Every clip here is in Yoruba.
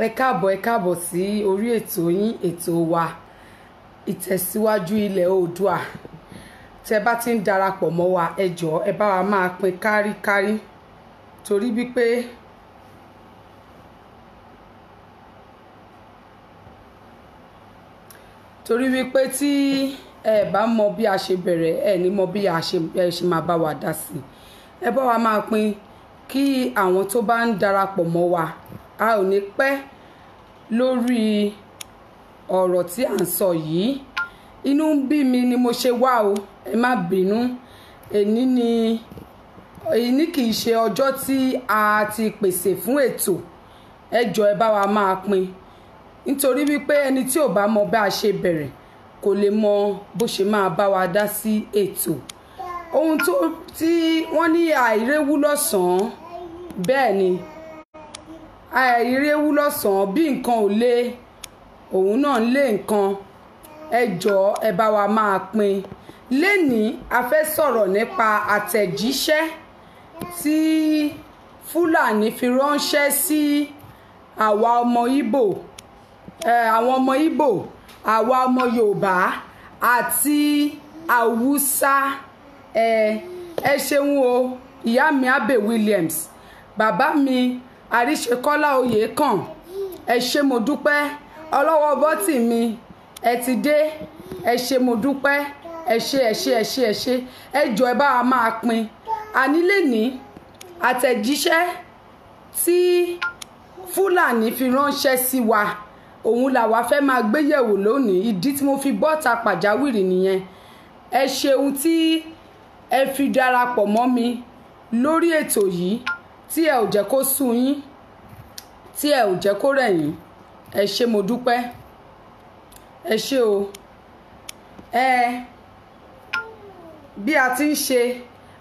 Ẹ káàbọ̀, ẹ káàbọ̀ sí orí ètò yín, ètò wa, Ìtẹ̀síwájú Ilẹ̀ Oòduà. Tẹ́ bá ti ń darapọ̀ mọ́ wa, ẹ jọ̀ọ́ ẹ bá wa máa pín káríkárí, torí wípé tí ẹ bá mọ bí a ṣe bẹ̀rẹ̀, ẹ ní mọ bí a ṣe máa bá wa dá sí. Ẹ bá wa máa pín kí àwọn tó bá ń darapọ̀ mọ́ wa. A ò ní pẹ́ lórí ọ̀rọ̀ tí à ń sọ yìí. Inú ń bí mi ni mo ṣe wá o, ẹ má bínú. Èní ni èní kì í ṣe ọjọ́ tí a ti pèsè fún ètò. Ẹ jọ̀ọ́ ẹ bá wa máa pín, nítorí wípé ẹni tí ò bá mọ bá a ṣe bẹ̀rẹ̀ kò lè mọ bó ṣe máa bá wa dá sí ètò. Ohun tó tí wọ́n ní àìréwú lọ́sàn-án, bẹ́ẹ̀ ni àìréwú lọ́sàn-án, bí nǹkan ò lé òun náà ń lé nǹkan. Ẹ jọ̀ọ́ ẹ bá wa máa pín. Lénìí a fẹ́ sọ̀rọ̀ nípa àtẹ̀jíṣẹ́ tí Fúlàní fi ránṣẹ́ sí àwa ọmọ Ìgbò, àwọn ọmọ Ìgbò, àwa ọmọ Yorùbá àti Haúsá. Ẹ ṣeun o, ìyá mi Abe Williams, bàbá mi Àríṣekọ́lá Oyèkàn, ẹ ṣé mo dúpẹ́. Ọlọ́wọ́ bọ́tì mi, ẹ ti dé, ẹ ṣé mo dúpẹ́, ẹ ṣé, ẹ ṣé, ẹ ṣé, ẹ ṣé. Ẹ jọ̀ọ́ ẹ bá wa máa pín. Àní lè ní àtẹ̀jíṣẹ́ tí Fúlàní fi ránṣẹ́ sí wa, òun làwa fẹ́ máa gbéyẹ̀wò lónìí. Ìdí tí mo fi bọ́ta pàjáwìrì nìyẹn. Ẹ ṣeun tí ẹ fi darapọ̀ mọ́ mi lórí ètò yìí, tí ẹ ò jẹ́ kó sú yín, tí ẹ ò jẹ́ kó rẹ̀ yín. Ẹ ṣé mo dúpẹ́, ẹ ṣé o. Ẹ bí a ti ń ṣe,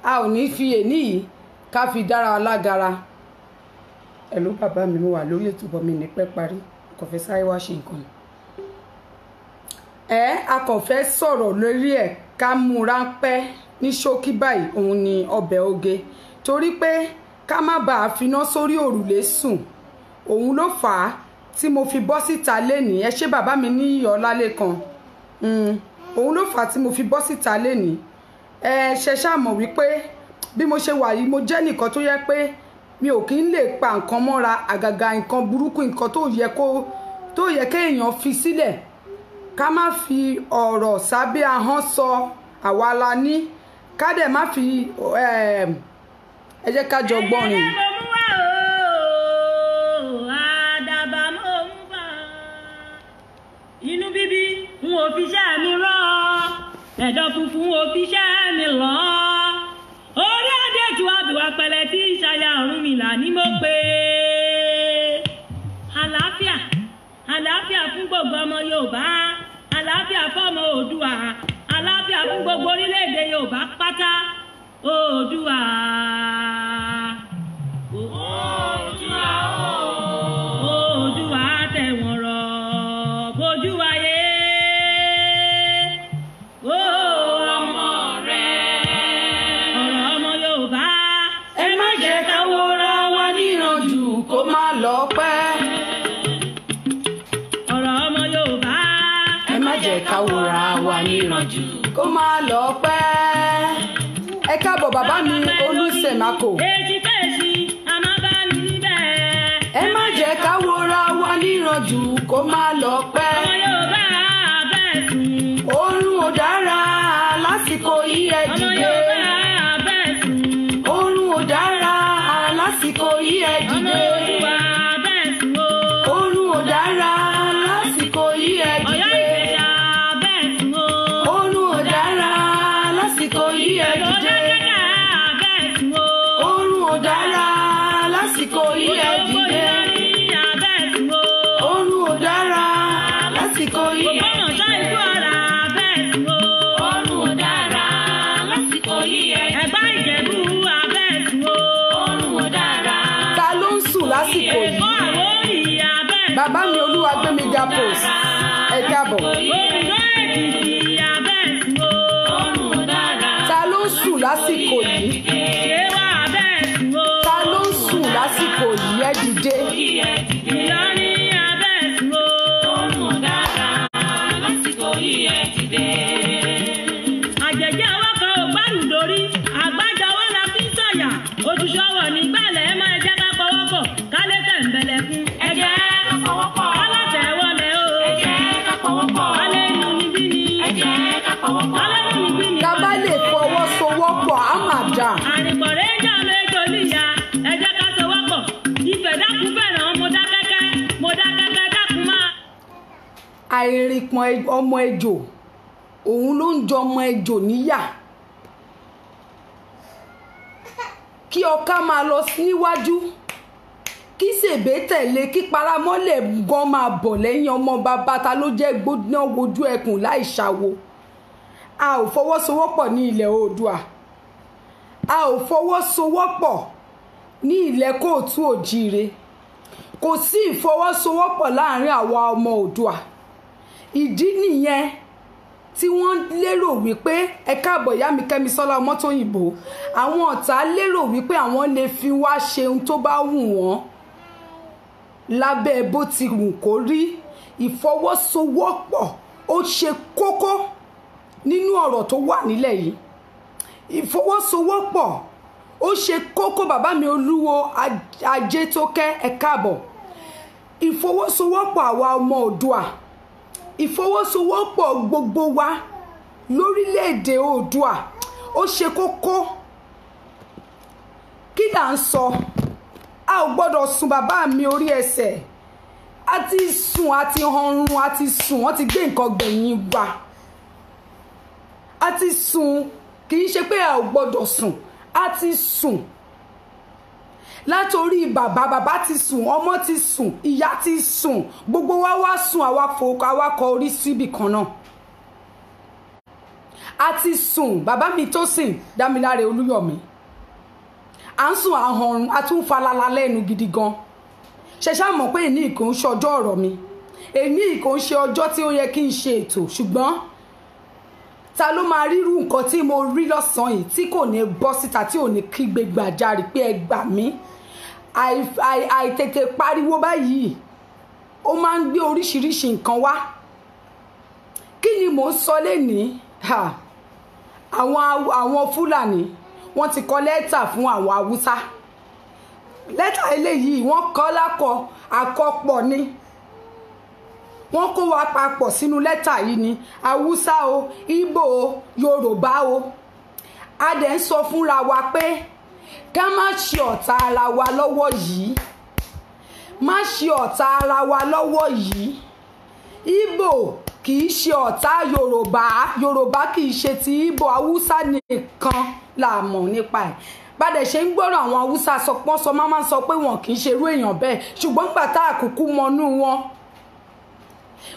a ò ní fi èní yìí ká fi dára lágara. Ẹ̀lú bàbá mi, mo wà lórí ètò bọ̀ mi ní pẹ́ parí, kò fẹ́ sáré wá ṣe nǹkan. Ẹ a kàn fẹ́ sọ̀rọ̀ lórí ẹ̀ ká mú ráńpẹ́ ní ṣókí báyìí, òun ni ọbẹ̀ oge, torí pé ká má bàa finá sórí òrùlé sùn. Òun ló fà á tí mo fi bọ́ síta lénìí. Ẹ ṣé bàbá mi ní Ọlálékan. Òun ló fà á tí mo fi bọ́ síta lénìí. Ẹ ṣe ṣáà mọ̀ wípé bí mo ṣe wà yìí, mo jẹ́ nìkan tó yẹ pé mi ò kí ń lè pa nǹkan mọ́ra, àgàgà nǹkan burúkú, nǹkan tó yẹ kéèyàn fi sílẹ̀. Ká má fi ọ̀rọ̀ sábẹ́ ahọ́n sọ, àwa la ní ká dẹ̀ má fi ẹ jẹ́ ká jọ gbọ́rin. Inú bíbí n ò fi iṣẹ́ mi rán, ẹ̀dọ̀ funfun ò fi iṣẹ́ mi lọ. Orí adéjú àbíwá pẹ̀lẹ́ tí ìṣàyà Ọ̀rúnmìlà ní mo pè é. Àlàáfíà, àlàáfíà fún gbogbo ọmọ Yorùbá, àlàáfíà fọ́mọ Oòduà, àlàáfíà fún gbogbo orílẹ̀-èdè Yorùbá pátá. Oòduà. Oòduà Oòduà tẹ̀wọ̀n rọ̀ bójú ayé. Ó ọmọ rẹ̀, ọ̀rọ̀ ọmọ Yorùbá. Ẹ má jẹ́ ká wòra wa níranjú kó má lọ pẹ́. Ọ̀rọ̀ ọmọ Yorùbá. Ẹ má jẹ́ ká wòra wa níranjú kó má lọ pẹ́. Ẹ káàbọ̀ bàbá mi Olúṣèmákò. Èjì kèjì a máa bá ní níbẹ̀. Ẹ má jẹ́ ká wòra wa níranjú kó má lọ pẹ́. Ọmọ Yorùbá bẹ́ẹ̀ sùn. Oorun ò dára lásìkò yìí, ẹ Ọmọ dìde. Yorùbá bẹ́ẹ̀ sùn. Oorun ò dára lásìkò yìí, ẹ Ọmọ dìde. Oòduà bẹ́ẹ̀ sùn o. Oorun ò dára lásìkò yìí, ẹ Ọ̀yọ́ dìde. Ìjẹ̀ṣà bẹ́ẹ̀ sùn o. Oorun ò dára lásìkò yìí, ẹ Èkó dìde. dákẹ́kẹ́ bẹ́ẹ̀ sùn o. Oorun ò dára lásìkò yìí, ẹ Òṣogbo dìde. Ìlọrin bẹ́ẹ̀ sùn o. Oorun ò dára lásìkò yìí, ẹ Ògbómọ̀ṣọ́ dìde. ìlú ọ̀rà bẹ́ẹ̀ sùn o. Oorun ò dára lásìkò yìí, ẹ Ẹ̀gbá Ìjẹ̀bú bẹ́ẹ̀ sùn o. Oorun ò dára. Ta ló ń sùn lásìkò Èkó yìí? Àwórì bẹ́ẹ̀ sùn Bàbá mi o. Olúwagbémiga Post, ẹ káàbọ̀. Oǹdó Èkìtì bẹ́ẹ̀ sùn o. Oorun ò dára. Ta ló ń sùn lásìkò yìí? Yewa bẹ́ẹ̀ sùn o. Ta ló ń sùn lásìkò yìí? Ẹ dìde. Yìí ẹ dìde. Ìlọrin Àìrìnpọ̀n ọmọ ejò òun ló ń jọ ọmọ ejò níyà. Kí ọká máa lọ níwájú, kí sèbé tẹ̀lé, kí paramọ́lẹ̀ gan máa bọ̀ lẹ́yìn. Ọmọ bàbá ta ló jẹ́ gbóná wojú ẹkùn láì ṣàwo. A ò fọwọ́sowọ́pọ̀ ní ilẹ̀ Oòduà, a ò fọwọ́sowọ́pọ̀ ní ilẹ̀ kóòtù òjíire. Kò sí ìfọwọ́sowọ́pọ̀ láàrin àwa ọmọ Oòduà. Ìdí nìyẹn tí wọ́n lérò wípé ẹ káàbọ̀ ìyá mi Kẹ́mi Sọ́lá Ọmọ́tóyìnbó, àwọn ọ̀tá lérò wípé àwọn lè fi wá ṣe ohun tó bá wù wọ́n lábẹ́ bó ti wù kó rí. Ìfọwọ́sowọ́pọ̀ ó ṣe kókó nínú ọ̀rọ̀ tó wà nílẹ̀ yìí. Ìfọwọ́sowọ́pọ̀ ó ṣe kókó. Bàbá mi Olúwo Ajétókẹ́, ẹ káàbọ̀. Ìfọwọ́sowọ́pọ̀ àwa ọmọ Oòduà, ìfọwọ́sowọ́pọ̀ gbogbo wa lórílẹ̀‐èdè Oòduà ó ṣe kókó. Kí là ń sọ? A ò gbọ́dọ̀ sùn bàbá mi orí ẹsẹ̀. A ti sùn, a ti hanrun, a ti sùn, wọ́n ti gbé nǹkan gbẹ̀yìn wa. A ti sùn, kì í ṣe pé a ò gbọ́dọ̀ sùn, a ti sùn. Látòrí bàbá, bàbá ti sùn, ọmọ ti sùn, ìyá ti sùn, gbogbo wa wá sùn, àwa fò, àwa kọ orí síbì kan náà. A ti sùn. Bàbá mi Tósìn Dámiláre Olúyọ̀mí, à ń sùn, àhọrun, a tún falala lẹ́nu gidi gan. Ṣẹṣá mọ̀ pé èní kò ń ṣe ọjọ́ ọ̀rọ̀ mi, èní kò ń ṣe ọjọ́ tí ó yẹ kí n ṣe ètò, ṣùgbọ́n ta ló máa rírú nǹkan tí mo rí lọ́sàn-án yìí tí kò ní bọ́ síta, tí ò ní kígbe gbàjarè pé ẹ gbà mí? Àìtètè pariwo báyìí ó máa ń gbé oríṣiríṣi nǹkan wá. Kí ni mò ń sọ lénìí? Àwọn Fúlàní wọ́n ti kọ lẹ́tà fún àwọn Haúsá. Lẹ́tà eléyìí wọ́n kọ lákọ àkọpọ̀ ni, wọ́n kó wa papọ̀ sínú lẹ́tà yìí ni. Haúsá o, Ìgbò o, Yorùbá o. A dẹ̀ ń sọ fúnra wa pé ká má ṣe ọ̀tá ara wa lọ́wọ́ yìí, má ṣe ọ̀tá ara wa lọ́wọ́ yìí. Ìgbò kì í ṣe ọ̀tá Yorùbá, Yorùbá kì í ṣe ti Ìgbò, Haúsá nìkan la mọ̀ nípa ẹ̀. Bàdẹ̀ ṣe ń gbọ́rọ̀ àwọn Haúsá sọpọ́n sọ máa ń sọ pé wọn kì í ṣerú èèyàn bẹ́ẹ̀, ṣùgbọ́n gbà tá àkókò mọnú wọn.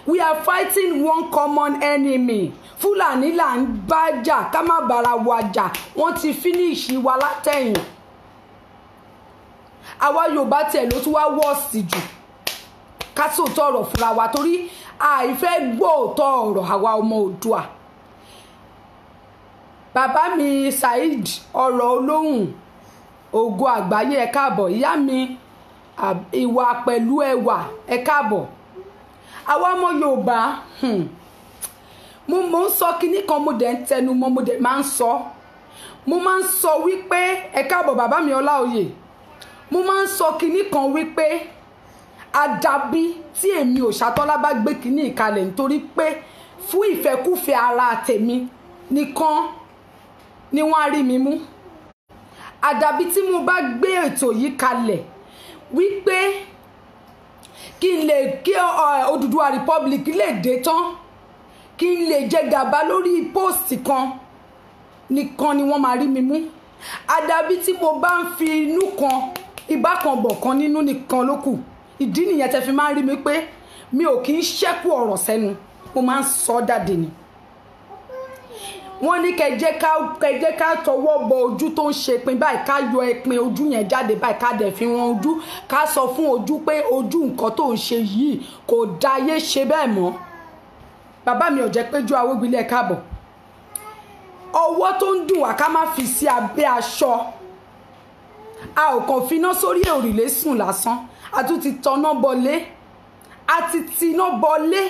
We are fighting one common enemy. Fúlàní là ń bá jà, ká má bára wa jà. Wọ́n ti finish wa látẹ̀yìn. Àwa Yorùbá tiẹ̀ ló tún wá wọ́ọ̀sì jù. Ká sòótọ́ ọ̀rọ̀ fúnra wa torí àìfẹ́ gbọ́ òótọ́ ọ̀rọ̀ àwa ọmọ Oòduà. Bàbá mi Saheed ọ̀rọ̀ olóhùn ògo àgbáyé, ẹ káàbọ̀. Ìyá mi ìwà pẹ̀lú ẹwà, ẹ káàbọ̀. Àwa ọmọ Yorùbá, mo ń sọ kinní kan, mo dẹ̀ ń tẹnu mọ́, mo dẹ̀ máa ń sọ. Mo máa ń sọ wípé ẹ káàbọ̀ bàbá mi Ọláoyè. Mo máa ń sọ kinní kan wípé àdàbí tí èmi Òṣàtọ́lá bá gbé kinní ìkalẹ̀ nítorí pé fún ìfẹ́kúfẹ̀ẹ́ ara tèmi nìkan ni wọ́n á rí mi mú. Àdàbí tí mo bá gbé ètò yìí kalẹ̀ wípé kí n lè kí Odùduwà Republic lè dé tán, kí n lè jẹ gàba lórí póòsì kan nìkan ni wọ́n máa rí mi mú. Àdàbí tí mo bá ń fi inú kan ìbá kan bọ̀ kan nínú nìkan ló kù. Ìdí nìyẹn tẹ́ fi máa ń rí mi pé mi ò kí ń ṣẹ́kù ọ̀rọ̀ sẹ́nu, mo máa ń sọ jáde ni. Wọ́n ní kẹjẹ́ ká tọwọ́ bọ ojú tó ń ṣe pin báyìí, ká yọ ẹpin ojú yẹn jáde báyìí, ká dẹ̀ fi wọn ojú, ká sọ fún ojú pé ojú nǹkan tó ń ṣe yìí kò dáyé ṣe bẹ́ẹ̀ mọ́. Bàbá mi ò jẹ́ péjú Awógbilé, káàbọ̀. Ọwọ́ tó ń dùn wá ká má fi sí abẹ́ aṣọ. A ò kàn finá sórí òrùlé sùn lásán, a tún ti tọná bọlé, a ti tiná bọlé.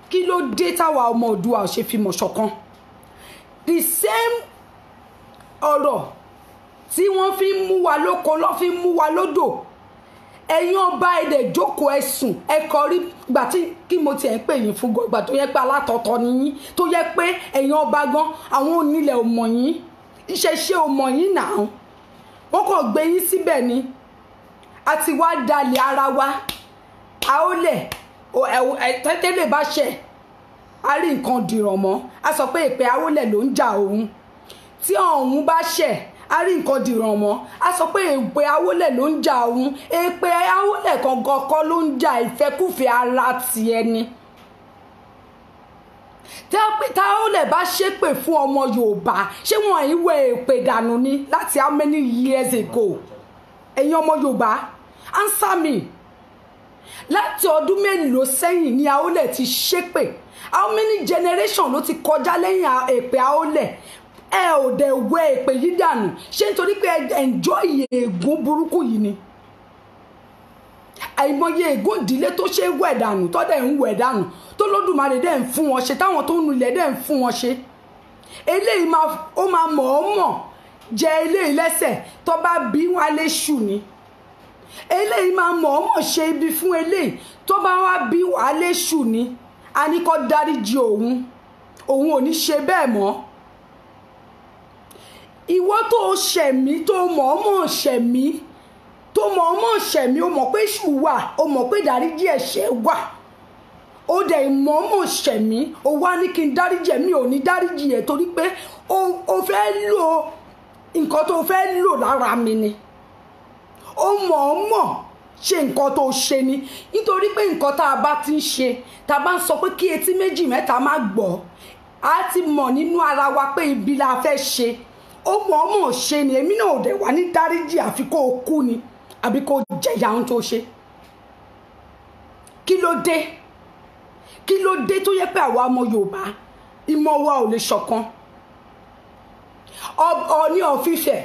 Kí ló dé táwa ọmọ Oòduà ò ṣe fi mọ̀ ṣọ̀kan? The same ọ̀rọ̀ tí wọ́n fi ń mú wa lóko lọ́ fi ń mú wa lódò. Ẹ̀yin ọba ẹ̀dẹ̀ jókòó, ẹ̀sùn ẹ̀kọ́ rí gbà tí kí mo tiẹ̀ ń pè yín fún gbà tó yẹ pé alátọ̀tọ̀ ni yín, tó yẹ pé ẹ̀yin ọba gan àwọn onílẹ̀ ò mọ̀ yín, ìṣẹ̀ṣe ò mọ̀ yín náà, wọ́n kàn gbé yín síbẹ̀ ni. A ti wá dalẹ̀ ara wa, àólẹ̀ Tẹ́tẹ́lẹ̀ bá ṣẹ̀ á rí nǹkan dìrọ̀ mọ́, á sọ pé èpè Awólẹ̀ ló ń jà òun. Tí ọ̀hún bá ṣẹ̀ á rí nǹkan dìrọ̀ mọ́, á sọ pé èpè Awólẹ̀ ló ń jà òun. Èpè Awólẹ̀ gangan kọ́ ló ń jà, ìfẹ́kùfẹ́ ara tiẹ̀ ni. Táwọlẹ̀ bá ṣépè fún ọmọ Yorùbá, ṣé wọn ì wẹ èpè dànù ni láti how many years ago? Ẹ̀yin ọmọ Yorùbá, answer me. Láti ọdún mélòó sẹ́yìn ni Awólẹ̀ ti ṣépè? How many generation ló ti kọjá lẹ́yìn èpè Awólẹ̀? Ẹ ò dẹ̀ wẹ èpè yìí dànù. Ṣé nítorí pé enjoy ègún burúkú yìí ni? Àìmọye ègún ìdílé tó ṣe é wẹ̀ dànù, tó dẹ̀ ń wẹ̀ dànù, tó lódùmarè dẹ̀ ń fún wọn ṣe, táwọn tó ń nulẹ̀ dẹ̀ ń fún wọn ṣe. Eléyìí ó máa mọ̀ ọ́ mọ̀ jẹ eléyìí lẹ́sẹ̀, tó bá bí wọn lè ṣù ni. Eléyìí máa mọ̀ ọ́ mọ̀ ṣe ibi fún eléyìí, tó bá wá bí wọn lè ṣù ni. A ní kó dáríjì òun, òun ò ní ṣe bẹ́ẹ̀ mọ́. Ìwọ tó ṣẹ̀mí, tó mọ̀ ọ́ mọ̀ ṣẹ̀mí, tó mọ̀ ọ́ mọ̀ ṣẹ̀mí, o mọ̀ pé èṣù wà, o mọ̀ pé ìdáríjì ẹ̀ṣẹ̀ wà, ó dẹ̀ mọ̀ ọ́ mọ̀ ṣẹ̀mí, o wá ní kí n dáríjì ẹ̀, mi ò ní dáríjì ẹ̀ torí pé o fẹ́ lò nǹkan tó fẹ́ lò lára mi ni. O mọ̀ ọ́ mọ̀ ṣe nǹkan tó ṣe ni, nítorí pé nǹkan tá a bá ti ń ṣe, tá a bá ń sọ pé kí etí méjì mẹ́ta má gbọ́, a ti mọ̀ nínú ara wa pé ibi la fẹ́ ṣe. Ó mọ̀ ọ́ mọ̀ ṣe ni, èmi náà ò dẹ̀ wá ní dáríjì àfi kó o kú ni, àbí kó jẹ̀yà ohun tó ṣe. Kí ló dé? Kí ló dé tó yẹ pé àwa ọmọ Yorùbá ìmọ̀ wa ò lè ṣọ̀kan? Ọọ̀ni of Ifẹ̀,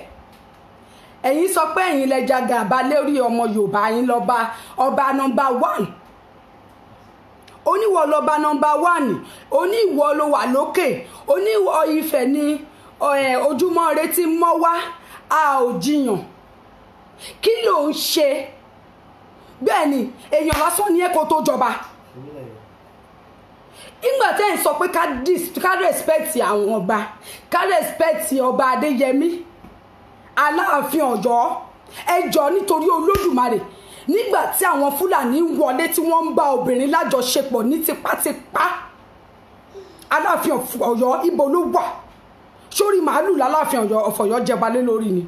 ẹ̀yin sọ pé ẹ̀yin lẹ jagàba lórí ọmọ Yorùbá, yín lọ́ba ọba number 1. Oníwọ̀ lọ́ba number 1, oníwọ̀ ló wà lókè, oníwọ̀ Ifẹ̀ ni ojúmọ́ ire ti mọ́ wá, a ò jiyàn. Kí ló ń ṣe? Bẹ́ẹ̀ ni, èèyàn lásán ni ẹ kó tó jọba. Ìgbà tẹ́ ẹ̀ sọ pé ká respect àwọn ọba, ká respect ọba Adéyẹmí Aláàfin Ọ̀yọ́, ẹ jọ̀ọ́ nítorí Olódùmarè, nígbà tí àwọn Fúlàní wọlé tí wọ́n ń bá obìnrin lájọṣepọ̀ ní tipátipá, Aláàfin Ọ̀yọ́ ibo ló wà? Sórí màálù l'Aláàfin Ọ̀yọ́ jẹba lé lórí ni.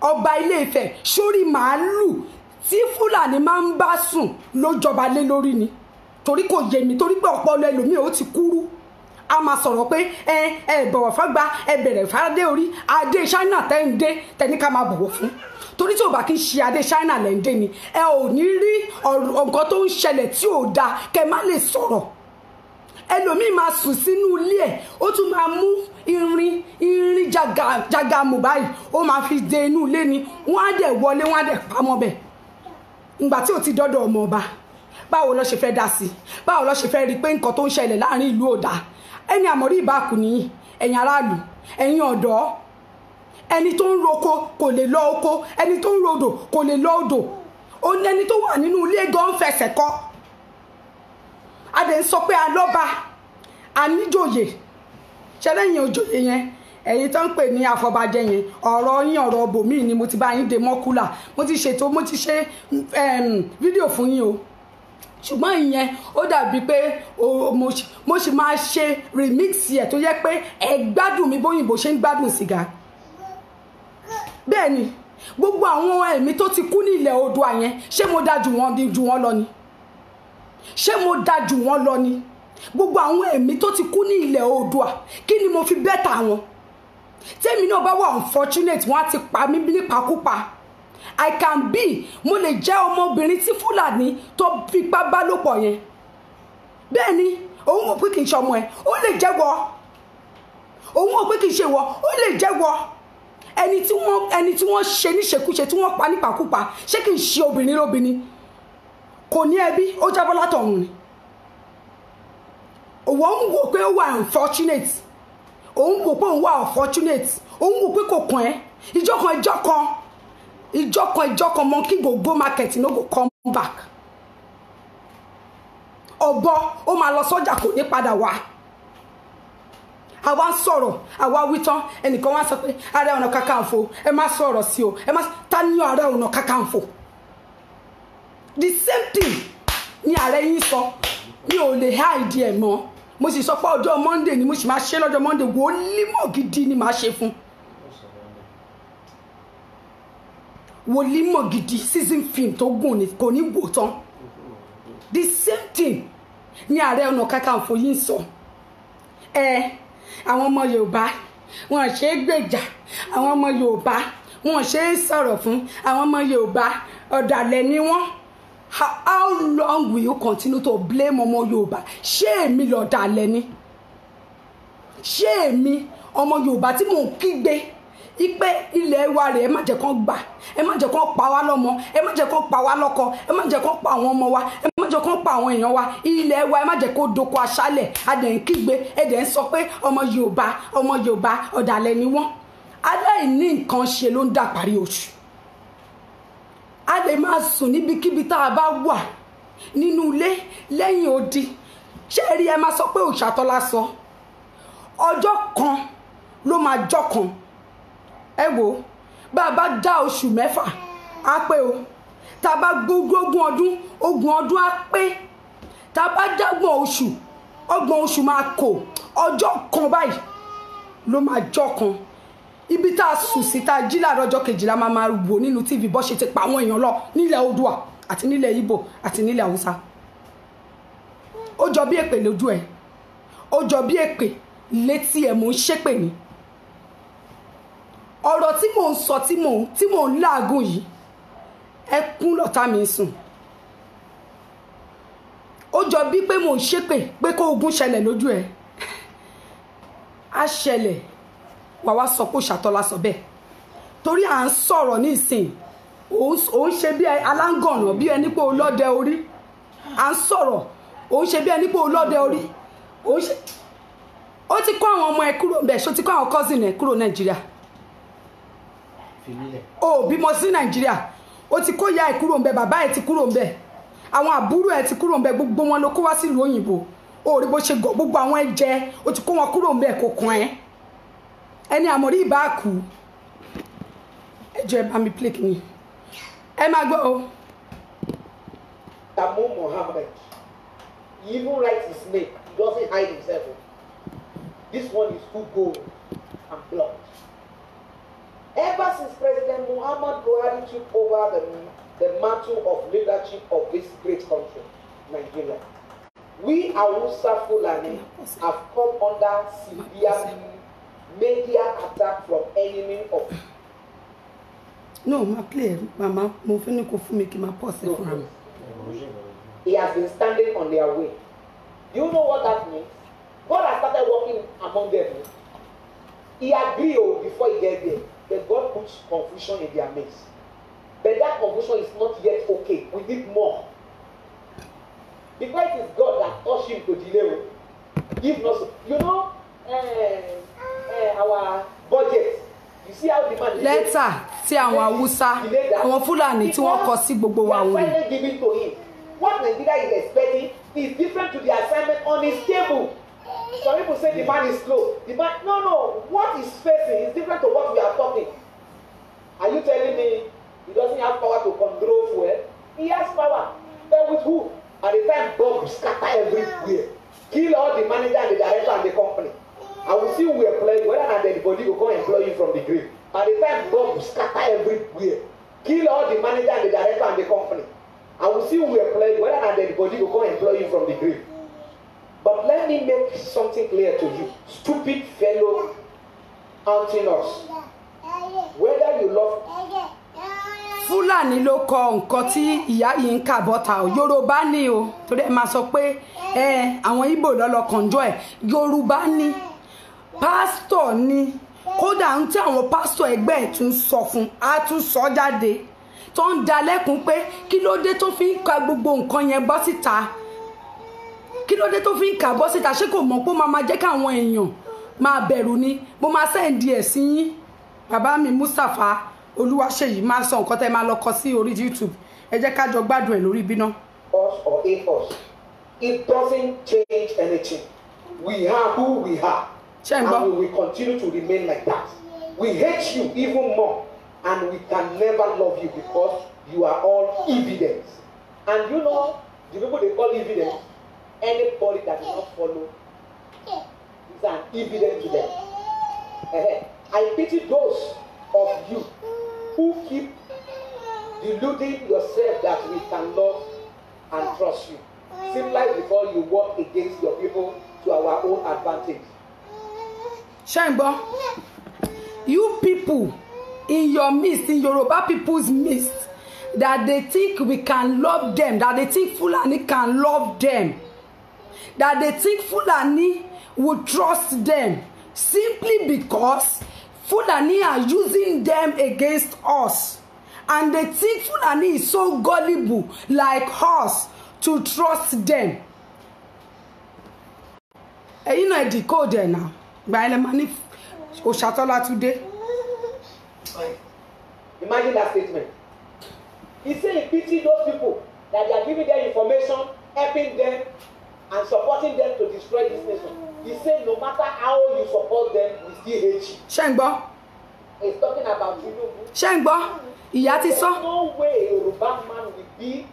Ọba Ilé Ifẹ̀ sórí màálù tí Fúlàní máa ń bá sùn ló jọba lé lórí ni. Torí kò yé mi, torí pé ọpọlọ ẹlòmíì ó ti kúrú. A máa sọ̀rọ̀ pé ẹ bọ̀wọ̀ fágbà, ẹ bẹ̀rẹ̀ fàdé orí adé China tẹ́ ń dé tẹ́ni ká máa bọ̀wọ̀ fún. Torí tí ò bá kí ń ṣe adé China lẹ́ ń dé ni, ẹ ò ní rí nǹkan tó ń ṣẹlẹ̀ tí ò dáa kẹ́ má lè sọ̀rọ̀. Ẹlòmíì máa sùn sínú ilé ẹ̀, ó tún máa mú irin jagamu báyìí, ó máa fi de inú ilé ni, wọ́n á dẹ̀ wọlé, wọ́n á dẹ̀ pamọ́ bẹ̀. Ìgbà tí ò ti dọ́dọ̀ ọmọ ọba, báwo ló ṣe fẹ́ dá sí? Báwo ló ṣe fẹ́ rí i pé nǹkan tó ń ṣẹlẹ̀ láàrin ìlú ò dáa? Ẹni àmọ̀rí ìbákù nìyí, ẹ̀yin aráàlú, ẹ̀yin ọ̀dọ́. Ẹni tó ń roko kò lè lọ oko, ẹni tó ń rodò kò lè lọ odò, ó ní ẹni tó wà nínú ilé gan fẹsẹ̀ kọ́. A dẹ̀ ń sọ pé alọ́ba, a níjòyè. Ṣẹlẹ́yìn òjòyè yẹn, ẹ̀yin tó ń pè ní àfọbàjẹ yẹn, ọ̀rọ̀ yín ọ̀rọ̀ bòmíì ni mo ti bá yín dé mọ́kúlà, mo ti ṣètò, mo ti ṣe fídíò fún yín o. Ṣùgbọ́n ìyẹn ó dàbí pé mo sì máa ṣe remix ẹ̀ tó yẹ pé ẹ gbádùn mi bóyìnbó ṣe ń gbádùn sìgá. Bẹ́ẹ̀ ni, gbogbo àwọn ẹ̀mí tó ti kú ní ilẹ̀ Oòduà yẹn, ṣé mo dá jù wọ́n lọ ni? Ṣé mo dá jù wọ́n lọ ni? Gbogbo àwọn ẹ̀mí tó ti kú ní ilẹ̀ Oòduà, kí ni mo fi bẹ́tà wọn? Tẹ́mi náà bá wà unfortunate, wọ́n á ti pa mí nípakúpa. I can be, mo lè jẹ́ ọmọbìnrin tí Fúlàní tó fipá bá lòpọ̀ yẹn. Bẹ́ẹ̀ ni, òun ò pé kì í ṣe ọmọ ẹ̀, ó lè jẹ́wọ́. Òun ò pé kì í ṣe wọ́, ó lè jẹ́wọ́. Ẹni tí wọ́n ṣe níṣekúṣe, tí wọ́n pa nípakúpa, ṣé kì í ṣe obìnrin lóbìnrin? Kò ní ẹbí, ó jábọ́ látọ̀run ni. Òun ń wò pé ó wà unfortunate. Òun wò pé òun wà unfortunate. Òun wò pé kò kàn ẹ́. Ìjọ kan monkey go go market no go come back. Ọ̀bọ ó máa lọ sọ́jà kò ní padà wá. Àwa ń sọ̀rọ̀, àwa wí tán, ẹnìkan wá sọ pé Ààrẹ Ọ̀nà Kakanfò, ẹ má sọ̀rọ̀ sí o, ẹ má ta ní Ààrẹ Ọ̀nà Kakanfò. The same thing ni ààrẹ yín sọ. Mi ò lè hide ẹ̀ mọ́. Mo sì sọ pé ọjọ́ Monday ni mo sì máa ṣe lọ́jọ́ Monday. Wòlímọ̀ gidi ni màá ṣe fún. Wòlímọ̀ gidi, season film tó gùn ni, kò ní wò tán. The same thing ni Ààrẹ Ọ̀nà Kakanfò yìí ń sọ. Ẹ àwọn ọmọ Yorùbá wọn ṣe é gbèjà, àwọn ọmọ Yorùbá wọn ṣe é sọ̀rọ̀ fún, àwọn ọmọ Yorùbá ọ̀dàlẹ̀ ni wọ́n. How long will you continue to blame ọmọ Yorùbá? Ṣé èmi lọ̀dàlẹ̀ ni? Ṣé èmi ọmọ Yorùbá tí mò ń kígbe ipe ilẹ̀ wa rẹ̀, ẹ má jẹ́ kán gbà, ẹ má jẹ́ kán pa wá lọ́mọ, ẹ má jẹ́ kán pa wá lọ́kọ, ẹ má jẹ́ kán pa àwọn ọmọ wa, ẹ má jẹ́ kán pa àwọn èèyàn wa, ilẹ̀ wa ẹ má jẹ́ kó doko aṣálẹ̀? A dẹ̀ ń kígbe, ẹ dẹ̀ ń sọ pé ọmọ Yorùbá, ọmọ Yorùbá ọ̀dàlẹ̀ ni wọ́n. Aláìní nǹkan ṣe ló ń dà parí oṣù. A lè máa sùn níbikíbi tá a bá wà nínú ilé lẹ́yìn odi. Ṣé ẹ rí, ẹ máa sọ pé Òṣàtọ́lá sọ, ọjọ́ kan ló máa jọ́ kan. Ẹ wò, bá a bá dá oṣù 6 á pé o. Tá a bá gbógun 20 ọdún, 30 ọdún á pé. Tá a bá dágbọ̀n oṣù, 30 oṣù máa kò. Ọjọ́ kan báyìí ló máa jọ́ kan. Ibi tá a sùn sí, tá a jí láàárọ̀ ọjọ́ kejìlá, máa máa wò nínú TV bó ṣe ti pa àwọn èèyàn lọ nílẹ̀ Oòduà àti nílẹ̀ Ìgbò àti nílẹ̀ Haúsá. Ó jọ bí èpè lójú ẹ, ó jọ bí èpè létí ẹ. Mò ń ṣépè ní ọ̀rọ̀ tí mò ń sọ, tí mò ń láàgùn yìí. Ẹkún lọ̀tá mi ń sùn. Ó jọ bí pé mò ń ṣépè pé kó ogun ṣẹlẹ̀ lójú ẹ. Á ṣẹlẹ̀, wà wá sọ pé Òṣàtọ́lá sọ bẹ́ẹ̀. Torí à ń sọ̀rọ̀ nísìn, ò ń ṣe bí aláǹgànà, bí ẹni pé olóde orí. À ń sọ̀rọ̀, ò ń ṣe bí ẹni pé olóde orí. Ò ń ṣe, ó ti kó àwọn ọmọ ẹ kúrò ńbẹ̀. Ṣó ti kó àwọn cousin ẹ kúrò Nàìjíríà? O ò bímọ sí Nàìjíríà. Ó ti kó ìyá ẹ kúrò ńbẹ̀, bàbá ẹ ti kúrò ńbẹ̀, àwọn àbúrò ẹ ti kúrò ńbẹ̀, gbogbo wọn ló kó wá sílùú òyìnbó. O rí bó ṣe gọ gbogbo àwọn ẹ̀jẹ̀, ó ti kó wọn kúrò ńbẹ̀. Kò kàn ẹ́. Ẹni àmọ̀rí ìbá kú. Ẹ jọ̀ọ́, ẹ bá mi play kìíní, ẹ máa gbọ́ o. Adamu Mohammed. He even writes his name. He doesn't hide himself. This one is too bold and blunt. Ever since President Muhammad Buhari took over the mantle of leadership of this great country, Nigeria, we Hausa Fulani have come under severe media attack from enemy of No, máa play ẹ. Màmá, mo fẹ́ ní kó fún mi kí n máa pọ̀ sí fúnra mi. He has been standing on their way. Do you know what that means? God has started working among them. He agreed, oh, before he get there. But God puts confusion in their midst. But that confusion is not yet okay. We need more. Because it is God that touched him to delay. Oh. If not, our budget. You see how the man Lẹ́tà tí àwọn Haúsá, àwọn Fúlàní tí wọ́n kọ sí gbogbo wa The òun rè. Assignment given to him. What Nigeria is expecting is different to the assignment on his table. Some people say the man is slow. The man, no, no. What he's facing is different to what we are talking. Are you telling me he doesn't have power to control fuel? He has power. But with who? At the time, bomb scatter everywhere. Kill all the manager and the director and the company. I will see who will employ you, whether not anybody will come employ you from the grave. At the time, bomb scatter everywhere. Kill all the manager and the director and the company. I will see who will employ you, whether not anybody will come employ you from the grave. But let me make something clear to you, stupid fellow hunting us. Whether you love Fúlàní ló kọ nǹkan tí ìyá yìí ń kà bọ́ta o. Yorùbá ni o, torí ẹ máa sọ pé ẹ àwọn Ìgbò lọ́lọ́ kànjọ́ ẹ̀. Yorùbá ni, pásítọ̀ ni. Kódà ń tí àwọn pásítọ̀ ẹgbẹ́ ẹ̀ tún sọ fún á tún sọ jáde, tó ń da lẹ́kùn pé kí ló dé tó fi ń ka gbogbo nǹkan yẹn bọ́ síta? Kí ló dé tó fi ń kà bọ́ síta? Ṣé kò mọ̀ pé ó máa máa jẹ́ káwọn èèyàn máa bẹ̀rù ni? Mo máa send ẹ̀ sí yín. Bàbá mi Mustapha Olúwaṣèyí máa sọ nǹkan tẹ́ máa lọ kọ sí orí YouTube. Ẹ jẹ́ ká jọ gbádùn ẹ̀ lórí ibi náà. Us or hate us, it doesn't change anything. We are who we are. Ṣé ń gbọ́? And we will continue to remain like that. We hate you even more, and we can never love you because you are all evidence. And you know, the people they call evidence, anybody that does not follow is an evidence to them. I pity those of you who keep deluding yourself that we can love and trust you. Simply before you work against your people to our own advantage. Ṣé ń gbọ́? You people in your midst, in Yoruba people's midst, that they think we can love them, that they think Fulani can love them, that they think Fulani will trust them, simply because Fulani are using them against us, and they think Fulani is so gullible like us to trust them. Ẹ̀yin náà decode ẹ̀ náà, gba ẹ̀ lẹ́ máa ní Òṣàtọ́lá Túndé. Imagine that statement. He said he pity those people that they are giving them information, helping them, and supporting them to destroy this nation. He said no matter how you support them, we still hate you. Ṣé ń gbọ́? He's talking about Tinubu. Ṣé ń gbọ́? Ìyá ti sọ. There's no way a Yoruba man will be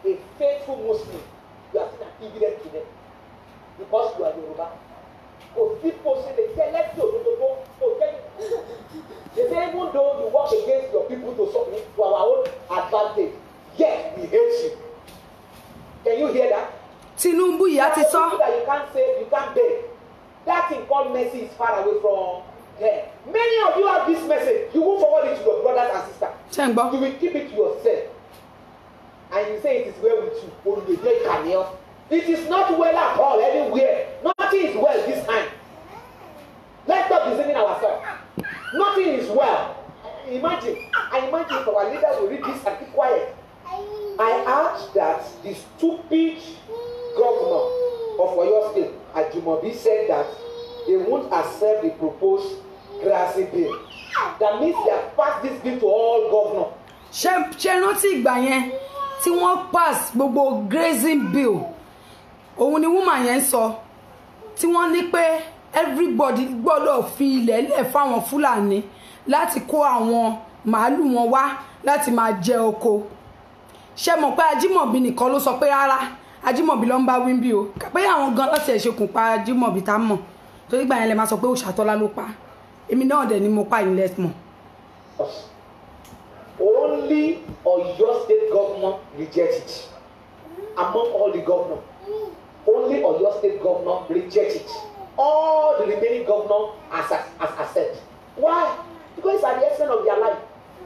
a faithful Muslim. You are still an evidence to them because you are Yoruba. Kò sí bó ṣe lè jẹ́ lẹ́sìn òdodo tó kò jẹ́. They say even though you work against your people to submit to our own advantage, yet we hate you. Can you hear that? Tinubu, ìyá ti sọ. People that you can't save, you can't beg. That thing called mercy is far away from them. Many of you have this message. You won't forward it to your brothers and sisters. Ṣé ń gbọ́? You will keep it to yourself. And you say it is well with you. Olùdíje ìkànnì. It is not well at all anywhere. Nothing is well this time. Let's stop deceiving ourselves. Nothing is well. Imagine, I imagine if our leaders will read this and keep quiet. I ask that the stupid governor of Oyo State, Ajimobi, said that they won't accept the proposed grazing bill. That means they have passed this bill to all governors. Ṣé rántí ìgbà yẹn tí wọ́n pass gbogbo grazing bill? Òun ni woman yẹn sọ tí wọ́n ní pé everybody gbọ́dọ̀ fi ilẹ̀ lẹ̀ fáwọn Fúlàní láti kó àwọn màálù wọn wá láti máa jẹ oko. Ṣé mọ̀ pé Ajímọ̀bí nìkan ló sọ pé rárá, Ajímọ̀bí ló ń bá wíńbí o, pé àwọn gan lọ́sẹ̀ ṣokùn pa Ajímọ̀bí tá mọ̀, torí gbà yẹn lè máa sọ pé Òṣàtọ́lá ló pa. Èmi náà dẹ̀ ni mo pa ilẹ̀ mọ̀. Only Oyo State governor reject it. Among all the governors, only Oyo State governor reject it. All the remaining governors as accept. Why? Because at the essence of their life,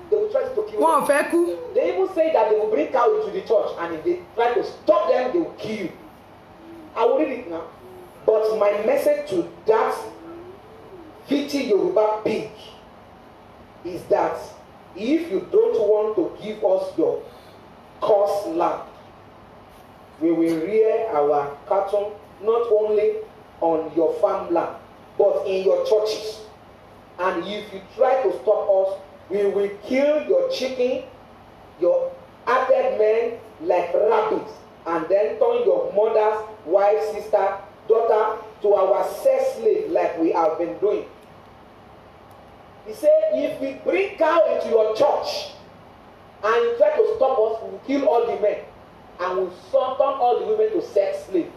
they will try to kill Wọn ò them. fẹ́ kú. They even say that they will bring cow into the church, and if they try to stop them, they will kill you. I will read it now. But my message to that filthy Yoruba pig is that if you don't want to give us your coarse land, we will rear our cattle not only on your farmland, but in your churches. And if you try to stop us, we will kill your chicken, your added men like rabbits, and then turn your mothers, wife, sister, daughter to our sex slave like we have been doing. He said, if we bring cow into your church and you try to stop us, we will kill all the men and we will turn all the women to sex slave.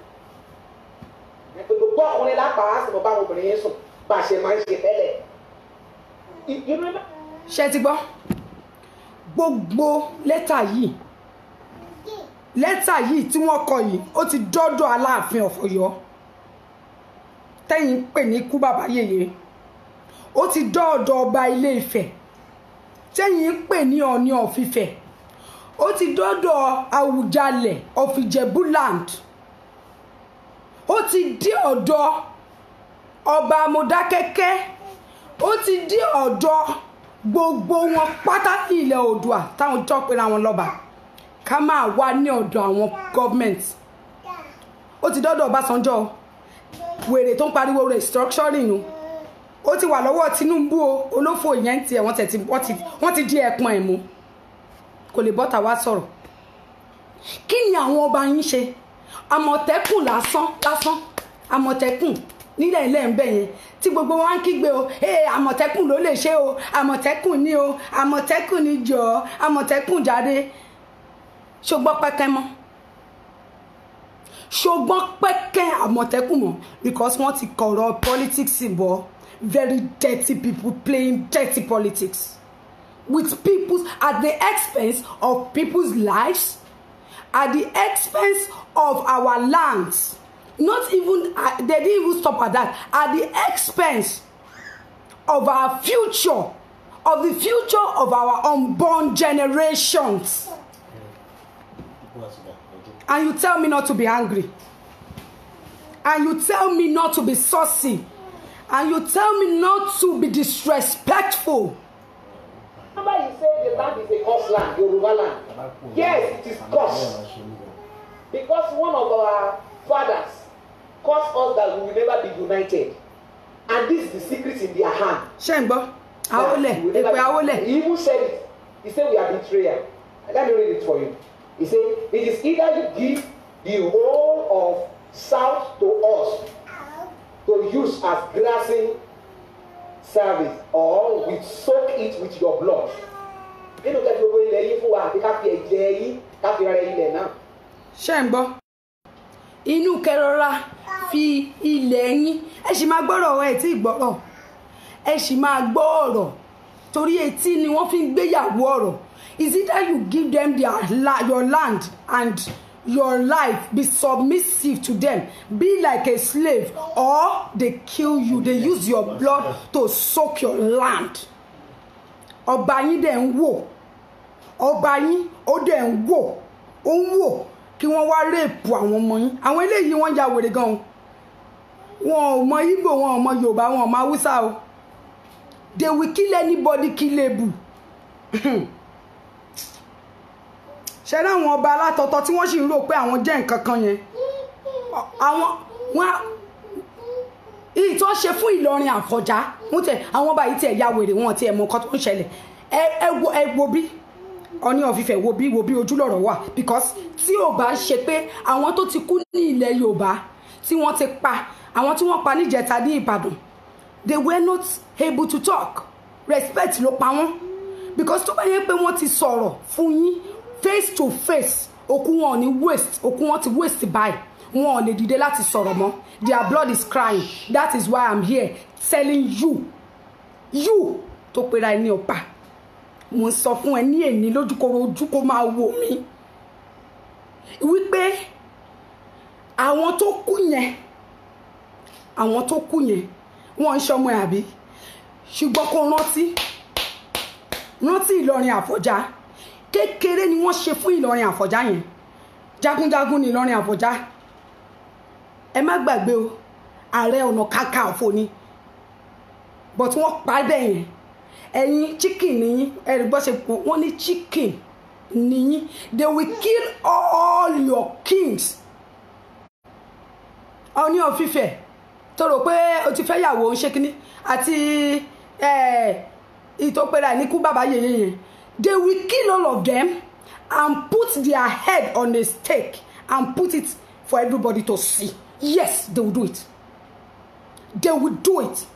Gbogbo ọkùnrin lápá á sì mọ báwọn obìnrin yẹn sùn bá a ṣe máa ń ṣe tẹ́lẹ̀. You remember? Ṣé ti gbọ́? Gbogbo lẹ́tà yìí, lẹ́tà yìí tí wọ́n kọ yìí, ó ti dọ́dọ̀ Aláàfin of Ọ̀yọ́ tẹ́yìn ń pè ní ikú bàbá yèyé. Ó ti dọ́ọ̀dọ̀ ọba Ilé Ifẹ̀ tẹ́yìn ń pè ní Ọọ̀ni of Ifẹ̀. Ó ti dọ́dọ̀ Àwùjalẹ̀ of Ìjẹ̀bú-land. Ó ti dé ọ̀dọ̀ ọba Mọdákẹ́kẹ́. Ó ti dé ọ̀dọ̀ gbogbo wọn pátá ní ilẹ̀ Oòduà táwọn jọ pera wọn lọ́ba, ká máa wá ní ọ̀dọ̀ àwọn gọ́ọ̀mẹ̀ntì. Ó ti dọ́dọ̀ Ọbásanjọ́, wèrè tó ń pariwo restructuring o. Ó ti wà lọ́wọ́ Tinubu o, olófò yẹn tiẹ̀ wọ́n ti di ẹ̀pọ̀n ẹ̀ mú, kò lè bọ́ta wá sọ̀rọ̀. Kí ni àwọn ọba yín ṣe? Àmọ̀tẹ́kùn lásán lásán, Àmọ̀tẹ́kùn nílẹ̀ ilẹ̀ ń bẹ̀ yẹn tí gbogbo wa ń kígbe o, ee Àmọ̀tẹ́kùn ló lè ṣe o, Àmọ̀tẹ́kùn ni o, Àmọ̀tẹ́kùn ni jọ̀ọ́, Àmọ̀tẹ́kùn jáde. Ṣùgbọ́n pẹ́kẹ́ mọ́, ṣùgbọ́n pẹ́kẹ́ Àmọ̀tẹ́kùn mọ́, because wọ́n ti kọ̀rọ̀ politics bọ̀. Very dirty people playing dirty politics with people's, at the expense of people's lives, at the expense of our lands. Not even, they didn't even stop at that. At the expense of our future, of the future of our unborn generations. And you tell me not to be angry. And you tell me not to be saucy. And you tell me not to be disrespectful. Remember you say the land is a cursed land, Yoruba land. Yes, it is cursed. Because one of our fathers cursed us that we will never be united. And this is the secret in their hand. Ṣé ń gbọ́? Àwọlẹ̀, èpè àwọlẹ̀. He even said it. He said we are betrayal. Let me read it for you. He said, it is either you give the whole of South to us to use as grazing service, or we soak it with your blood. Nínú kẹfì gbogbo ilẹ̀ yín fún wa àti ká fi ẹ̀jẹ̀ yín ká fi rẹ ilẹ̀ náà. Ṣé ń gbọ́? Inú kẹrọra fi ilẹ̀ yín. Ẹ sì máa gbọ́rọ̀, ẹ tí ì gbọ́rọ̀. Ẹ sì máa gbọ́ ọ̀rọ̀ torí etí ni wọ́n fi ń gbéyàwó ọ̀rọ̀. Is either you give them your land and your life, be submissive to them, be like a slave, or they kill you. They use your blood to soak your land. Ọba yín dẹ̀ ń wò, ọba yín ó dẹ̀ ń wò, ó ń wò kí wọ́n wá rape àwọn ọmọ yín. Àwọn eléyìí wọ́n ya wèrè gan o. Wọn ò mọ Ìgbò, wọn ò mọ Yorùbá, wọn ò mọ Haúsá o. They will kill anybody killable. Ṣe rí àwọn ọba alátọ̀tọ̀ tí wọ́n sì ń rò pé àwọn jẹ́ nǹkan kan yẹn, àwọn wọn ìyí tó ṣe fún Ìlọrin Àfọ̀njá, wọ́n tẹ àwọn ọba yìí tiẹ̀ ya wèrè, wọn tiẹ̀ mọ nǹkan tó ń ṣẹlẹ̀. Ẹ wo bí Ọọ̀ni of Ifẹ̀, wo bí ojúlọ̀rọ̀ wà, because tí ò bá ṣe pé àwọn tó ti kú ní ilẹ̀ Yorùbá tí wọ́n ti pa, àwọn tí wọ́n pa níjẹta ní Ìbàdàn, they were not able to talk. Respect ló pa wọ́n, because tó bá yẹ pé wọ́n ti sọ̀rọ̀ fún yín face to face, òkú wọn ò ní waste. Òkú wọn ti waste báyìí, wọn ò lè dìde láti sọ̀rọ̀ mọ́. Their blood is crying. That is why I'm here telling you, you tó pera ẹni ọba, mo ń sọ fún ẹ ní èní lójúkoro ojú kó máa wò mí wípé àwọn tó kú yẹn, àwọn tó kú yẹn, wọ́n ń ṣọmọ ẹ̀ àbí? Ṣùgbọ́n kó rántí, rántí Ìlọrin Àfọ̀njá. Kékeré ni wọ́n ṣe fún Ìlọrin Àfọ̀njá yẹn. Jagunjagun ní Ìlọrin Àfọ̀njá, ẹ má gbàgbé o. Ààrẹ Ọ̀nà Kakanfò ni, but wọ́n pa bẹ́ẹ̀ yẹn. Ẹ̀yin chicken nìyín. Ẹ̀rí gbọ́ ṣe pọ̀, wọ́n ní chicken nìyín. They will kill all your kings. Ọọ̀ni of Ifẹ̀ tó rò pé o ti fẹ́ yàwó ń ṣe kínní àti ìtòpẹ́ra ẹ̀ ní kú bàbá yèyé yẹn, they will kill all of them and put their head on a stake and put it for everybody to see. Yes, they will do it. They will do it.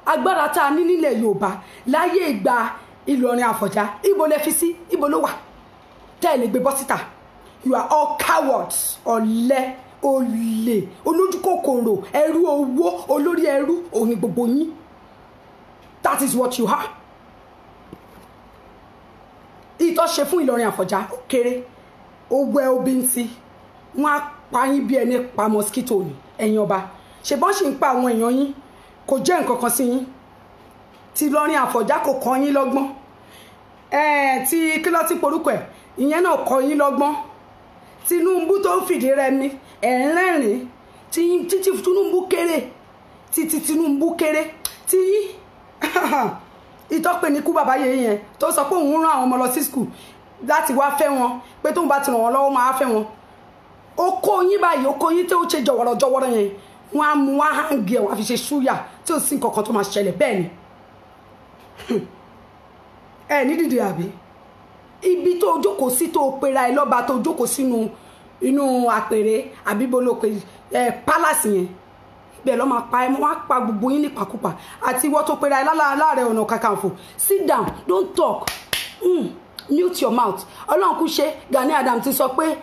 Agbára tá a ní nílẹ̀ Yorùbá láyé ìgbà Ìlọrin Àfọ̀njá, ibo lẹ fi sí? Ibo ló wà tẹ́ ẹ lè gbé bọ́ síta? You are all cowards. Ọ̀lẹ, olè, olójúkòkòrò, ẹrú owó, olórí ẹrú òní gbogbo yín. That is what you are. Ìtọ́ ṣe fún Ìlọrin Àfọ̀njá ó kéré, ó wẹ́ obìnrin, wọ́n á pa yín bí ẹni pa mosquito ni. Ẹ̀yin ọba, ṣèbọ́n sì ń pa àwọn èèyàn yín, kò jẹ́ nǹkan kan sí yín. Ti Ìlọrin Àfọ̀njá kò kọ́ yín lọ́gbọ́n, tí kí ló ti porúkọ ẹ̀ ìyẹn náà kọ́ yín lọ́gbọ́n. Tinubu tó ń fìdí rẹmi, ẹ̀ ń rẹ́rìn. Títí Tinubu kéré, títí Tinubu kéré tí ìtọ́pẹ́ ní kú bàbá yẹn yẹn tó sọ pé òun rán àwọn ọmọ lọ sí school láti wá fẹ́ wọn, pé tóun bá ti ràn wọ́n lọ́wọ́ máa fẹ́ wọn. Ó kó yín báyìí, ó kó yín tí ó ṣe jọ̀wọ̀rọ̀ jọ̀wọ̀rọ̀ yẹn, wọ́n á mú, wọ́n á hang ẹ̀, wọ́n á fi ṣe ṣúyà tí ò sí nǹkan kan tó máa ṣẹlẹ̀. Bẹ́ẹ̀ ni ẹ ní dìde àbí ibi tó jókòó sí, tó pera ẹ lọ́ba, tó jókòó sínú inú àpèrè àbí bó ló pe ẹ palace yẹn, ibẹ̀ lọ́ máa pa ẹ, wọ́n á pa gbogbo yín nípakúpa. Àti ìwọ tó pera ẹ láàrẹ Ọ̀nà Kakanfò, sit down, don't talk. Mute your mouth. Ọlọ́run kú ṣe Gani Adams ti sọ pé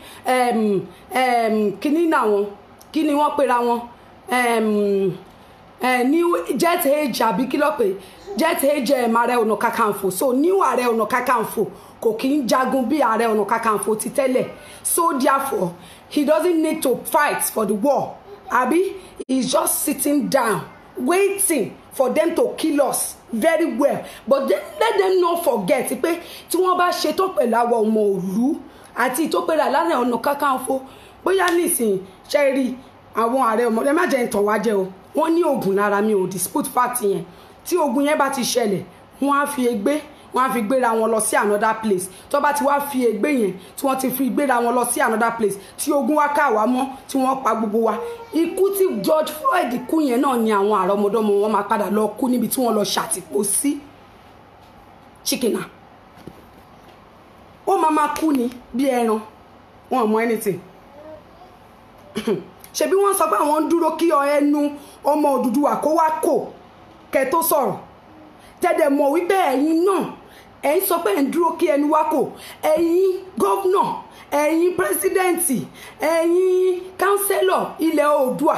kíní náà wọn, kí ni wọ́n pera wọn, new jet age àbí kí ló pé jet age, Ààrẹ Ọ̀nà Kakanfò. So new Ààrẹ Ọ̀nà Kakanfò kò kí ń jagun bí Ààrẹ Ọ̀nà Kakanfò ti tẹ́lẹ̀, so therefore he doesn't need to fight for the war, àbí? He's just sitting down, waiting for them to kill us very well. But then, let them not forget pé tí wọ́n bá ṣetán pẹ̀lú àwọn ọmọ òlu àti tó pera l'Ààrẹ Ọ̀nà Kakanfò, bóyá nísìnyí ṣe rí àwọn ààrẹ ọmọ ẹ má jẹ́ ń tàn wá jẹ o. Wọ́n ní oògùn lára, mi ò dispute fact yẹn. Tí ogun yẹn bá ti ṣẹlẹ̀, wọ́n á fi egbé, wọ́n á fi gbéra wọn lọ sí another place. Tó bá ti wá fi egbé yẹn, tí wọ́n ti fi gbéra wọn lọ sí another place, tí ogun wá ká wá mọ́, tí wọ́n pa gbogbo wa, ikú tí George Floyd kú yẹn náà ni àwọn àrọ́mọdọ́mọ wọn máa padà lọ kú níbi tí wọ́n lọ ṣàtìpó sí. Chikina, wọ́n máa kú ni bí ẹran. Wọn ò mọ anything. Ṣebí wọ́n sọ pé àwọn ń dúró kí ẹnu ọmọ Odùduwà kó wá kò kẹ́ tó sọ̀rọ̀. Tẹ́lẹ̀ mọ̀ wípé ẹ̀yin náà ẹ̀ ń sọ pé ẹ̀ ń dúró kí ẹnu wá kò. Ẹ̀yin governor, ẹ̀yin president, ẹ̀yin councillor ilẹ̀ Oòduà,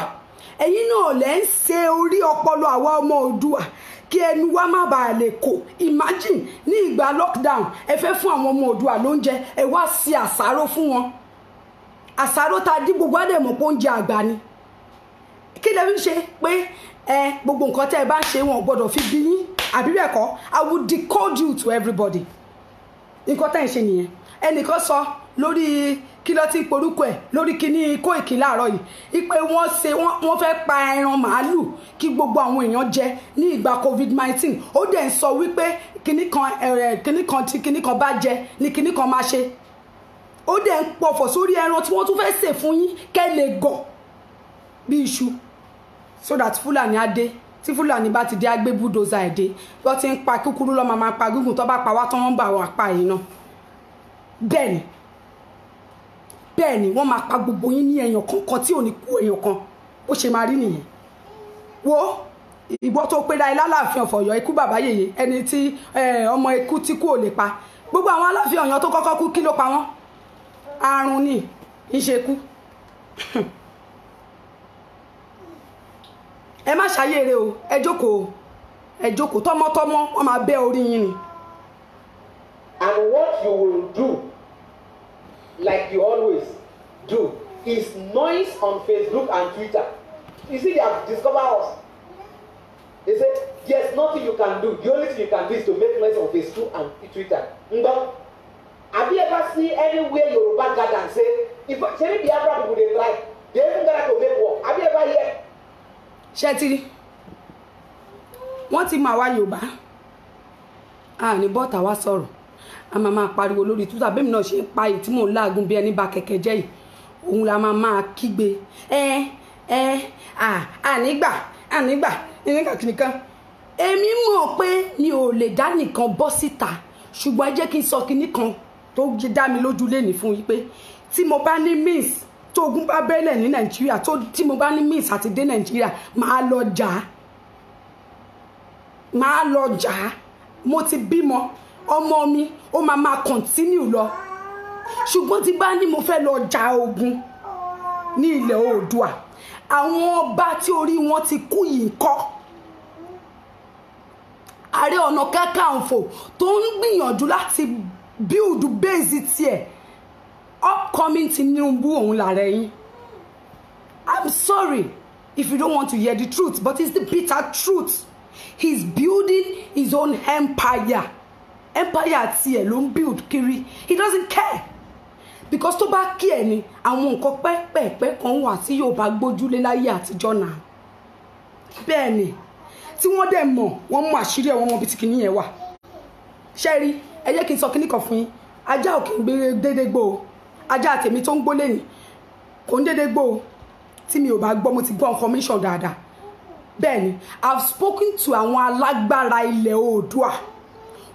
ẹ̀yin náà lẹ́ ń ṣe orí ọpọlọ àwa ọmọ Oòduà kí ẹnu wa má bàa lè kò. Imagine, ní ìgbà lockdown, ẹ fẹ́ fún àwọn ọmọ Oòduà lóúnjẹ, ẹ wá ṣe àṣàrò fún wọn. Àṣàrò tá a dí, gbogbo àdèmọ̀ pé oúnjẹ àgbà ni. Kí lè fi ṣe pé ẹ gbogbo nǹkan tẹ́ ẹ bá ń ṣe, wọn ò gbọ́dọ̀ fi bí yín, àbí bẹ́ẹ̀ kọ́? I will decode you to everybody. Nǹkan tẹ́ ẹ ń ṣe nìyẹn. Ẹnìkan sọ lórí kí ló ti ń porúkọ ẹ̀ lórí kíní Kóìkì láàárọ̀ yìí ipe wọ́n ṣe wọ́n fẹ́ pa ẹran màálù kí gbogbo àwọn èèyàn jẹ ní ìgbà COVID-19. Ó dẹ̀ ń sọ wípé kíní kan, kíní kan tí kíní kan bá jẹ ní kíní kan máa ṣe. Ó dẹ̀ ń pọ̀fọ̀ sórí ẹran tí wọ́n tún fẹ́ sè fún yín kẹ́ lè gọ̀ bí iṣu, so that Fúlàní á dé. Tí Fúlàní bá ti dé, á gbé bulldozer ẹ̀ dé. Wọ́n ti ń pa kúkúrú lọ́ọ́ máa pa gígùn. Tó bá pa wá tán, wọ́n ń bà wọ́n pa yìí náà. Bẹ́ẹ̀ ni, bẹ́ẹ̀ ni, wọ́n máa pa gbogbo yín ní ẹyàn kankan tí ò ní kú èèyàn kan. Ó ṣe máa rí nìyẹn. Wo ìwọ tó pera ẹ lálàáfin of Ọ̀yọ́, ikú bàbá yèyé, ẹni tí ọmọ ikú tí kú ò lè pa. Gbogbo àwọn Aláàfin Ọ̀yọ́ tó kọ́kọ́ kú, kí ló pa wọ́n? Àrùn ni, ń ṣe kú. Ẹ má ṣàyèrè o. Ẹ jókòó, ẹ jókòó. Tọmọtọmọ wọn máa bẹ́ orí yín ni. And what you will do, like you always do, is noise on Facebook and Twitter. You see, they have discovered us. They say, "There's nothing you can do. The only thing you can do is to make noise on Facebook and Twitter." Ngo, have you ever seen anywhere Yoruba gather and say, if Shebi Biafra people dey try, they even gather to make war? Have you ever hear? Ṣé ti rí? Wọ́n ti mọ àwa Yorùbá a ní bọ́ọ̀tà wa sọ̀rọ̀, a máa máa pariwo lórí Twitter. Bẹ́ẹ̀ mi náà ṣe ń pa èyí tí mò ń láàgùn bí ẹni ba kẹ̀kẹ́ jẹ́ yìí, òun la máa máa kígbe. Ẹ ẹ à ànígbà ànígbà nígbà kìnìkan. Èmi mọ̀ pé mi ò lè dá nìkan bọ́ síta, ṣùgbọ́n ẹ jẹ́ kí n sọ kinní kan tó dá mi lójú lénìí fún yín pé tí mo bá ní means, tó ogun bá bẹ́lẹ̀ ní Nàìjíríà, tó tí mo bá ní means àti dé Nàìjíríà, máa lọ jà á, máa lọ jà á. Mo ti bímọ, ọmọ mi ó máa máa continue lọ. Ṣùgbọ́n tí bá ní mo fẹ́ lọ ja ogun ní ilẹ̀ Oòduà, àwọn ọba tí orí wọn ti kú yìí ń kọ́? Ààrẹ Ọ̀nà Kakanfò tó ń gbìyànjú láti build base tiẹ̀, upcoming Tinubu, òun làrẹ yín. I'm sorry if you don't want to hear the truth, but it's the bitter truth. He's building his own empire. Empire tiẹ̀ ló ń build kiri. He doesn't care, because tó bá kí ẹ ní àwọn nǹkan pẹ́pẹ́pẹ́ kan wà tí yóò bá gbójúlé láyé àtijọ́ náà, bẹ́ẹ̀ ni, tí wọ́n dẹ̀ mọ̀, wọ́n mú àṣírí ẹ̀, wọ́n mọ ibi tí kìíní yẹn wà. Ṣé rí, ẹ jẹ́ kí n sọ kíní kan fún yín. Ajá ò kì í gbé dédé gbó o. Ajá tèmi tó ń gbó lẹ́yìn kò ń dédé gbó o. Tí mi ò bá gbọ́, mo ti gbọ́ information dáadáa. Bẹ́ẹ̀ ni, I've spoken to àwọn alágbára ilẹ̀ Oòduà,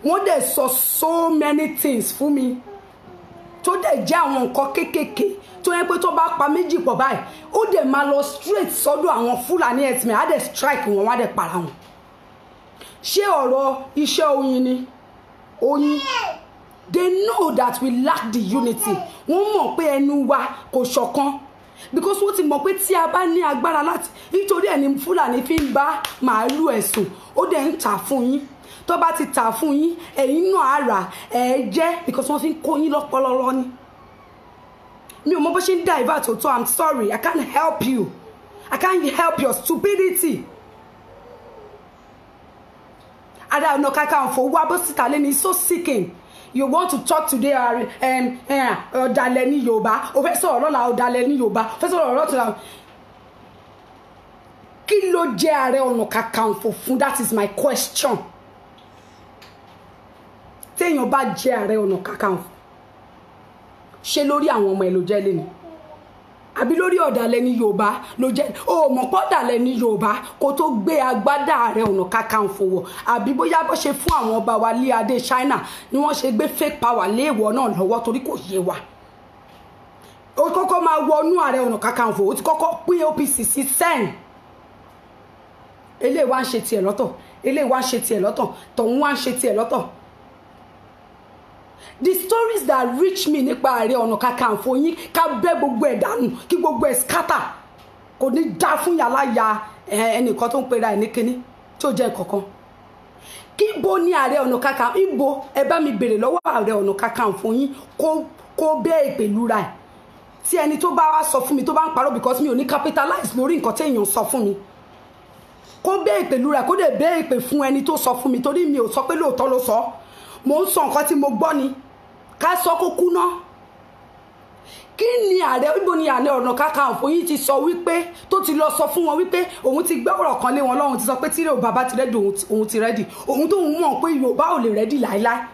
wọ́n dẹ̀ sọ so many things fún mi tó dẹ̀ jẹ́ àwọn nǹkan kéékèèké tó yẹ pé tó bá pa méjì pọ̀ báyìí, ó dẹ̀ máa lọ straight sọ́dọ̀ àwọn Fúlàní herdsmen, á dẹ̀ strike wọn, wọ́n á dẹ̀ para wọn. Ṣé ọ̀rọ̀ iṣẹ́ oyin ni? Oyin They know that we lack the unity. Wọ́n mọ̀ pé ẹnu wa kò ṣọ̀kan, because wọ́n ti mọ̀ pé tí a bá ní agbára láti, nítorí ẹ̀ ní Fúlàní fi ń bá màálù ẹ̀sùn, ó dẹ̀ ń tà fún yín. Tó bá ti tà fún yín, ẹ̀yin náà á rà ẹ̀ jẹ́, because wọ́n fi ń kó yín lọ́pọlọlọ ni. Mi ò mọ bó ṣe ń divert òótọ́. I'm sorry, I can't help you. I can't help your stupidity. Ààrẹ Ọ̀nà Kakanfò wá bó síta lé ní, so seeking. You want to talk today, ọ̀dàlẹ̀ ní Yorùbá. O fẹ́ sọ̀rọ̀ lọ́la, ọ̀dàlẹ̀ ní Yorùbá. O fẹ́ sọ̀rọ̀ lọ́tùnla. Kí ló jẹ́ Ààrẹ Ọ̀nà Kakanfò fún? That is my question. Téèyàn bá jẹ́ Ààrẹ Ọ̀nà Kakanfò, ṣé lórí àwọn ọmọ ẹ̀ ló jẹ́ lẹ́nu, àbí lórí ọ̀dàlẹ̀ ní Yorùbá ló jẹ́? O mọ̀ pé ọ̀dàlẹ̀ ní Yorùbá kó tó gbé agbádá Ààrẹ Ọ̀nà Kakanfò wọ̀, àbí bóyá bó ṣe fún àwọn ọba wa lé adé China ni wọ́n ṣe gbé fake power lé ìwọ náà lọ́wọ́, torí kò yé wa. Ó kọ́kọ́ máa wọnú Ààrẹ Ọ̀nà Kakanfò, ó ti kọ́kọ́ pín OPC sí 10. Eléyìí wá ń ṣe tiẹ̀ lọ́tọ̀, eléyìí wá ń ṣe tiẹ̀ lọ́tọ̀, tọ̀hún wá ń ṣe tiẹ̀ lọ́tọ̀. The stories that reach me nípa Ààrẹ Ọ̀nà Kakanfò yín, ká bẹ́ gbogbo ẹ̀ dànù, kí gbogbo ẹ̀ scatter, kò ní dá fún yàrá ya ẹnìkan tó ń pera ẹ̀ ní kinní tí ó jẹ́ kankan. Kí bo ní Ààrẹ Ọ̀nà Kakanfò ibo? Ẹ bá mi bèrè lọ́wọ́ Ààrẹ Ọ̀nà Kakanfò yín kó bẹ́ẹ̀ pẹ̀lú ra ẹ̀. Tí ẹni tó bá wá sọ fún mi tó bá ń parọ́, because mi ò ní capitalize lórí nǹkan téèyàn sọ fún mi, kó bẹ́ẹ̀ pẹ̀lú ra, kó dẹ̀ bẹ́ẹ̀ pè fún ẹni tó sọ fún mi, torí mi ò sọ pé lóòótọ́ ló sọ. Mo ń sọ nǹkan tí mo gbọ́ ni. Ká sọ kó kú ná. Kí ni ààrẹ, ibo ni Ààrẹ Ọ̀nà Kakanfò yìí ti sọ wípé tó ti lọ sọ fún wọn wípé òun ti gbé ọ̀rọ̀ kan lé wọn lọ́hùn, ti sọ pé tí Yorùbá bá ti ready, òun ti ready, òun tóun mọ̀ pé Yorùbá ò lè ready láéláé?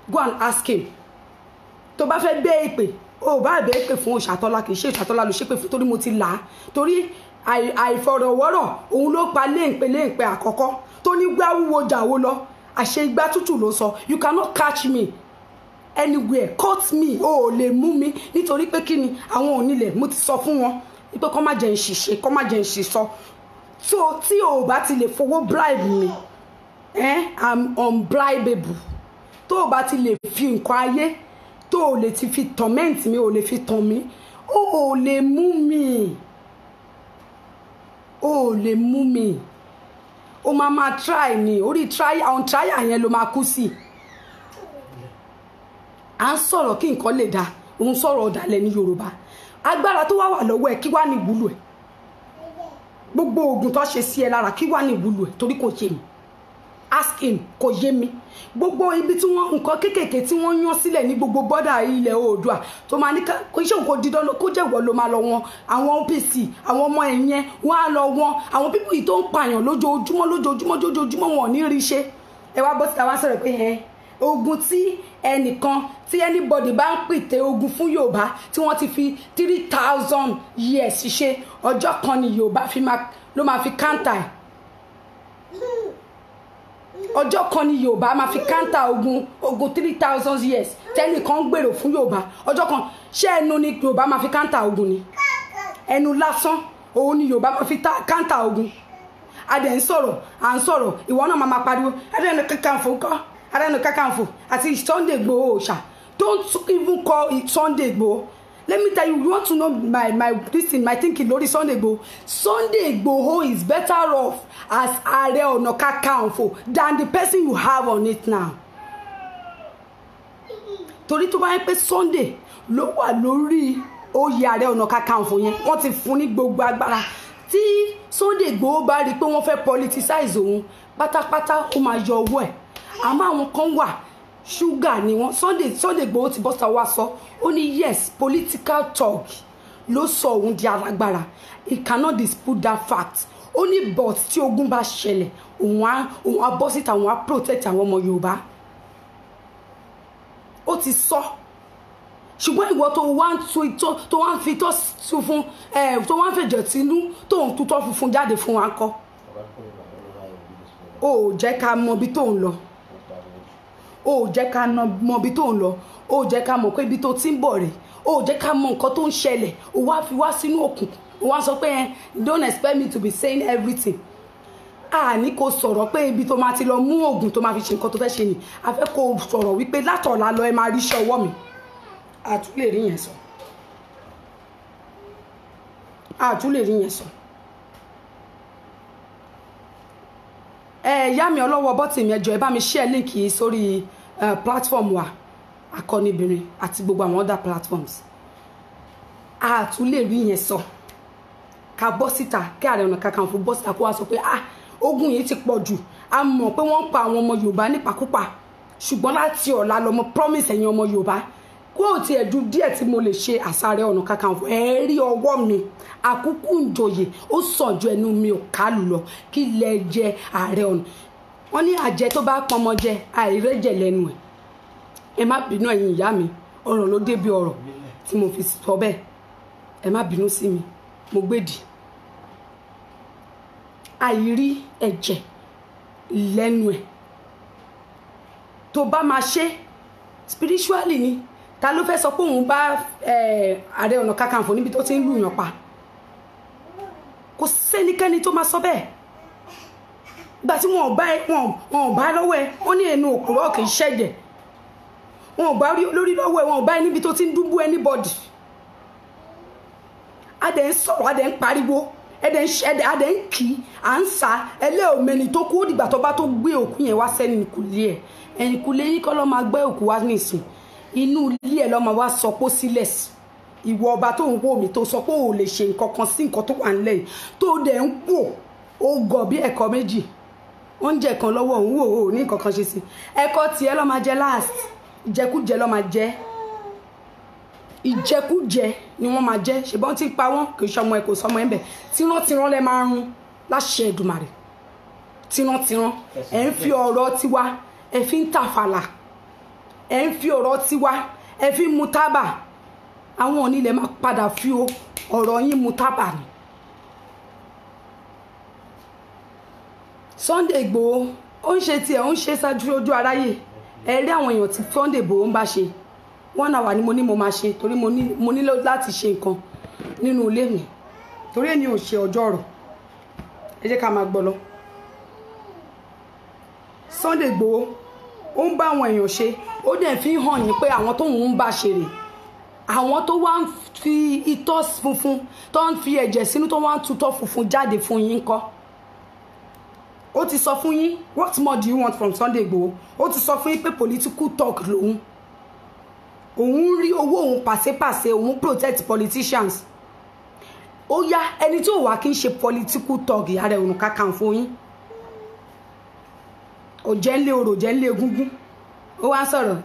Go and ask him. Tó bá fẹ́ bẹ́ èpè, ó bá bẹ́ èpè fún Òṣàtọ́lá, kì í ṣe Òṣàtọ́lá ló ṣépè fún, torí mo ti là á, torí àìfọ̀rọ̀wọ́rọ̀ òun ló pa léǹpẹ́ léǹpẹ́ àkọ́kọ́ tó ní gbá wúwo jàwó lọ, àṣẹ igbá tútù ló sọ. You cannot catch me anywhere, cut me, o ò lè mú mi, nítorí pé kí ni, àwọn onílẹ̀ mo ti sọ fún wọn pé kọ́ má jẹ́ ń ṣìṣe, kọ́ má jẹ́ ń ṣìṣọ. So tí o ò bá ti lè fowó bribe mi, I'm unbribable. Tó o bá ti lè fi nǹkan ayé tó o lè ti fi torment mi, o lè fi tàn mí, o ò lè mú mi, o ò lè mú mi. O máa máa try ni, orí try àwọn try yẹn ló máa kú sí. À ń sọ̀rọ̀ kí nǹkan lè dáa, òun sọ̀rọ̀ ọ̀dàlẹ̀ ní Yorùbá. Agbára tó wá wà lọ́wọ́ ẹ̀, kí wá ní ìwúlò ẹ̀? Gbogbo oògùn tó ṣe sí ẹ lára, kí wá ní ìwúlò ẹ̀? Torí kò yé mi. Ask him, kò yé mi. Gbogbo ibi tí wọ́n nǹkan kéékèèké tí wọ́n yán sílẹ̀ ní gbogbo bọ́dà ilẹ̀ Oòduà tó máa ní kó iṣẹ́ òun kò di dandan kó jẹ́ ìwọ ló máa lọ wọn, àwọn OPC, àwọn ọmọ ẹ̀yẹn wọ́n á lọ wọn, àwọn pípù yìí tó ń pààyàn lójoojúmọ́ lójoojúmọ́ lójoojúmọ́, wọn ò ní rí ṣe. Ẹ wá bọ́ síta wá sọ̀rọ̀ pé ẹ ogun tí ẹnìkan tí anybody bá ń pìtẹ ogun fún Yorùbá tí wọ́n ti fi 3000 years ṣe, ọjọ́ kan ni Yorùbá fi máa ló máa fi counter ẹ̀. Ọjọ́ kan ni Yorùbá máa fi counter ogun 3000 years tẹ́nìkan ń gbèrò fún Yorùbá. Ọjọ́ kan, ṣé ẹnu ni Yorùbá máa fi counter ogun ni? Ẹnu lásán òun ni Yorùbá máa fi counter ogun. A dẹ̀ ń sọ̀rọ̀, à ń sọ̀rọ̀, ìwọ náà máa pariwo Ààrẹ Ọ̀nà Kakanfò ńkọ́, Ààrẹ Ọ̀nà Kakanfò àti Sunday Igboho òòṣà. Don't even call it Sunday Igboho. Let me tell you, you want to know my this thing, my thinking lórí Sunday Igboho. Sunday Igboho is better off as Ààrẹ Ọ̀nà Kakanfò than the person you have on it now. Torí tó bá yẹ pé Sunday ló wà lórí oyè Ààrẹ Ọ̀nà Kakanfò yẹn, wọ́n ti fún ní gbogbo agbára. Tí Sunday Igboho bá rí i pé wọ́n fẹ́ politicize òun pátápátá, ó máa yọ owó ẹ̀. Àmọ́ àwọn kan wà, ṣúgà ni wọ́n. Sunday Igboho ti bọ́sà wá sọ, ó ní yes, political talk ló sọ òun di alágbára. He cannot dispute that fact. Ó ní but tí ogun bá ṣẹlẹ̀, òun á bọ́ síta, òun á protect àwọn ọmọ Yorùbá. Ó ti sọ. Ṣùgbọ́n ìwọ tó wá ń tu tó wá ń fi tó funfun tó wá ń fẹ̀jẹ̀ sínú tó ń tutọ́ funfun jáde fún wa kọ́, ó jẹ́ ká mọ ibi tó ń lọ, ó jẹ́ ká mọ ibi tó ń lọ, ó jẹ́ ká mọ̀ pé ibi tó ti ń bọ̀ rè, ó jẹ́ ká mọ nǹkan tó ń ṣẹlẹ̀. Ó wá fi wá sínú òkùnkùn, ó wá sọ pé don't expect me to be saying everything. A ní kó sọ̀rọ̀ pé ibi tó máa ti lọ mú oògùn tó máa fi ṣe nǹkan tó fẹ́ ṣe ni. A fẹ́ kó sọ̀rọ̀ wípé látọ̀la lọ ẹ máa ríṣẹ́ ọwọ́ mi. A tún lè rí yẹn sọ. A tún lè rí yẹn sọ. Ẹ yá mi ọlọ́wọ́ bọ́tì mi, ẹ jọ̀ọ́ ẹ bá mi share link yìí sórí platform wa Akọnibirin àti gbogbo àwọn other platforms. A tún lè rí yẹn sọ. Ká bọ́ síta, kí Ààrẹ Ọ̀nà Kakanfò bọ́ síta kó wá sọ pé ah, ogun yìí ti pọ̀ jù, a mọ̀ pé wọ́n ń pa àwọn ọmọ Yorùbá nípakúpa, ṣùgbọ́n láti ọ̀la lọ mo promise ẹ̀yin ọmọ Yorùbá, kó o tiẹ̀ ju díẹ̀ tí mo lè ṣe àṣàrẹ Ọ̀nà Kakanfò, ẹ rí ọwọ́ mi, àkúkú ìjòyè ó sàn ju ẹnu mi ò kálù lọ. Kí lẹ jẹ Ààrẹ Ọ̀nà? Wọ́n ní àjẹ tó bá pọnmọ jẹ àìrẹ́jẹ lẹ́nu ẹ̀. Ẹ má bínú ẹ̀yin ìyá mi, ọ̀rọ̀ ló débi ọ̀rọ̀ tí mo fi sọ bẹ́ẹ̀, ẹ má bínú sí mi, mo gbèdì. Àìrí ẹ̀jẹ̀ lẹ́nu ẹ̀ tó bá máa ṣe spiritually ni. Ta ló fẹ́ sọ pé òun bá Ààrẹ Ọ̀nà Kakanfò níbi tó ti ń lùyàn pa? Kò sẹ́nikẹ́ni tó máa sọ bẹ́ẹ̀. Ìgbà tí wọn ò bá ẹ, wọn ò bá lọ́wọ́ ẹ, wọ́n ní ẹnu òkúrọ̀ kì í ṣẹ̀jẹ̀. Wọn ò bá lórí lọ́wọ́ ẹ, wọn ò bá ẹ níbi tó ti ń dúnbú anybody. A dẹ̀ ń sọ̀rọ̀, a dẹ̀ ń pariwo, a dẹ̀ ń kì í, à ń sa ẹlẹ́òmẹ́ni tó kú. Ó dìgbà tó bá tó gbé òkú yẹn wá sẹ́ni ìkùlé ẹ̀, ẹ̀yìn ìkùlé yín kọ́ ló máa gbé òkú wá nísìn, inú ilé ẹ̀ ló máa wá sọ pé ó sílẹ̀ sí. Ìwọ ọba tó ń wò mí tó sọ pé ò lè ṣe nǹkan kan sí nǹkan tó wà nílẹ̀ yìí, tó dẹ̀ ń wò ó gọ̀ bí ẹ̀kọ́ méjì, oúnjẹ kan lọ́wọ́ òun wò ó ní nǹkan kan ṣe sí, ẹ̀kọ́ tiẹ̀ ló máa jẹ last, ìjẹkújẹ ló máa jẹ, ìjẹkújẹ ni wọ́n máa jẹ. Ṣùgbọ́n tí ń pa wọ́n kì í ṣọmọ ẹ, kò sọmọ ẹ ń bẹ̀. Tírántírán lẹ máa run láṣẹ Èdùmàrè. Tírántírán ẹ ń fi ọ̀rọ̀ tiwa ẹ fi ń tàfàlà, ẹ ń fi ọ̀rọ̀ tiwa ẹ fi ń mu tábà. Àwọn onílẹ̀ máa padà fi ọ̀rọ̀ yín mu tábà ni. Sunday Igboho ó ń ṣe tiẹ̀, ó ń ṣe ṣáájú ojú aráyé. Ẹ rí àwọn èèyàn tí Sunday Igboho ń bá ṣe. 1 hour ni mo ní mo máa ṣe, torí mo nílò láti ṣe nǹkan nínú ilé mi, torí èmi ò ṣe ọjọ́ ọ̀rọ̀. Ẹ jẹ́ ká máa gbọ́ lọ. Sunday Igboho ó ń bá àwọn èèyàn ṣe, ó dẹ̀ fi hàn yín pé àwọn tóun ń bá ṣe rè, àwọn tó wá ń fi itọ́ funfun, tó ń fi ẹ̀jẹ̀ sínú, tó wá ń tutọ́ funfun jáde fún yín kọ́. Ó ti sọ fún yín, what more do you want from Sunday Igboho? Ó ti sọ fún yín pé political talk lòun, òun rí owó òun pàṣẹpàṣẹ, òun protect politicians. Ó yá, ẹni tí ò wá kí n ṣe political talk, Ààrẹ Ọ̀nà Kakanfò yín òjẹ́ ńlé orò, òjẹ́ ńlé egúngún, ó wá ń sọ̀rọ̀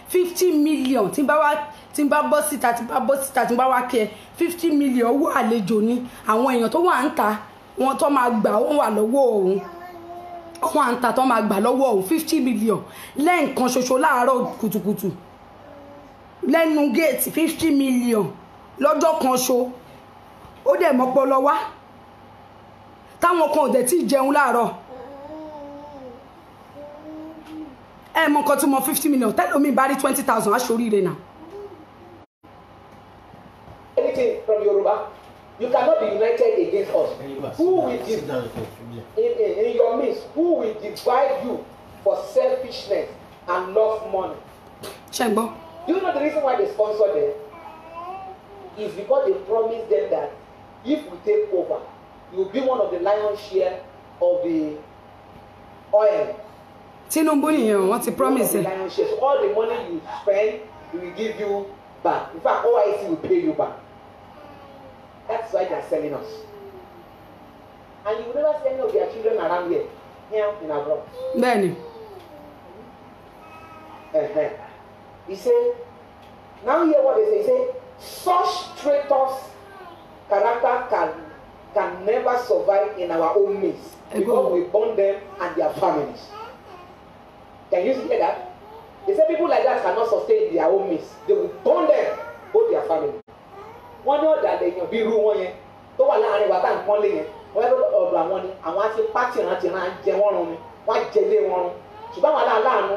50 million. Tí n bá wá, tí n bá bọ́ síta, tí n bá bọ́ síta, tí n bá wá kí ẹ, 50 million owó àlejò ni. Àwọn èèyàn tó wà ń ta wọn tó máa gbà, wọ́n wà lọ́wọ́ òun, wọ́n wà ń ta tó máa gbà lọ́wọ́ òun 50 million lẹ́ẹ̀kan ṣoṣo láàárọ̀ kùtùkùtù lẹ́nu géètì, 50 million lọ́jọ́ kan ṣo. Ó dẹ̀ mọ́pọlọ wá táwọn kan ò dẹ̀ tí ì jẹun láàárọ̀. Ẹ mọ nǹkan tí mo 50 million tẹ́lómi bá rí 20,000 aṣoríire náà. Anything from Yoruba, you cannot be united against us. Who will in your midst, who will divide you for selfishness and love money? Ṣé ń gbọ́? Do you know the reason why they sponsor them? Is because they promised them that if we take over, you will be one of the lion's share of the oil. Tinubu nìyẹn, wọ́n ti promise ẹ. Lion share. So all the money you spend, we will give you back. In fact, OIC will pay you back. That's why they are selling us. And you will never see any of their children around here, here in abroad. Bẹ́ẹ̀ni. He said, now hear what they say. He said, such traitors character can never survive in our own midst, because we burn them and their families. Can you hear that? They say people like that cannot sustain their own midst. They will burn them, both their family. Wọ́n ní ọ̀dàlẹ̀ èèyàn bí irú wọn yẹn tó wà láàrin wa tá à ń pọ́nlé yẹn, wọ́n yẹ ọ̀dọ̀ àwọn ni àwọn á ti pa tìrantìran á jẹ wọ́n run ni, wọ́n á jẹ ilé wọn run. Ṣùgbọ́n àwọn aláàánú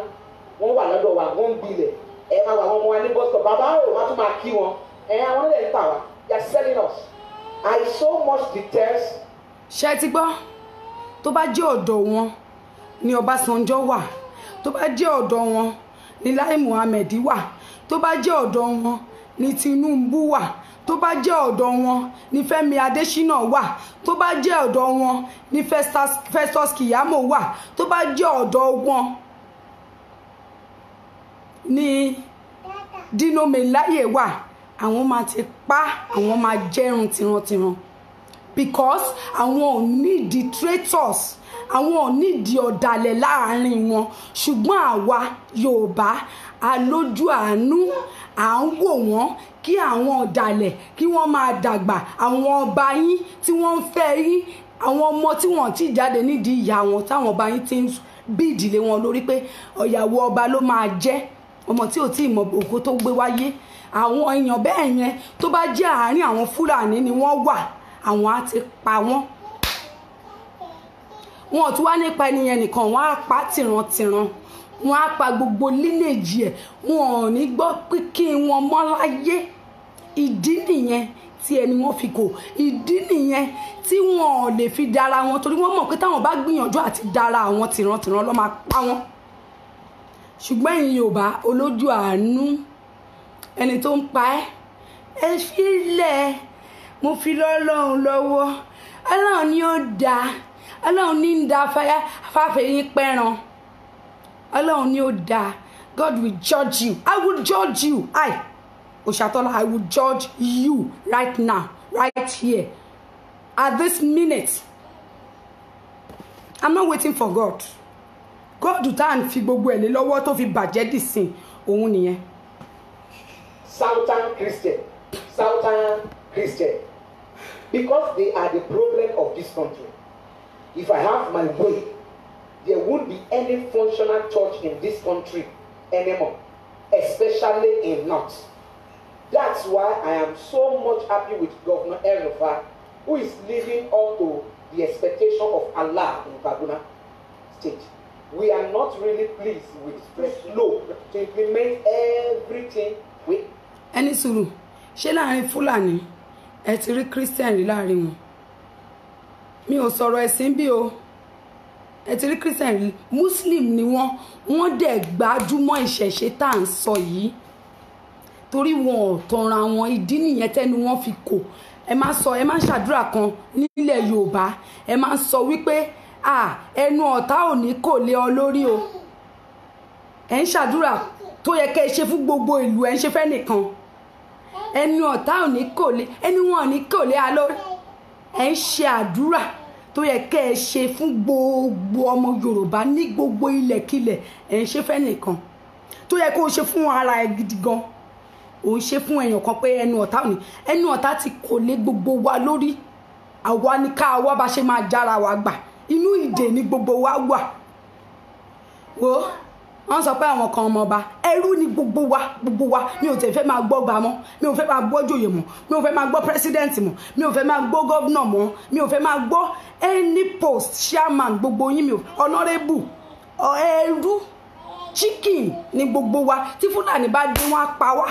wọ́n wà lọ́dọ̀ wa, wọ́n ń gbilẹ̀. Ẹ máa wà àwọn ọmọ wa ní bus stop, bàbá ò wọ́n á tún máa kí wọn. Ẹ àwọn ọlọ́dẹ̀ ń tà wá. They are selling us. I so much detest. Ṣé ti gbọ́? Tó bá jẹ́ ọ̀dọ̀ wọn ni Ọbásanjọ́ wà, tó bá jẹ́ ọ̀dọ̀ wọn ni Lai Muhammed wà, tó bá jẹ́ ọ̀dọ̀ wọn ni Tinubu wà, tó bá jẹ́ ọ̀dọ̀ wọn ni Fẹ́mi Adésínà wà, tó bá jẹ́ ọ̀dọ̀ wọn ni Festus Keyamo wà, tó bá jẹ́ ọ̀dọ̀ wọn ni Dino Melaye wà, àwọn máa ti pa, àwọn máa jẹrun tìrantìran, because àwọn ò need the traitors, àwọn ò need ọ̀dàlẹ̀ láàrin wọn. Ṣùgbọ́n àwa Yorùbá alójú àánú, à ń wò wọ́n kí àwọn ọ̀dàlẹ̀ kí wọ́n máa dàgbà. Àwọn ọba yín tí wọ́n ń fẹ́ yín, àwọn ọmọ tí wọ́n ti jáde nídìí ìyá wọn, táwọn ọba yín ti ń bí ìdílé wọn lórí pé ọ̀yàwó ọba ló máa jẹ́, ọmọ tí ò tí ì mọ ògo tó gbé wáyé. Àwọn èèyàn bẹ́ẹ̀ yẹn, tó bá jẹ́ àárín àwọn Fúlàní ni wọ́n wà, àwọn á ti pa wọ́n. Wọn ò tún wá nípa ẹni yẹn nìkan, wọ́n á pa tìrantìran, wọ́n á pa gbogbo línéèjì ẹ̀, wọn ò ní gbọ́ pé kí wọn mọ́ láyé. Ìdí nìyẹn tí ẹni wọn fi kò, ìdí nìyẹn tí wọn ò lè fi dára wọn, torí wọ́n mọ̀ pé táwọn bá gbìyànjú àti dára àwọn, tìrantìran ló máa pa wọ́n. Ṣùgbọ́n ẹ̀yin Yorùbá olójú àánú, ẹni tó ń pa ẹ́, ẹ fi lẹ̀, mo fi lọ́lọ́run lọ́wọ́, Ọlọ́run ni ó dáa, Ọlọ́run ní ń da fáfẹ́yìn pẹ́ran, Ọlọ́run ni ó dáa. God will judge you. I will judge you. I, Osatola, I will judge you right now, right here, at this minute. I'm not waiting for God. God tá à ń fi gbogbo ẹ̀ lé lọ́wọ́ tó fi bàjẹ́ dìsìn òun nìyẹn. Southern Christian, Southern Christian, because they are the problem of this country. If I have my way, there won't be any functional church in this country anymore, especially in North. That's why I am so much happy with Governor El-Rufai, who is living up to the expectation of Allah in Kaduna State. We are not really pleased with slow to implement everything we Ẹni sùúrù, ṣé láàrin Fúlàní ẹ ti rí Christian rí láàrin wọn? Mi ò sọ̀rọ̀ ẹ̀sìn bí o. Ẹ ti rí Christian rí? Muslim ni wọ́n, wọ́n dẹ̀ gbájúmọ́ ìṣẹ̀ṣe tá à ń sọ yìí, torí wọn ò tanra wọn. Ìdí nìyẹn tẹ́nu wọn fi kò. Ẹ máa sọ, ẹ máa ń ṣàdúrà kan nílẹ̀ Yorùbá, ẹ máa ń sọ wípé ẹnu ọ̀tá ò ní kò lé ọ lórí o. Ẹ ń ṣàdúrà tó yẹ kẹ́ ẹ ṣe fún gbogbo ìlú, ẹ ń ṣe fẹ́ nìkan. Ẹnu ọ̀tá ò ní kò lé, ẹnu wọn ò ní kò lé a lórí. Ẹ ń ṣe àdúrà tó yẹ kẹ́ ẹ ṣe fún gbogbo ọmọ Yorùbá ní gbogbo ilẹ̀kilẹ̀, ẹ ń ṣe fẹ́ nìkan. Tó yẹ kó o ṣe fún ara ẹ gidi gan, ò ń ṣe fún èèyàn kan pé ẹnu ọ̀tá ò ní. Ẹnu ọ̀tá ti kò lé gbogbo wa lórí. Àwa ni ká wá bá ṣe máa jára wa gbà. Inú ìdè ni gbogbo wa wà. Wo, wọ́n sọ pé àwọn kan ọmọ ọba, ẹrú ni gbogbo wa, gbogbo wa. Mi ò tẹ̀ fẹ́ máa gbọ́ gbà mọ́, mi ò fẹ́ máa gbọ́ joyè mọ́, mi ò fẹ́ máa gbọ́ president mọ́, mi ò fẹ́ máa gbọ́ governor mọ́, mi ò fẹ́ máa gbọ́ any post, chairman, gbogbo yín, mi ò honourable. Ẹrú, chicken ni gbogbo wa. Tí Fúlàní bá dé, wọ́n á pa wá.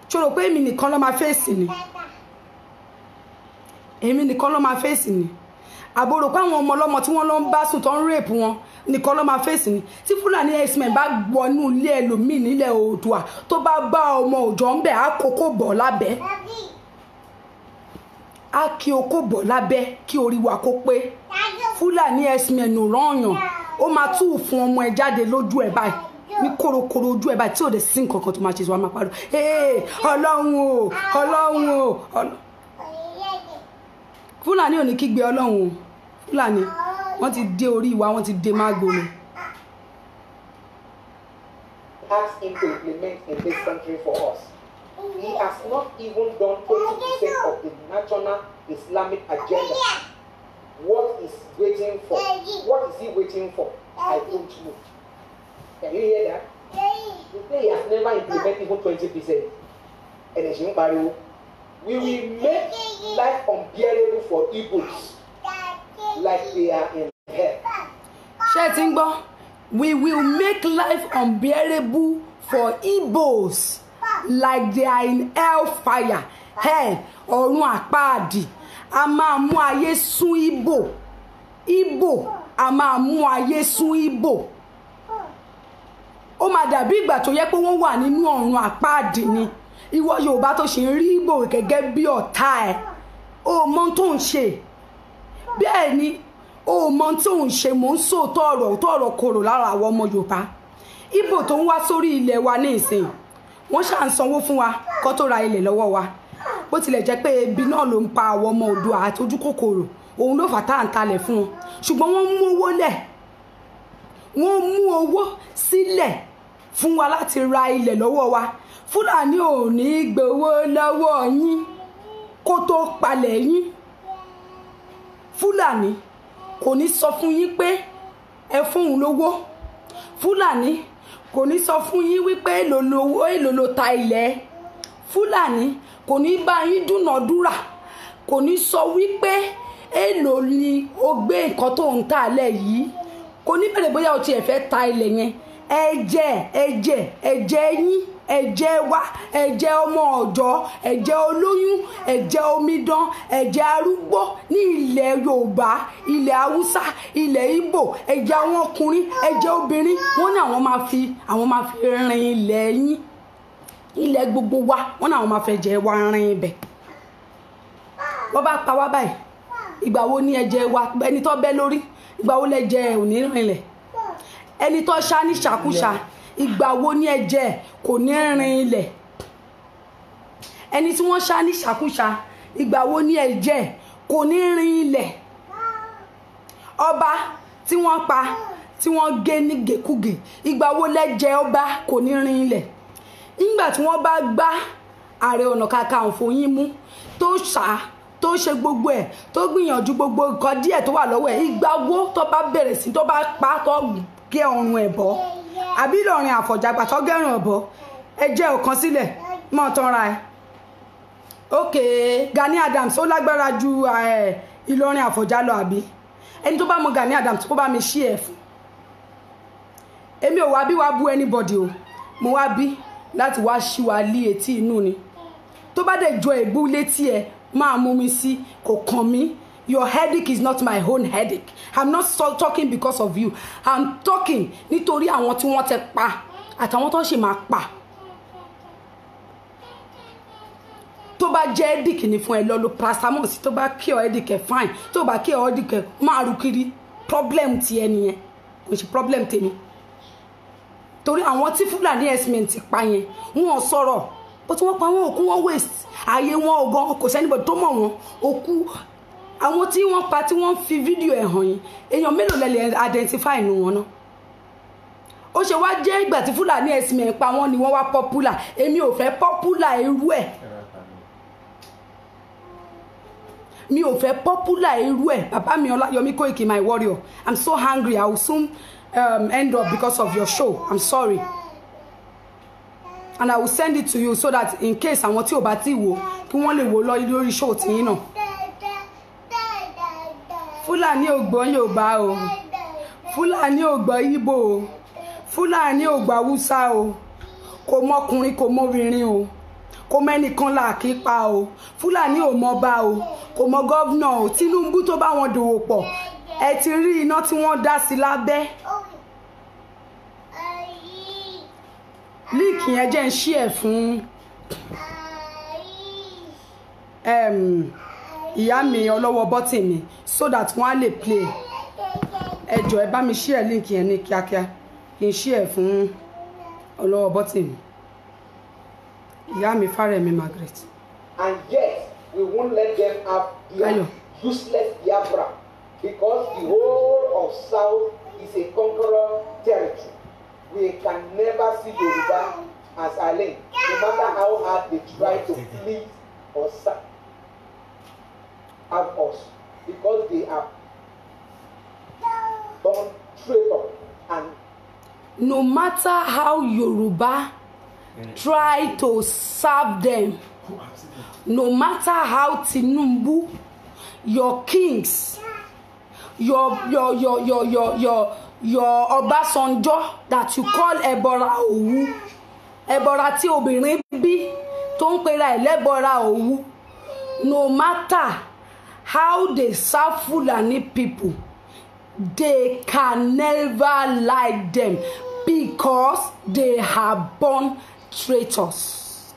Ṣòro pé èmi nìkan ló máa fèsì ni? Èmi nìkan ló máa fèsì ni? Àbúrò pé àwọn ọmọ ọlọ́mọ tí wọ́n lọ ń bá sùn, tó ń rape wọn nìkan ló máa fèsì ni? Tí Fúlàní herdsmen bá wọnú ilé ẹlòmíì nílẹ̀ Oòduà, tó bá bá ọmọ òòjọ́ ń bẹ̀, á kókó bọ̀ lábẹ́, á kí okó bọ̀ lábẹ́. Kí orí wa kó pé. Fúlàní herdsmen ò rányàn. Ó máa tú fún ọmọ ẹ jáde lójú ẹ báyìí, ní kòròkòrò ojú ẹ báyìí, tí ò dé sí nǹkan kan tó máa ṣe sí wa. Máa pariwo, "Ee, Ọlọ́run o, Ọlọ́run o." Fúlàní ò ní kígbe Ọlọ́run o. Fúlàní, wọ́n ti dé orí wa, wọ́n ti dé mágolo. Asked him to implement in this country for us. He has not even done 20% of the national Islamic agenda. What is waiting for? What is he waiting for? I don't know. Can you hear that? He say he has never implemented even 20%. And then ṣì ń pariwo. We will make life unbearable for Igbos like they are in hell. Ṣé ẹ ti ń gbọ́? We will make life unbearable for Igbos like they are in hell fire, hell, ọ̀run àpáàdì. A máa mú ayé sún Igbo. Ìgbò a máa mú ayé sún Ìgbò. Ó máa dàbí ìgbà tó yẹ pé wọ́n wà nínú ọ̀run àpáàdì ni. Ìwọ Yorùbá tó ṣe ń rí Ìgbò gẹ́gẹ́ bí ọ̀tá ẹ̀, ó mọ tó ń ṣe. Bẹ́ẹ̀ ni, ó mọ tó ń ṣe. Mò ń sòótọ́ ọ̀rọ̀, tó ọ̀rọ̀ korò lára àwọn ọmọ Yorùbá. Ìgbò tó ń wá sórí ilẹ̀ wa ní ìsìn, wọ́n ṣà ń sanwó fún wa kó tó ra ilẹ̀ lọ́wọ́ wa. Bó tilẹ̀ jẹ́ pé ebi náà ló ń pa àwọn ọmọ Oòduà àti ojú kòkòrò, òun ló fà tá à ń talẹ̀ fún wọn. Ṣùgbọ́n wọ́n mú owó lẹ̀, wọ́n mú owó sílẹ̀ fún wa láti ra ilẹ̀ lọ́wọ́ wa. Fúlàní ò ní gbowó lọ́wọ́ yín kó tó palẹ̀ yín. Fúlàní kò ní sọ fún yín pé ẹ fún òun lówó. Fúlàní kò ní sọ fún yín wípé èlò lówó, èlò ló ta ilẹ̀. Fúlàní kò ní bá yín dúnàádúrà, kò ní sọ wípé èlò ni o gbé nǹkan tó ń tà lẹ̀ yìí, kò ní bèrè bóyá o tiẹ̀ fẹ́ ta ilẹ̀ yẹn. Ẹ̀jẹ̀, ẹ̀jẹ̀, ẹ̀jẹ̀ yín, ẹ̀jẹ̀ wa, ẹ̀jẹ̀ ọmọ ọ̀jọ́, ẹ̀jẹ̀ olóyún, ẹ̀jẹ̀ omidan, ẹ̀jẹ̀ arúgbó ní ilẹ̀ Yorùbá, ilẹ̀ Haúsá, ilẹ̀ Ìgbò, ẹ̀jẹ̀ àwọn ọkùnrin, ẹ̀jẹ̀ obìnrin, wọ́n ní àwọn máa fi, àwọn máa fi rin ilẹ̀ yín, ilẹ̀ gbogbo wa, wọ́n ní àwọn máa fẹ́ jẹ wa rin ibẹ̀. Wọ́n bá pa wá báyìí, ìgbà wo ni ẹ̀jẹ̀ wa, ẹni tó bẹ́ lórí, ìgbà wo lẹ̀jẹ̀ ò ní rinlẹ̀? Ẹni tó ṣá ní ṣàkúṣà, ìgbà wo ni ẹ̀jẹ̀ kò ní rin ilẹ̀? Ẹni tí wọ́n ṣá ní ṣàkúṣà, ìgbà wo ni ẹ̀jẹ̀ kò ní rin ilẹ̀? Ọba tí wọ́n pa, tí wọ́n gé ní gèkúgè, ìgbà wo lẹ̀jẹ̀ ọba kò ní rin ilẹ̀? Nígbà tí wọ́n bá gbá Ààrẹ Ọ̀nà Kakanfò yín mú, tó ṣá, tó ṣe gbogbo ẹ̀, tó gbìyànjú gbogbo nǹkan díẹ̀ tó wà lọ́wọ́ ẹ̀, ìgbà wo tó bá bẹ̀rẹ̀ sí, tó bá pa, tó gé ọrùn ẹ̀ bọ́, àbí Ìlọrin Àfọ̀njá tó gẹ́rùn ẹ̀ bọ́, ẹ jẹ́ ọ̀kan sílẹ̀ mọ́ tán ra ẹ̀. Ok, Gani Adams ó lágbára ju Ìlọrin Àfọ̀njá lọ, àbí? Ẹni tó bá mọ Gani Adams kó bá mi ṣí ẹ̀ fún. Èmi ò wá bí wá bú anybody o, mo wá bí láti wá ṣí wa lé etí inú ni. Tó bá dẹ̀ jọ ègbú létí ẹ, máa mú mi sí, kò kàn mí. Your headache is not my own headache. I'm not so talking because of you. I'm talking nítorí àwọn tí wọ́n ti pa àtàwọn tó ṣì máa pa. Tó bá jẹ́ headache ni fún ẹ, lọ lo paracetamol sí. Tó bá cure headache ẹ, fine. Tó bá cure headache ẹ, máa ru kiri. Problem ti ẹ nìyẹn, kò ṣe problem tèmi. Torí àwọn tí Fúlàní herdsmen ti pa yẹn, wọn ò sọ̀rọ̀ bó tí wọ́n pa wọn, òkú wọn waste ààyè wọn ò gan, kò sẹ́nibọ̀ tó mọ̀ wọn. Òkú àwọn tí wọ́n pa tí wọ́n fi fídíò ẹ̀ hàn yín, èèyàn mélòó lẹ lè identify inú wọn náà? Ó ṣe wá jẹ́ ìgbà tí Fúlàní herdsmen pa wọ́n ni wọ́n wá popular. Èmi ò fẹ́ popular irú ẹ̀, mi ò fẹ́ popular irú ẹ̀. Bàbá mi Ọláyọmí Kóìkì, my warrior, I'm so angry. I will soon end up because of your show. I'm sorry, and I will send it to you so that in case àwọn tí ò bá tí wò, kí wọ́n lè wò lórí show tiyín náà. Fúlàní ò gbọ́ Yorùbá o, Fúlàní ò gbọ́ Ìgbò o, Fúlàní ò gbọ́ Haúsá o. Kò mọkùnrin, kò mọbìnrin o, kò mẹ́nìkan là kí pa o. Fúlàní ò mọba o, kò mọ governor o. Tinubu tó bá wọn dòwò pọ̀, ẹ ti rí iná tí wọ́n dá sí lábẹ́. Link yẹn jẹ́ ń ṣí ẹ̀ fún ìyá mi ọlọ́wọ́ bọ́tì mi so that wọ́n á lè play. Ẹ jọ̀ọ́, ẹ bá mi share link yẹn ní kíákíá, kí n share fún ọlọ́wọ́ bọ́tì mi, ìyá mi Fárẹ̀mí Margaret. And yet, we won't let them have their Ayo. Useless Biafra because the whole of South is a conqueror territory. We can never see Yoruba as alien, no matter how hard they try to please or serve us, because they are born traitor and No matter how Yoruba try to serve them, no matter how Tinubu, your kings, your Ọbásanjọ́ that you call Ẹbọra Òwu, ẹbọra tí obìnrin bí tó ń pera ẹ̀ lẹ́bọra Òwu, no matter how they serve Fulani people, They can never like them because they are born traitors.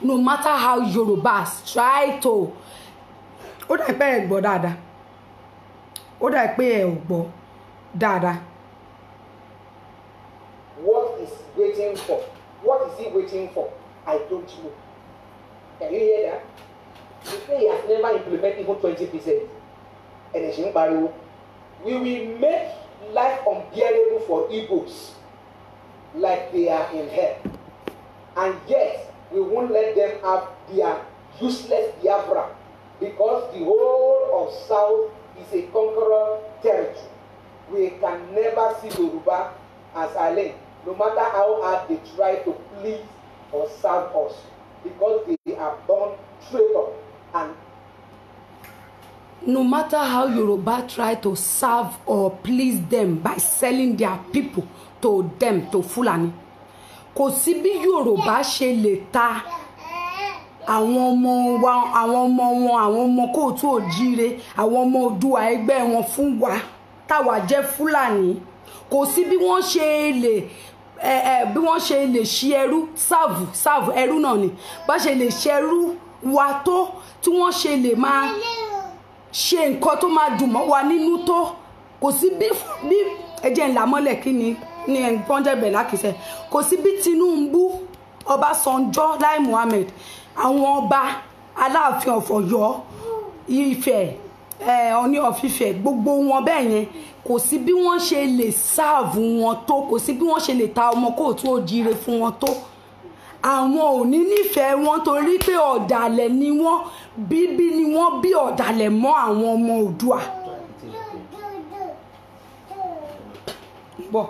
No matter how Yorubas try to, ó dà pé ẹ gbọ́ dáadáa, ó dà pé ẹ ò gbọ́ dáadáa. What is waiting for? What is he waiting for? I don't know. Can you hear that? He say he has never implemented even 20%. And ẹ ṣì ń pariwo. We will make life unbearable for Igbos like they are in hell. And yet, we won't let them have their useless Biafra because the whole of South is a conqueror territory. We can never see Yoruba as alien, no matter how hard they try to please or serve us, because they are born traitor and No matter how Yoruba try to serve or please them by selling their people to them, to Fulani, kò sí bí Yorùbá ṣe lè ta àwọn ọmọ wa, àwọn ọmọ wọn, àwọn ọmọ kóòtù òjíire, àwọn ọmọ Oòduà ẹgbẹ́ wọn fún wa táwa jẹ́ Fúlàní. Kò sí bí wọ́n ṣe lè bí wọ́n ṣe lè ṣe ẹrú sáàvù sáàvù ẹrú náà ni bá ṣe lè ṣe ẹrú wa tó, tí wọ́n ṣe lè máa ṣe nǹkan tó máa dùn mọ́ wa nínú tó, kò sí bí ẹjẹ́ ńlá mọ́lẹ̀ kí ni ní pọ́njẹ́bẹ̀ lákìsẹ́, kò sí bí Tinubu, Ọbásanjọ́, Lai Muhammed, àwọn ọba Aláàfin of Ọ̀yọ́, Ifẹ̀, Ọọ̀ni of Ifẹ̀, gbogbo wọn bẹ́ẹ̀ yẹn, kò sí bí wọ́n ṣe lè sáàvù wọn tó, kò sí bí wọ́n ṣe lè ta ọmọ kóòtù òjíire fún wọn tó, àwọn ò ní nífẹ̀ẹ́ wọn torí pé ọ̀dàlẹ̀ ni wọ́n, bíbí ni wọ́n bí ọ̀dàlẹ̀ mọ́ àwọn ọmọ Oòduà. Bọ̀.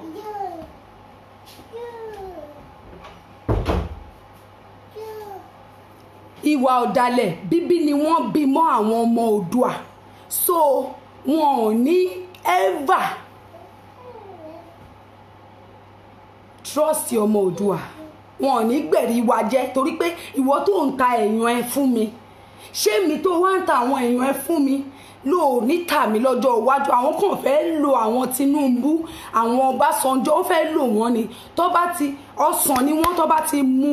Ìwà ọ̀dàlẹ̀ bíbí ni wọ́n bí mọ́ àwọn ọmọ Oòduà, so wọn ò ní ever trust ọmọ Oòduà, wọn ò ní gbẹ̀rí wa jẹ́ torí pé ìwọ tó ń ta èèyàn ẹ fún mi, ṣé mi tó wá ń ta àwọn èèyàn ẹ fún mi ló ò ní tà mí lọ́jọ́ iwájú? Àwọn kan fẹ́ lo àwọn Tinubu, àwọn Ọbásanjọ́, ó fẹ́ lò wọ́n ni. Tó bá ti ọsàn ni wọ́n, tó bá ti mu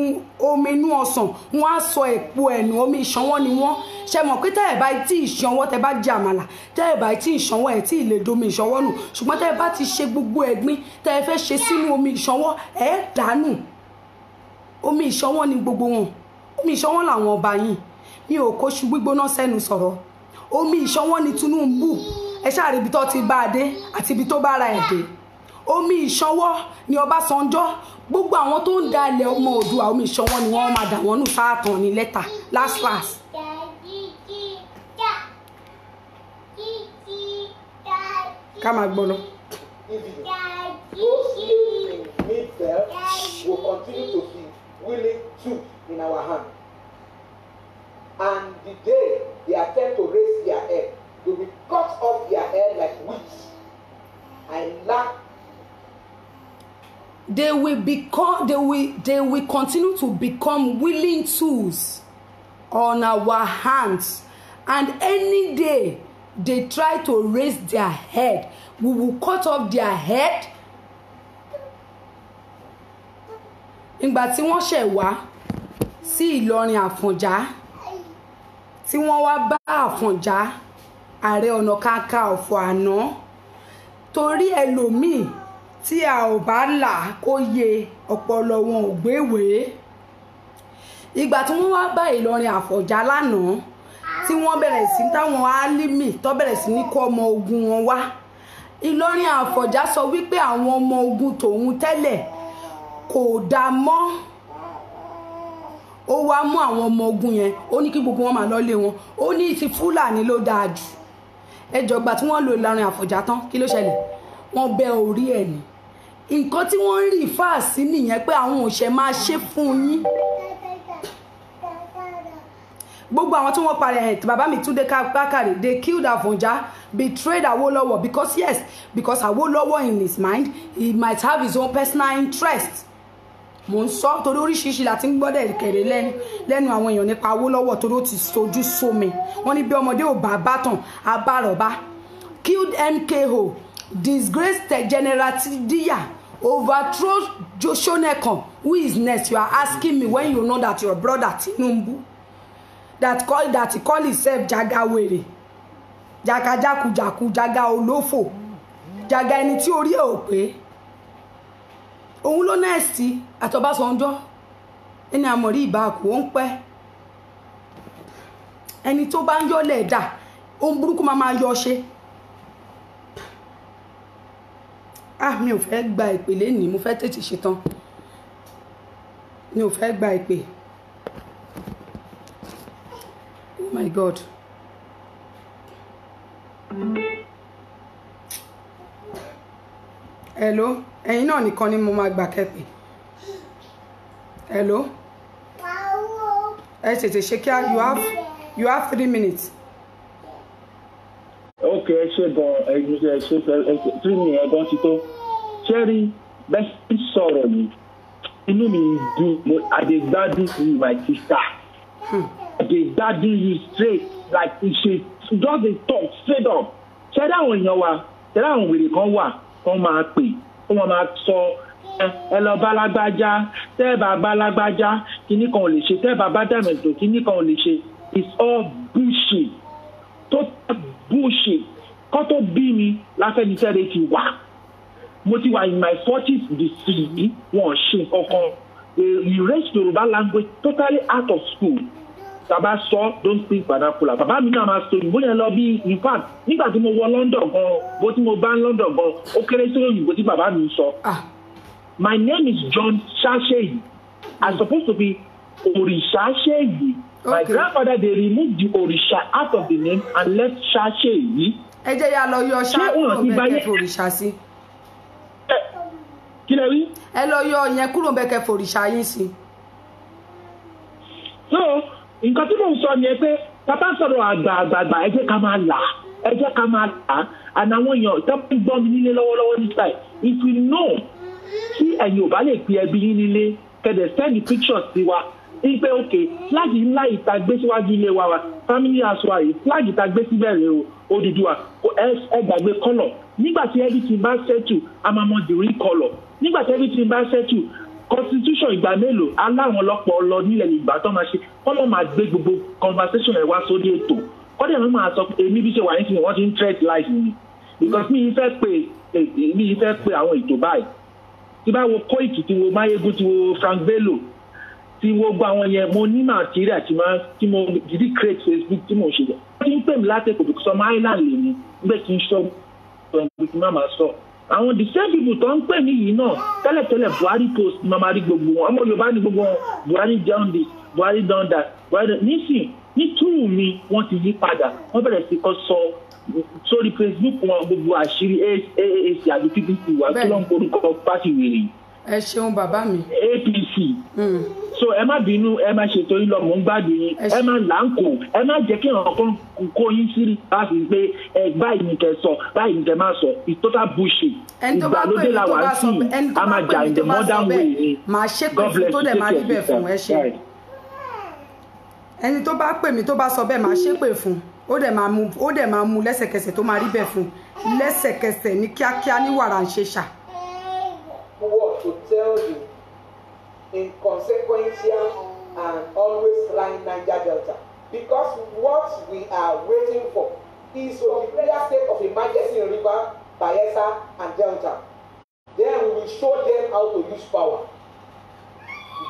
omi inú ọsàn, wọ́n á sọ èpo ẹ̀nù, omi ìṣanwọ́ ni wọ́n. Ṣe mọ̀ pé tẹ́ ẹ̀ bá tí ìṣanwọ́, tẹ́ bá jẹ àmàlà, tẹ́ ẹ̀ bá tí ìṣanwọ́ ẹ̀ tí ì lè domi ìṣanwọ́ nù, ṣùgbọ́n tẹ́ ẹ bá ti ṣe gbogbo ẹ̀gbin tẹ́ ẹ fẹ́ ṣe sínú omi ìṣanwọ́, ẹ̀ dànù. Omi ìṣanwọ́ ni gbogbo wọn, omi ìṣanwọ́ làwọn ọba yìí. Mi ò kó ṣu gbígbóná sẹ́nu sọ̀rọ̀. Omi ìṣanwọ́ ni Tinubu, ẹ ṣáà rí ibi tó ti bá a dé àti ibi tó bá ara ẹ̀ dé. Omi ìṣanwọ́ ni Ọbásanjọ́, gbogbo àwọn tó ń da ilẹ̀ ọmọ Oòduà, omi ìṣanwọ́ ni wọ́n máa dà wọ́n nù sáàtàn ní lẹ́tà last last. Ká máa gbọ́ lọ. Those slaves in mid-belt will continue to be willing tools in our hand. And the day they attempt to raise their head, they will cut off their head like wheat. I lack. They will become, they will continue to become willing tools on our hands. And any day they try to raise their head, we will cut off their head. Ìgbà tí wọ́n ṣẹ̀ wá sí Ìlọrin Àfọ̀njá, tí wọ́n wá bá Àfọ̀njá Ààrẹ Ọ̀nà Kakanfò àná, torí ẹlòmíì tí a ò bá là kó yé ọpọlọ wọn ò gbéwèé. Ìgbà tí wọ́n wá bá Ìlọrin Àfọ̀njá lánàá, tí wọ́n bẹ̀rẹ̀ sí táwọn Álímì tó bẹ̀rẹ̀ sí ní kó ọmọ ogun wọn wá, Ìlọrin Àfọ̀njá sọ wípé àwọn ọmọ ogun tòun tẹ́lẹ̀ kò dá mọ́. Ó wá mú àwọn ọmọ ogun yẹn, ó ní kí gbogbo wọn máa lọ lé wọn, ó ní ti Fúlàní ló dáa jù. Ẹjọ́ gbà tí wọ́n lo Ìlọrin Àfọ̀njá tán, kí ló ṣẹlẹ̀? Wọ́n bẹ́ orí ẹ̀ ní. Nǹkan tí wọ́n ń rí fáàsì nìyẹn pé àwọn òṣè máa ṣe fún yín. Gbogbo àwọn tí wọ́n parẹ́ ẹ̀, bàbá mi Túndé Bákàrè, they killed Àfọ̀njá, betrayed Awólọ́wọ̀, because yes, because Awólọ́wọ̀ in his mind, he might have his own personal interest. Mo ń sọ torí oríṣiríṣi la ti ń gbọ́dọ̀ kẹ̀rẹ̀ lẹ́nu àwọn èèyàn nípa Awólọ́wọ̀, torí ó ti sojú sómi. Wọ́n ní bí ọmọdé ò bá bá tàn, á bá rọ̀bá. Killed MKO, disgraced General Diya, overthrow Shonekan. Who is next? You are asking me when you know that your brother Tinubu, that he call himself Jagawere, Jagajakujaku, Jaga Olófò, Jaga ẹni tí orí ẹ̀ ò pé, òun ló next àtọ̀básánjọ́. Ẹni àmọ̀rí ìbáàkú ó ń pẹ́. Ẹni tó bá ń yọ́lẹ̀ dà, ohun burúkú máa máa yọ ṣe. Ah, mi ò fẹ́ gba ìpè lénìí, mo fẹ́ tètè ṣetán. Mi ò fẹ́ gba ìpè. Oh my God. Hello, ẹ̀yin náà nìkan ni mo máa gbà kẹ́pẹ́. Hello. Ẹ tètè ṣe kíá, you have 3 minutes. Ok, ẹ ṣe gan, ẹ ṣe 3 minutes gan ti tó. Ṣé rí bẹ́ẹ̀ sọ̀rọ̀ yìí, inú mi dùn, I dey gbádùn you, my sister. I dey gbádùn you straight, like she just dey talk straight up. Ṣé rí àwọn èèyàn wa, ṣé rí àwọn wèrè kan wà kán máa pè, wọ́n máa sọ ẹ lọ bá lágbájá, tẹ́ ẹ bá bá lágbájá, kíní kan ò lè ṣe, tẹ́ ẹ bá bá dàmẹ̀dò, kíní kan ò lè ṣe. It's all bullshit. Total bullshit. Kọ́ tó bí mi l'Afẹ́nifẹ́re ti wà. Mo ti wà in my 40s this year, wọn ò ṣe kankan. They erased Yorùbá language totally out of school. Bàbá sọ don't speak vernacular. Bàbá mi náà máa sọ òyìnbó yẹn lọ bí, in fact, nígbà tí mo wọ London gan, bó tí mo bá ń London gan, ó kéré sí òyìnbó tí bàbá mi sọ. My name is John Ṣáṣẹ́yì. I'm supposed to be Òrìṣàṣẹ́yì. My grandfather, they removed the Òrìṣà out of the name and left Ṣáṣẹ́yì. Ẹ jẹ́ yá lọ yọ ṣá kúrò bẹ́ẹ̀ kẹ́ fòrìṣà sí. Kí lẹ wí? Ẹ lọ yọ yẹn kúrò bẹ́ẹ̀ kẹ́ fòrìṣà yín sí. So, nǹkan tí mò ń sọ ni ẹ pé bàbá sọ̀rọ̀ àgbààgbàgbà, ẹ jẹ́ ká máa là, ẹ jẹ́ ká máa là. And àwọn èèyàn tó ń gbọ́ mi nílé lọ́wọ́lọ́wọ́ nípa ẹ̀, if you know tí ẹ̀yin ò bá lè pe ẹbí yín nílé, kẹ̀dẹ̀ send the pictures sí wa ní pé ok, flag ńlá ìta gbé síwájú ilé wa family house wa yìí, flag ìta gbé síbẹ̀ rẹ̀ o, Odùduwà, ẹ gbàgbé colour. Nígbà tí everything bá settle, a máa mọ the real colour. Nígbà tí everything bá settle, constitution ìgbà mélòó aláwọn ọlọ́pàá lọ nílẹ̀ Yorùbá tó máa ṣe, kọ́lọ́ máa gbé gbogbo conversation ẹ̀ wá sórí ètò. Kọ́dẹ̀ mi máa sọ pé èmi bí ṣe wà nísìnyí, wọ́n ti ń threat life mi because mi fẹ́ pe àwọn ètò báyìí. Tí bá wo Koiki, tí wo Mayegun, tí wo Frank Bello, tí wo gbọ́ àwọn yẹn, mo ní material tí mo dìdí create Facebook tí mo ṣe. Wọ́n ti ń pè mí látẹ̀kọ̀ because ọmọ island lè mi nígbà tí ń sọ tí má máa sọ. Àwọn the same people tó ń pè mí yìí náà tẹ́lẹ̀tẹ́lẹ̀ Buhari post máa ma rí gbogbo wọn. Ọmọ Yorùbá ní gbogbo wọn, Buhari down this, Buhari down that, Buhari nísìn ní túrù mi wọ́n ti yí padà, wọ́n bẹ̀rẹ̀ sí kọ́ sọ sórí Facebook wọn gbogbo àṣírí AAC àti PDP wà kí ló ń porúkọ pàṣẹ wèrè. Ẹ ṣeun bàbá mi. APC. So ẹ má bínú, ẹ má ṣètò yín lọ, mò ń gbádùn yín, ẹ má là ń kó, ẹ má jẹ́ kí ọ̀ràn kan kó yín sí láti pé ẹ báyìí ní kẹ́ sọ, báyìí ní kẹ́ má sọ. It's total bullshit. Ìgbàlódé la wà sí, a máa jà in the modern way ni. God bless you, take care, sister. Ẹni tó bá pè mí tó bá sọ bẹ́ẹ̀, màá ṣépè fún. Ó dẹ̀ máa mú lẹ́sẹ̀kẹsẹ̀ tó máa rí bẹ́ẹ̀ fún lẹ́sẹ̀kẹsẹ̀ ní kíákíá ní wàrà ń ṣe ṣà. Word to tell you inconsequential and always crying Niger Delta, because what we are waiting for is to declare state of emergency in River, Bayelsa and Delta. Then we will show them how to use power.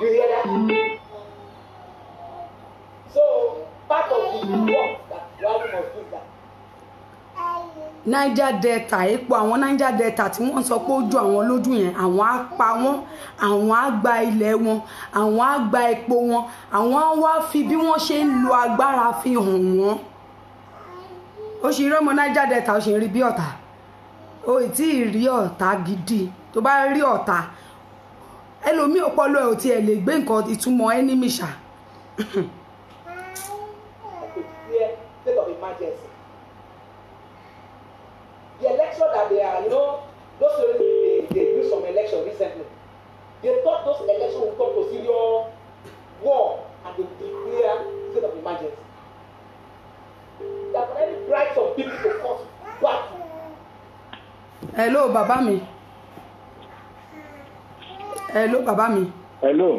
Did you hear that? So part of the work that Buhari must do is that. Niger Delta, epo àwọn Niger Delta tí wọ́n sọ pé ó ju àwọn lójú yẹn, àwọn á pa wọ́n, àwọn á gba ilẹ̀ wọn, àwọn á gba epo wọn, àwọn á wá fi bí wọ́n ṣe ń lo agbára fi hàn wọ́n. Ó sì rí ọmọ Niger Delta, ó sì rí bí ọ̀tá, ó tí ì rí ọ̀tá gidi. Tó bá rí ọ̀tá ẹlòmíì, ọpọlọ ẹ̀ ò tiẹ̀ lè gbé nǹkan ìtumọ̀ enemy ṣá. State of emergency. The election that they are, you know, those they do some election recently. They thought those elections would come to serious war and they would declare state of emergency. They have already bribed some people to cause battle. Hello bàbá mi. Hello bàbá mi. Hello.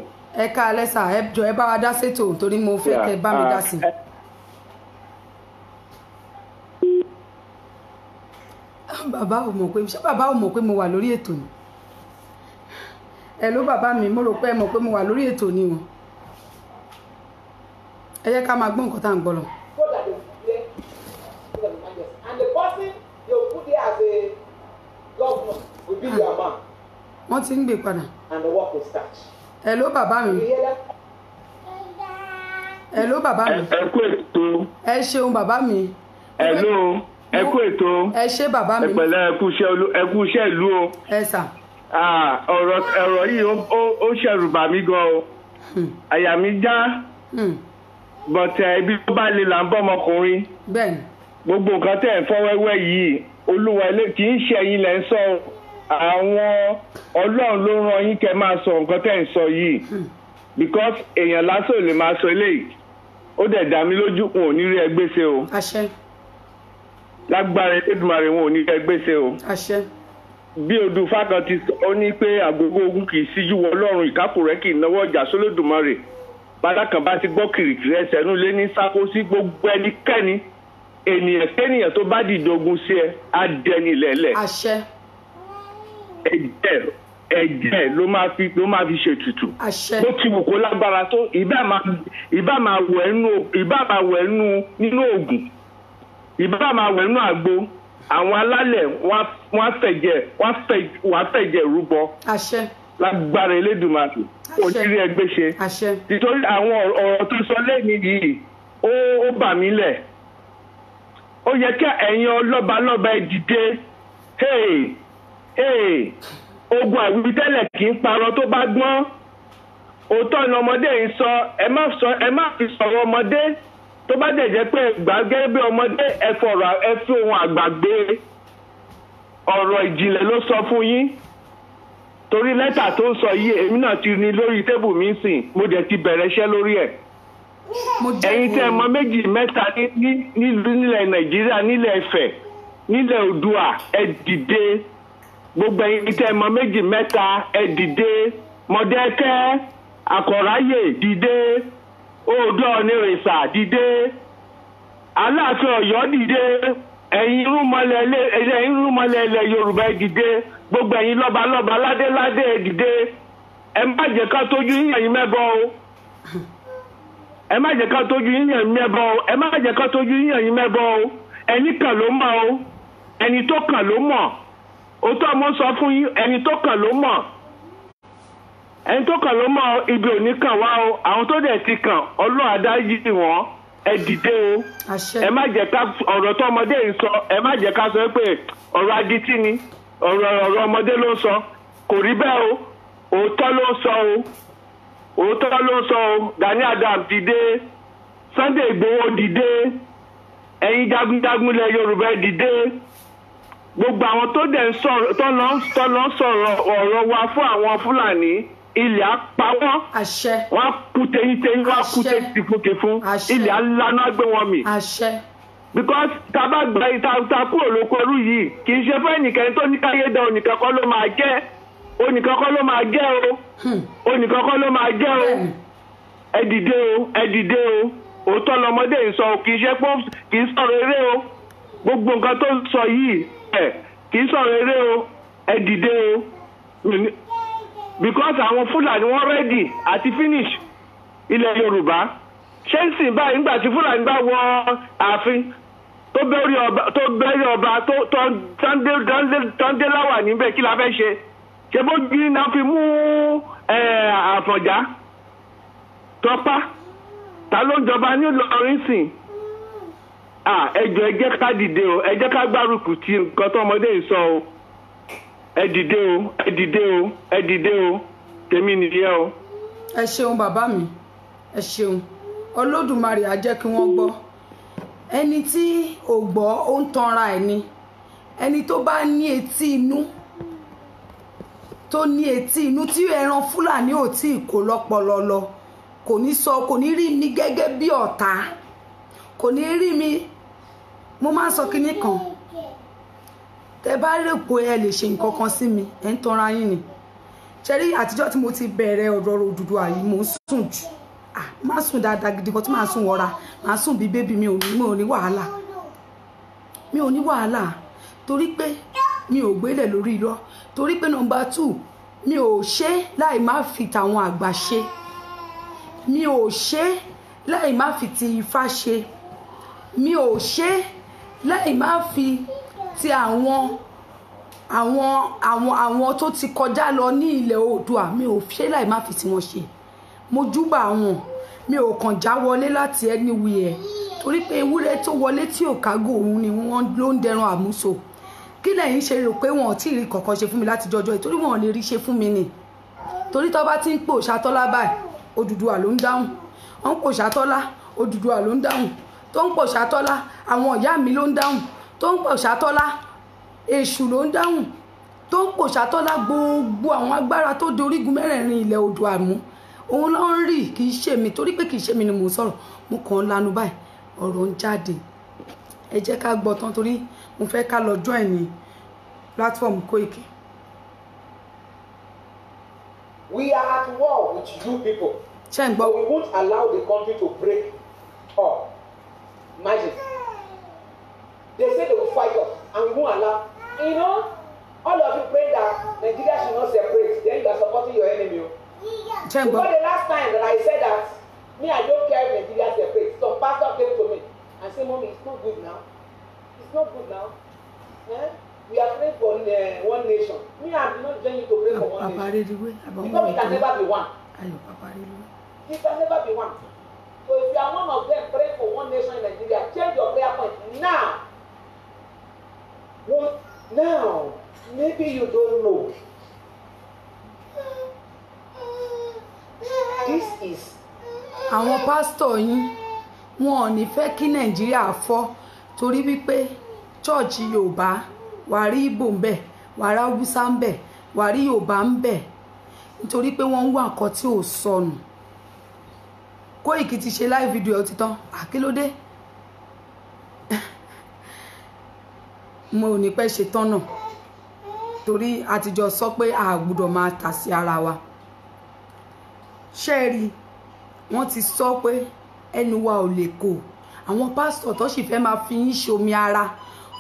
Ẹ káalẹ́ sà, ẹ jọ̀ọ́ ẹ bá wa dá sétò torí mo fẹ́ kẹ́ bá mi dá sí. Bàbá ò mọ̀ pé, ṣé bàbá ò mọ̀ pé mo wà lórí ètò ni? Hello bàbá mi, mo rò pé ẹ mọ̀ pé mo wà lórí ètò ni o. Ẹ jẹ́ ká máa gbọ́ nǹkan tá à ń gbọ́ lọ. So that they will declare state of emergency. And the person they will put there as a governor will be their man. Wọ́n ti ń gbé padà. And the work will start. Hello bàbá mi. You hear that? Hello bàbá mi. Ẹ kú ètò. Ẹ ṣeun bàbá mi. Hello, ẹ kú ètò. Ẹ ṣé bàbá mi. Ẹ pẹ̀lẹ́, ẹ kú iṣẹ́ ìlú o. Ẹ sà. Ọ̀rọ̀ yìí ó ṣẹ̀rù bà mí gan o. Àyà mi já. But ibi tó bá le là ń bọ́ ọmọkùnrin. Bẹ́ẹ̀ni. Gbogbo nǹkan tẹ̀ ń fọ́ wẹ́wẹ́ yìí, Olúwa kì í ṣe ẹ̀yin lẹ́ ń sọ. Àwọn Ọlọ́run ló rán yín kẹ́ máa sọ nǹkan tẹ̀ ń sọ yìí. Because èèyàn lásán ò lè máa sọ eléyìí. Ó dẹ̀ dá mi lójú, wọn ò ní rí ẹgbẹ́ ṣe o. Àṣẹ. Lágbára Elédùmarè, wọn ò ní rí ẹgbẹ́ ṣe o. Àṣẹ. Bí odù fákan ti sọ, ó ní pé àgógó ogun kì í síjú wọ Ọlọ́run, ìkápò rẹ̀ kì í náwó ọjà sólódùmarè. Bálákan bá ti gbọ́ kìrìkìrì ẹsẹ̀ nú lé ní sáko sí gbogbo ẹnikẹ́ni. Ènìyàn kéènìyàn tó bá dìde ogun sí ẹ, á dẹni lẹ́lẹ̀. Àṣẹ. Ẹ̀jẹ̀ ló máa fi ṣètùtù. Àṣẹ. Bó ti wù kó lágbára tó, ìbá máa wẹ̀ nínú ògùn, ìbá máa wẹ̀ nínú àgbo. Àwọn alálẹ̀ wọ́n á fẹ̀jẹ̀ rúbọ. Àṣẹ. Lágbára Elédùmarè, òjírí ẹgbẹ́ ṣe. Àṣẹ. Nítorí àwọn ọ̀rọ̀ tó sọ lẹ́yìn yìí, ó bà mí lẹ̀. Ó yẹ kí ẹ̀yin ọlọ́balọ́ba ẹ dìde. Ogun àwítẹ́lẹ̀ kì í parọ́ tó bá gbọ́n. Òótọ́ ni ọmọdé yìí sọ, ẹ má fi sọ̀rọ̀ ọmọdé. Tó bá dẹ̀ jẹ́ pé gbà gẹ́gẹ́ bí ọmọdé, ẹ fi ohun àgbà gbé. Ọ̀rọ̀ ìjìnlẹ̀ ló sọ fún yín. Torí lẹ́tà tó ń sọ yìí, èmi náà ti ní lórí tébù mi sìn, mo dẹ̀ ti bẹ̀rẹ̀ iṣẹ́ lórí ẹ̀. Ẹ̀yin tẹ́ ẹ mọ méjì mẹ́ta nílẹ̀ Nàìjíríà, nílẹ̀ Ifẹ̀, nílẹ̀ Oòduà, ẹ dìde. Gbogbo ẹ̀yin tẹ́ ẹ mọ méjì mẹ́ta, ẹ dìde. Mọ̀dẹ́kẹ́, Àkọ̀ráyè dìde. Oòduà Onírìṣà dìde. Aláàfin Ọ̀yọ́ dìde. Ẹ̀yin irúnmọlẹ̀ ilẹ̀ Yorùbá ẹ dìde. Gbogbo ẹ̀yin lọ́balọ́ba ládéládé ẹ dìde. Ẹ má jẹ́ ká tójú yín ẹ̀yin mẹ́bọ o. Ẹ má jẹ́ ká tójú yín ẹ̀yin mẹ́bọ o. Ẹ má jẹ́ ká tójú yín ẹ̀yin mẹ́bọ o. Ẹni kàn ló mọ̀ o. Ẹni tó kàn ló mọ̀. Òótọ́ mo sọ fún yín, ẹni tó kàn ló mọ̀. Ẹni tó kàn ló mọ̀, ibi ò ní kàn wá o. Àwọn tó dẹ̀ ti kàn, Ọlọ́run á dáríjì wọ́n. Ẹ dìde o. Ẹ má jẹ́ ká ọ̀rọ̀ tó ọmọdé yìí sọ, ẹ má jẹ́ ká sọ pé ọ̀rọ̀ agití ni, ọ̀rọ̀ ọmọdé ló ń sọ. Kò rí bẹ́ẹ̀ o. Òótọ́ ló ń sọ o. Òótọ́ ló ń sọ o. Gani Adams dìde. Sunday Igboho dìde. Ẹ̀yin jagunjagun ilẹ̀ Yorùbá ẹ dìde. Gbogbo àwọn tó dẹ̀ ń sọ̀rọ̀ tó lọ ń sọ̀rọ̀ ọ̀rọ̀ wa fún àwọn Fúlàní, ilẹ̀ á pa wọ́n. Àṣẹ. Wọ́n á kú teyínteyín, wọ́n á kú tefúntefún. Ilẹ̀ á lana gbé wọn mì. Àṣẹ. Because tá a bá gba ìta kúrò lóko ẹrú yìí, kì í ṣe fún ẹnìkan tó ní káyé dán, onìkan kọ́ ló máa jẹ́. Onìkan kọ́ ló máa jẹ́ o. Onìkan kọ́ ló máa jẹ́ o. Ẹ dìde o, ẹ dìde o. Òótọ́ lọmọdé yìí sọ, kì í ṣe pé kì í sọ̀rọ̀ eré o. Gbogbo nǹkan tó ń sọ yìí, ẹ kì í sọ̀rọ̀ eré o. Ẹ dìde o. Because àwọn Fúlàní wọ́n rẹ́dì àti finish ilẹ̀ Yorùbá. Ṣé ń sìn báyìí nígbà tí Fúlàní bá wọ ààfin tó bẹ́rí ọba tó ń dé láwà níbẹ̀, kí la fẹ́ ṣe? Ṣé bójú iná fi mú Àfọ̀njá tọpa? Ta ló ń jọba ní Ìlọrin sìn? Ẹ jọ̀ọ́ ẹ jẹ́ ká dìde o, ẹ jẹ́ ká gbárùkù ti nǹkan tó ọmọdé yìí sọ o. Ẹ dìde o, ẹ dìde o, ẹ dìde o. Tèmi nìyẹn o. Ẹ ṣeun bàbá mi, ẹ ṣeun. Olódùmarè á jẹ́ kí wọ́n gbọ́. Ẹni tí ò gbọ́ ó ń tanra ẹ̀ ni. Ẹni tó bá ní etí inú, tó ní etí inú tí ẹran Fúlàní ò tí ì kó lọ́pọlọ lọ, kò ní sọ, kò ní rí mi gẹ́gẹ́ bí ọ̀tá, kò ní rí mi. Mo máa ń sọ kinní kan, Tẹ bá rò pé ẹ lè ṣe nǹkan kan sí mi, ẹ ń tanra yín ni. Ṣẹ́rí àtijọ́ tí mo ti bẹ̀rẹ̀ ọ̀rọ̀ Odùduwà yìí, mò ń sùn jù. Má sùn dáadáa gidi kan tí màá sùn wọra, màá sùn bí bébì, mi ò ní wàhálà. Mi ò ní wàhálà torí pé mi ò gbélé lórí irọ́, torí pé nọ́mbà 2 mi ò ṣe láì má fi tàwọn àgbà ṣe, mi ò ṣe láì má fi ti Ifá ṣe, mi ò ṣe láì má fi ti àwọn àwọn àwọn àwọn tó ti kọjá lọ ní ilẹ̀ Oòduà, mi ò ṣe láì má fi tiwọn ṣe. Mo júbà wọn, mi ò kàn já wọlé láti anywhere torí pé ewúrẹ́ tó wọlé tí ò kágò òun ni wọ́n ló ń dẹran àmúso. Kí lẹ̀yin ṣe rò pé wọn ò tí ì rí kankan ṣe fún mi láti jọjọ́ yìí? Torí wọn ò lè rí ṣe fún mi ni. Torí tó bá ti ń pò Ṣàtọ́lá báyìí, Odùduwà ló ń dáhùn. Wọ́n ń pò Ṣàtọ́lá, Odùduwà ló ń dáhùn. Tó ń pò Ṣàtọ́lá, àwọn ìyá mi ló ń dáhùn. Tó ń pò Ṣàtọ́lá, Èṣù ló ń dáhùn. Tó ń pò Ṣàtọ́lá, gbogbo àwọn agbára tó di orígun mẹ́rẹ̀ẹ̀rin ilẹ̀ Oòduà mú, òun ló ń rí. Kì í ṣe mi, torí pé kì í ṣe mi ni mò ń sọ̀rọ̀. Mo kàn ń lanu báyìí, ọ̀rọ̀ ń jáde. Ẹ jẹ́ ká gbọ́ tán torí mo fẹ́ ká lọ join ní platform Koiki. We are at war with you people. Ṣé ń gbọ́? But we won't allow the country to break up. Imagine. They say they will fight us and we won't allow. You know, all of you pray that Nigeria should not separate. Then you are supporting your enemy. Ṣé ń gbọ́? Because the last time that I said that, me, I don't care if Nigeria separates. Some pastor came to me and said, Mommy, it's not good now. It's not good now. Eh? We are praying for one nation. Me, I do not join you to pray for one nation. Because we can never be one. We can never be one. So if you are one of them praying for one nation in Nigeria, change your prayer point now. Well, now, maybe you don't know. This is. Àwọn pásítọ̀ yín wọn ò ní fẹ́ kí Nàìjíríà fọ́ torí wípé chọ́ọ̀chì Yorùbá wà rí Ìgbò ń bẹ̀, wà rí Haúsá ń bẹ̀, wà rí Yorùbá ń bẹ̀, nítorí pé wọ́n ń wá nǹkan tí ò sọnù. Kóìkì ti ṣe live video ẹ̀ ó ti tán. Àkílódé mo ò ní pẹ́ ṣe tán náà torí a ti jọ sọ pé a gbọ́dọ̀ máa tà sí ara wa. Ṣé ẹ rí, wọ́n ti sọ pé ẹnu wa ò lè kó. Àwọn pásítọ̀ tó sì fẹ́ máa fi yín ṣe omi ara,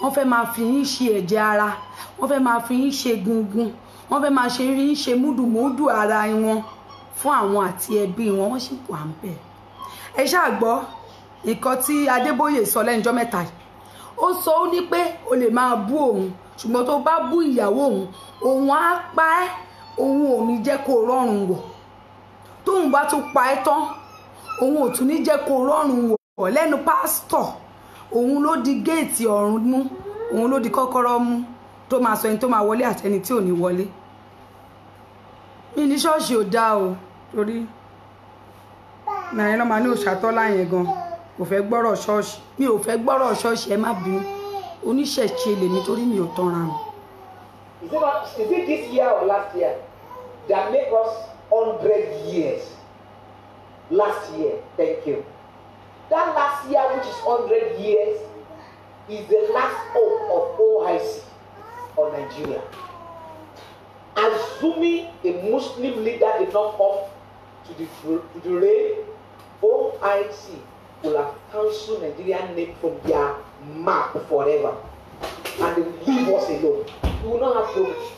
wọ́n fẹ́ máa fi yín ṣe ẹ̀jẹ̀ ara, wọ́n fẹ́ máa fi yín ṣe gungun, wọ́n fẹ́ máa ṣe yín ṣe múdùmúdù ara wọn fún àwọn àti ẹbí wọn, wọ́n sì wà ń bẹ̀. Ẹ ṣáà gbọ́ nǹkan tí Adébóyè sọ lẹ́njọ́ mẹ́ta yìí. Ó sọ ó ní pé o lè máa bú òun, ṣùgbọ́n tó bá bú ìyàwó òun, òun á pa ẹ́, òun ò ní jẹ́ kó rọrùn wọ̀. Tóun bá tún pa ẹ́ tán, òun ò tún ní jẹ́ kó rọrùn wọ̀. Lẹ́nu pásítọ̀, òun ló di géètì ọ̀run mú, òun ló di kọ́kọ́rọ́ mú tó máa sọ ẹni tó máa wọlé àti ẹni tí ò ní wọlé. Mi ní ṣọ́ọ̀ṣì ò dáa o, torí nàìjíríà máa ní Òṣàtọ́lá yẹn gan kò fẹ́ gbọ́rọ̀ ṣọ́ọ̀ṣì. Mi ò fẹ́ gbọ́rọ̀ ṣọ́ọ̀ṣì, ẹ má bínú. Oníṣẹ̀ṣe lèmi torí mi ò tanra mi. Is it this year or last year that make us 100 years? Last year, thank you. That last year, which is 100 years, is the last hope of OIC on Nigeria. Assuming a Muslim leader did not come to the reign, OIC will have cancelled Nigerian name from their map forever. And they will leave us alone. We will not have problems.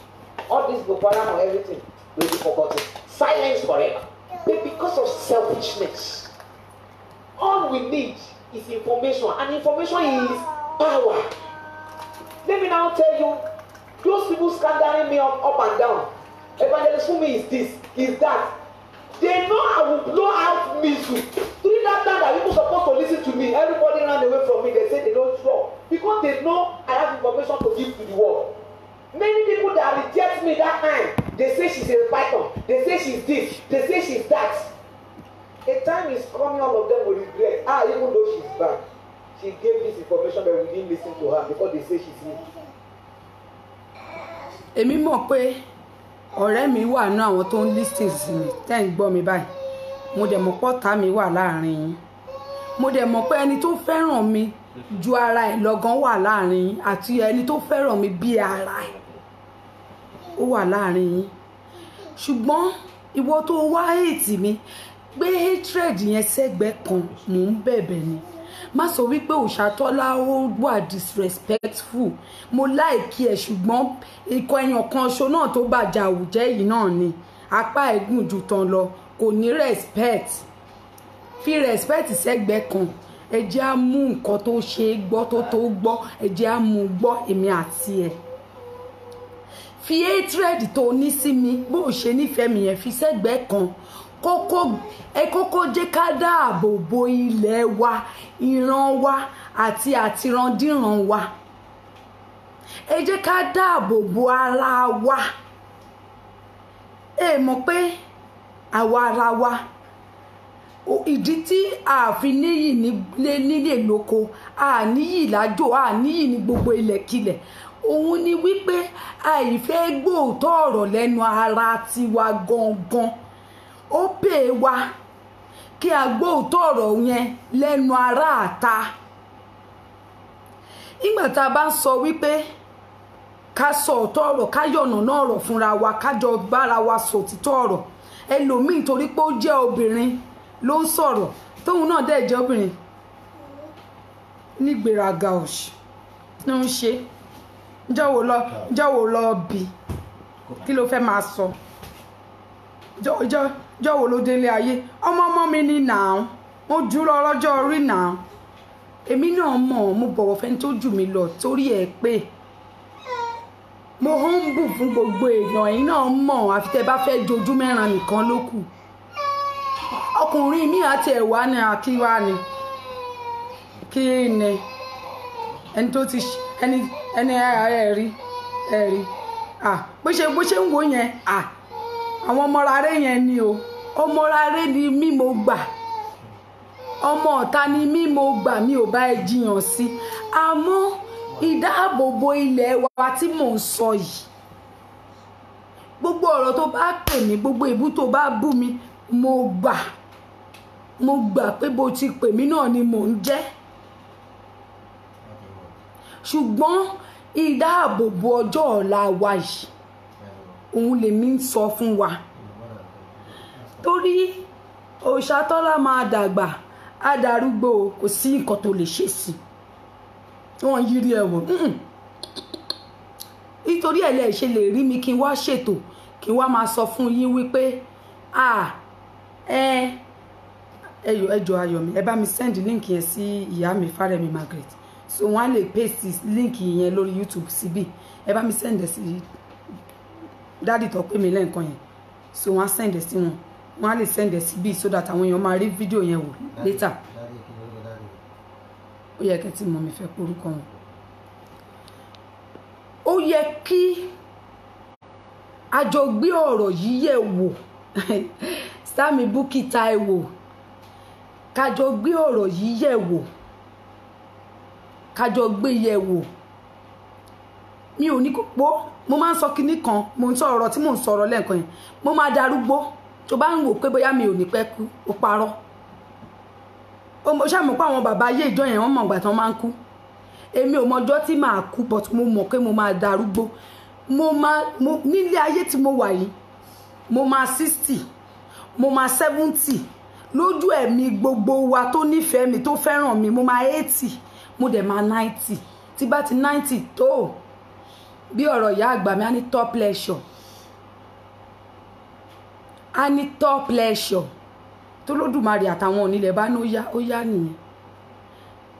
All this Boko Haram or everything will be forgotten. Silence forever. But because of selfishness, all we need is information, and information is power. Let me now tell you, those people scandaling me up and down, Evangelist Funmi is this, is that. They know I will blow out missile. During that time that people supposed to listen to me, everybody ran away from me. They say they don't trust because they know I have information to give to the world. Many people that reject me that time, they say she's a python, they say she's this, they say she's that. A time is coming, all of them will regret. Ah, even though she's bad, she gave this information, but we didn't listen to her because they say she's me. Èmi mọ̀ pé ọ̀rẹ́ mi wà nínú àwọn tó ń listen sí mi, tẹ́ ń gbọ́ mi báyìí. Mo dẹ̀ mọ̀ pé ọ̀tá mi wà láàrin yín. Mo dẹ̀ mọ̀ pé ẹni tó fẹ́ràn mi ju ara ẹ̀ lọ́gán wà láàrin yín, àti ẹni tó fẹ́ràn mi bí ara ẹ̀ ó wà láàrin yín. Ṣùgbọ́n ìwọ tó wá hate mi, gbé hatred yẹn sẹ́gbẹ̀ẹ́ kan, mò ń bẹ̀bẹ̀ ni. Má sọ wípé Òòṣàtọ́lá ó wà disrespectful, mo láìkí ẹ̀, ṣùgbọ́n ikọ̀ ẹyàn kan ṣo náà tó bàjá àwùjẹ́ yìí náà ni apá ẹ̀ gùn ju tán lọ, kò ní respect. Fi respect sẹ́gbẹ̀ẹ́ kan, ẹ jẹ́ á mú nǹkan tó ṣe é gbọ́ tó tó gbọ́, ẹ jẹ́ á mú gbọ́ èmi àti ẹ̀. Fi hatred tó ní sí mi, bó o ṣe nífẹ̀ẹ́ mi yẹn, fi sẹ́gbẹ̀ẹ́ kan. Kókó ẹ kókó jẹ́ ká dáàbò bo ilẹ̀ wa, ìran wa àti àtìrandíran wa. Ẹ jẹ́ ká dáàbò bo ara wa. Ẹ mọ̀ pé àwa ara wa, ìdí tí a fi níyì nílé lóko, a níyì lájò, a níyì ní gbogbo ilẹ̀kilẹ̀, òun ni wípé àìfẹ́ gbóòótọ́ ọ̀rọ̀ lẹ́nu ara tiwa gangan. Ó pè wá kí a gbóòótọ́ ọ̀rọ̀ yẹn lẹ́nu ara àta. Nígbà tá a bá ń sọ wípé ká sọ òótọ́ ọ̀rọ̀, ká yọ̀nà náà ọ̀rọ̀ fúnra wa, ká jọ bára wa sọ òtítọ́ ọ̀rọ̀, ẹlòmíì torí pé ó jẹ́ obìnrin ló ń sọ̀rọ̀, tóun náà dẹ̀ jẹ́ obìnrin nígbéraga òṣì ló ń ṣe. Ǹjọ́ wo lọ bí kí ló fẹ́ máa sọ? Jọ́ wo ló délé ayé? Ọmọ ọmọ mi ni nàá, mo jùlọ ọlọ́jọ́ orí nàá. Èmi náà mọ̀, mo bọ̀wọ̀ fẹ́ni tó jù mí lọ torí ẹ̀ pé mo humble fún gbogbo èèyàn. Ẹ̀yin náà mọ̀, àfi tẹ́ bá fẹ́ jojú mẹ́ran nìkan ló kù. Ọkùnrin mi àti ẹ̀wà ni àkíwá ni kí ni ẹni tó ti ẹni ẹni ẹ̀rí ẹ̀rí bó ṣe ń wò yẹn, àwọn ọmọraré yẹn ni o. Ọmọraré ni mí, mo gbà. Ọmọ ọ̀tá ni mí, mo gbà, mi ò bá ẹ jiyàn sí. Àmọ́ ìdáàbòbò ilẹ̀ wa tí mò ń sọ yìí, gbogbo ọ̀rọ̀ tó bá pè mí, gbogbo ìbú tó bá bú mi, mo gbà. Mo gbà pé bó ti pè mí náà ni mò ń jẹ́. Ṣùgbọ́n ìdáàbòbò ọjọ́ ọ̀la wa yìí, òun lèmi ń sọ fún wa. Torí Òòṣàtọ́lá máa dàgbà, á darúgbó, kò sí nǹkan tó lè ṣe sí i. Wọ́n yírí ẹ̀ wò. Nítorí ẹ̀ lẹ́ ṣe lè rí mi kí n wá ṣètò, kí n wá máa sọ fún yín wípé ẹjọ ayọ̀ mi, ẹ bá mi send link yẹn sí ìyá mi Fárẹ̀mí Margaret, so wọ́n á lè paste link yẹn lórí YouTube síbí. Ẹ bá mi send ẹ sí dádì tó pè mí lẹ́ǹkan yẹn, so wọ́n á send ẹ sí wọn, wọ́n á lè send ẹ síbí so that àwọn èèyàn máa rí fídíò yẹn wò later. Ó yẹ kẹ́ tí mọ̀ mi fẹ́ porúkọ wọn. Ó yẹ kí a jọ gbé ọ̀rọ̀ yìí yẹ̀ wò. Sami Bukky Taiwo, ká jọ gbé ọ̀rọ̀ yìí yẹ̀ wò, ká jọ gbé yẹ̀ wò. Mi ò ní kó pọ̀, mo máa ń sọ kinní kan, mo ń sọ ọ̀rọ̀ tí mò ń sọ̀rọ̀ lẹ́ẹ̀kan yẹn, mo máa darúgbó. Tó bá ń wò pé bóyá mi ò ní pẹ́ kú, ó parọ́. Ó ṣàmọ̀ pé àwọn bàbá ayé ìjọ yẹn wọ́n mọ̀ ìgbà tí wọ́n máa ń kú. Èmi ò mọjọ́ tí màá kú, but mo mọ̀ pé mo máa darúgbó. Mo máa nílé ayé tí mo wà yìí, mo máa 60, mo máa 70. Lójú ẹ̀mí gbogbo wa tó nífẹ̀ẹ́ mi, tó fẹ́ràn mi, mo máa 80, mo dẹ̀ máa 90. Tí bá ti 90 tó, bí ọ̀rọ̀ ìyá àgbà mi, á ní top pleasure, á ní top pleasure. Tó lódùmarè àtàwọn onílẹ̀ bá ní ó yá, ó yá nìyẹn.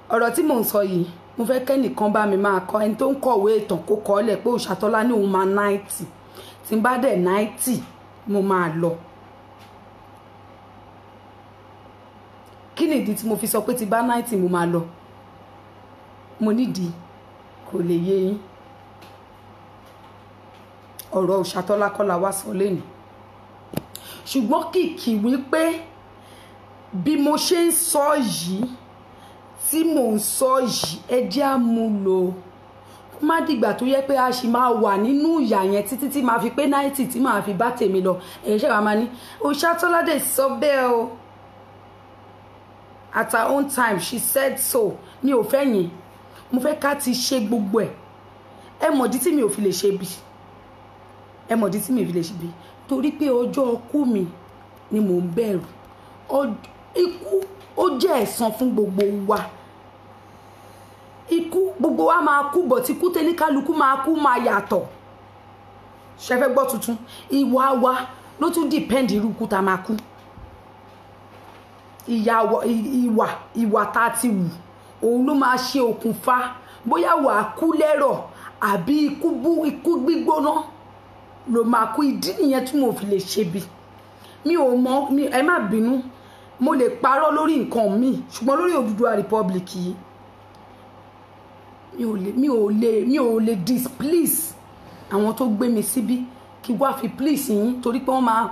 Ọ̀rọ̀ tí mò ń sọ yìí, mo fẹ́ kẹ́nìkan bá mi máa kọ, ẹni tó ń kọ̀wé ìtàn kó kọ́ ọ́ lẹ̀ pé Òòṣàtọ́lá ní òun máa 90. Tí n bá dẹ̀ 90, mo máa lọ. Kí nìdí tí mo fi sọ pé tí bá 90 mo máa lọ? Mo nídìí, kò lè yé yín. Ọ̀rọ̀ Òòṣàtọ́lá kọ́ la wá sọ lẹ́nu. Ṣùgbọ́n kìkì wípé bí mo ṣe ń sọ yìí, tí mò ń sọ yìí, ẹ jẹ́ á mú lò. Kó má dìgbà tó yẹ pé a ṣì máa wà nínú ìyà yẹn títí tí màá fi pé 90 tí màá fi bá tèmi lọ. Ẹ̀yin ṣe wàá máa ní Òòṣàtọ́lá dẹ̀ sọ bẹ́ẹ̀ o. At her own time she said so. Mi ò fẹ́ yẹn, mo fẹ́ ká ti ṣe gbogbo ẹ̀. Ẹ mọ̀dí tí mi ò fi lè ṣe bí, ẹ mọ̀dí tí mi ò fi lè ṣe bí, torí pé ọjọ́ ọkú mi ni mò ń bẹ̀rù. Ikú ó jẹ́ ẹ̀san fún gbogbo wa. Ikú gbogbo wa máa kú, bọ̀ tí kú tẹ́líkálukú máa kú máa yàtọ̀. Ṣe fẹ́ gbọ́ tuntun? Ìwà wa ló tún dìpẹ́ǹdì irú ikú tá a máa kú. Ìwà tá a ti wù òun ló máa ṣe òkùnfà bóyá wà á kú lẹ́rọ̀ àbí ikú gbígbóná ló máa kú. Ìdí nìyẹn tí mo fi lè ṣe bí. Mi ò mọ̀, ẹ má bínú, mo lè parọ́ lórí nǹkan mi, ṣùgbọ́n lórí Odùduwà Republic yìí mi ò lè displease àwọn tó gbé mi síbí kí wá fi please yín, torí pé wọ́n máa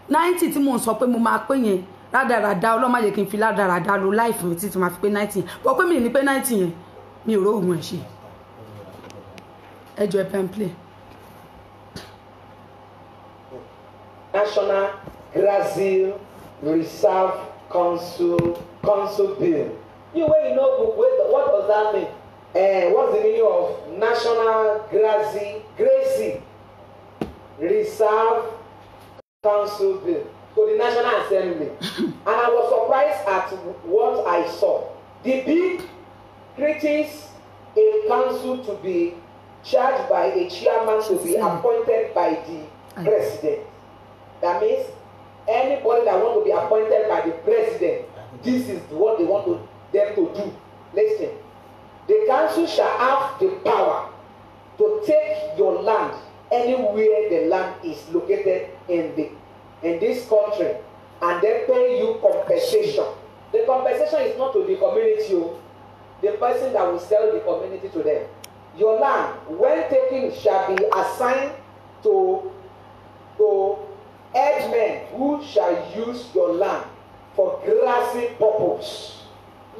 90 tí mò ń sọ pé mo máa pé yẹn rádaràda. Ọlọ́mọ jẹ́ kí n fi rádaràda lo láìfù mi títí máa fi pé 90 yẹn. Bọ́ pé mi ní pé 90 yẹn, mi ò róògùn ẹ̀ ṣe. Ẹ jọ ẹ pen play. National Grazil Reserve Council Bill. You wey you know book, wait, what does that mean? What's the meaning of National Grazil Reserve Council Bill? To the National Assembly. And I was surprised at what I saw. The bill creates a council to be charged by a chairman to be appointed by the president. That means anybody that wants to be appointed by the president, this is what they want them to do. Listen, the council shall have the power to take your land anywhere the land is located in this country, and then pay you compensation. The compensation is not to the community, the person that will sell the community to them. Your land, when taken, shall be assigned to headmen who shall use your land for grazing purpose.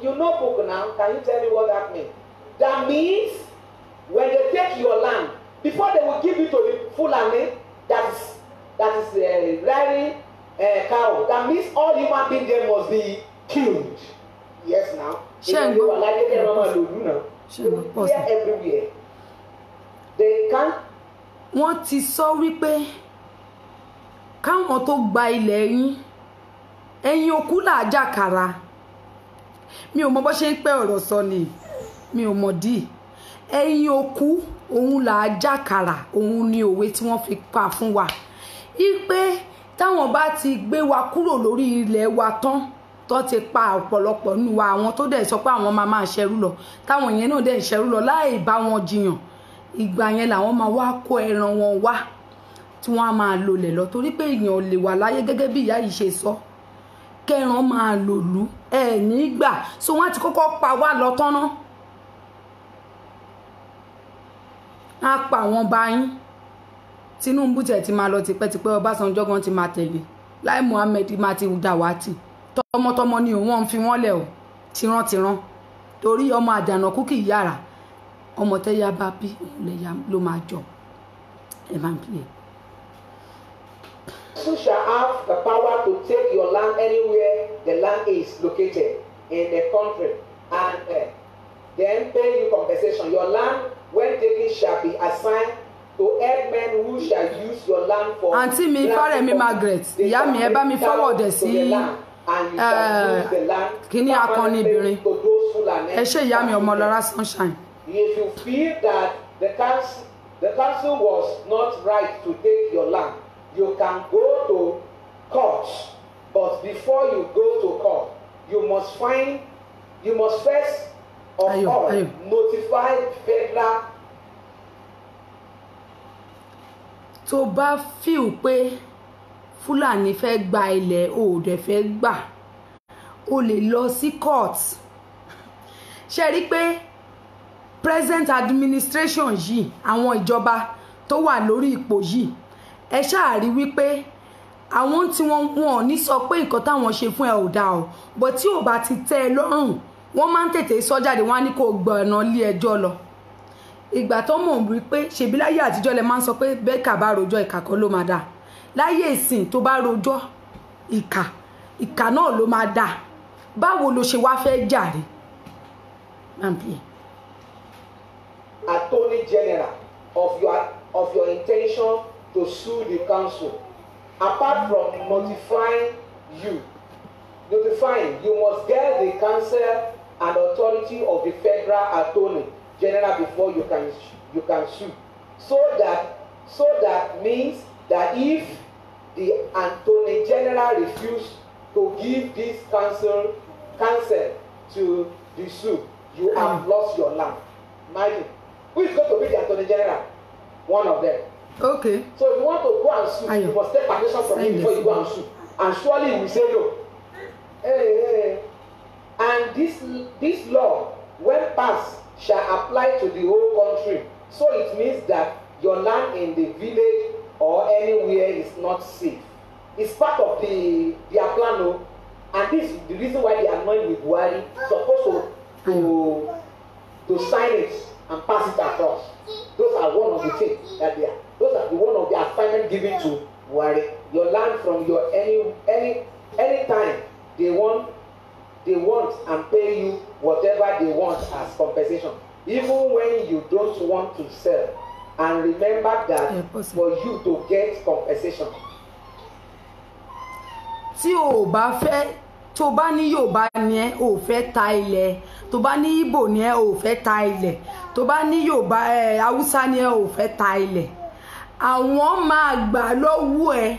You know book now, can you tell me what that means? That means when they take your land, before they will give it to the Fulani that is rearing cow, that means all human beings there must be killed. Yes now. Everywhere. They can't. Wọ́n ti sọ wípé káwọn tó gba ilẹ̀ yín, ẹ̀yin òkú là á jàkàrà. Mi ò mọ bó ṣe ń pẹ́ ọ̀rọ̀ sọ ni, mi ò mọ̀ dí. Ẹ̀yin òkú òun là á jàkàrà, òun ni òwe tí wọ́n fi pa fún wa. Ipe táwọn bá ti gbé wa kúrò lórí ilẹ̀ wa tán, tó ti pa ọ̀pọ̀lọpọ̀ nínú wa, àwọn tó dẹ̀ sọ pé àwọn máa máa ṣẹrú lọ, táwọn yẹn náà dẹ̀ ń ṣẹrú lọ láì bá wọn jiyàn, ìgbà yẹn làwọn máa wá kó ẹran wọn wá tí wọ́n á máa lolẹ̀ lọ, torí pé èèyàn lè wà láyé gẹ́gẹ́ bí ìyá yìí ṣe sọ, kẹran máa lòlú ẹ nígbà. So wọ́n á ti kọ́kọ́ pa wá lọ tán ná, á pa àwọn bá yín. Tinubu tiẹ̀ ti máa lọ tipẹ́tipẹ́, Ọbásanjọ́ gan ti máa tẹ̀lé, Lai Muhammed máa ti dàwátì. Tọmọtọmọ ni òun ń fi wọ́n lẹ̀ o, tìrantìran, torí ọmọ àjànàkú kì í yára, ọmọ tẹ́yà bá bí òun ló máa jọ. Ẹ máa ń pè é. Council shall have the power to take your land anywhere the land is located in the country, and then pay you compensation. Your land, when taken, shall be assigned to headmen who shall use your land for. Àǹtí mi Fárẹ̀mí Margaret, ìyá mi, ẹ bá mi forward ẹ̀ sí kíní akọni obìnrin. Ẹ ṣé ìyá mi Ọmọlọ́lá Sunshine. If you feel that the council was not right to take your land, you can go to court, but before you go to court, you must first of all notify federal. Tó bá feel pé Fúlàní fẹ́ gba ilẹ̀ o ò dẹ̀ fẹ́ gbà, o lè lọ sí court. Ṣe rí pé present administration yìí, àwọn ìjọba tó wà lórí ipò yìí, ẹ ṣáà rí wípé àwọn tí wọ́n ò ní sọ pé nǹkan táwọn ṣe fún ẹ ò dáa o, but tí ò bá ti tẹ́ ẹ lọ́rùn, wọ́n máa ń tètè sọ jáde, wọ́n á ní kó gbọ́ ọ̀nà ilé ẹjọ́ lọ. Ìgbà tó mọ̀ wípé ṣèbí láyé àtijọ́ lẹ máa ń sọ pé bẹ́ẹ̀kà bá rojọ́ ìkà kan ló máa dáa, láyé ìsìn tó bá rojọ́ ìkà náà ló máa dáa. Báwo ló ṣe wá fẹ́ jàre? Máa. Attorney General of your intention to sue the council. Apart from notifying, you must get the counsel and authority of the federal attorney general before you can sue. So that means that if the attorney general refuse to give this counsel to the sue, you have lost your land. Imagine. Who is going to be the attorney general? One of them. Okay. So if you want to go and sue, Ayo. You must take permission from him Send before this. You go and sue. And surely he will say no. Hey, hey. And this law, when passed, shall apply to the whole country. So it means that your land in the village or anywhere is not safe. It's part of their plan, oh. And this is the reason why they are annoyed with Buhari, supposed to sign it and pass it across. Those are one of the things that they are. Those are the one of the assignment given to Buhari. Your land from your any time they want and pay you whatever they want as compensation, even when you don't want to sell. And remember that Yeah, possible. for you to get compensation, Tí o ò bá fẹ́, tó bá ní Yorùbá ni ẹ́, o ò fẹ́ ta ilẹ̀. Tó bá ní Ìgbò ni ẹ́, o ò fẹ́ ta ilẹ̀. Tó bá ní Yorùbá ẹ, Haúsá ni ẹ́, o ò fẹ́ ta ilẹ̀, àwọn máa gbà lọ́wọ́ ẹ,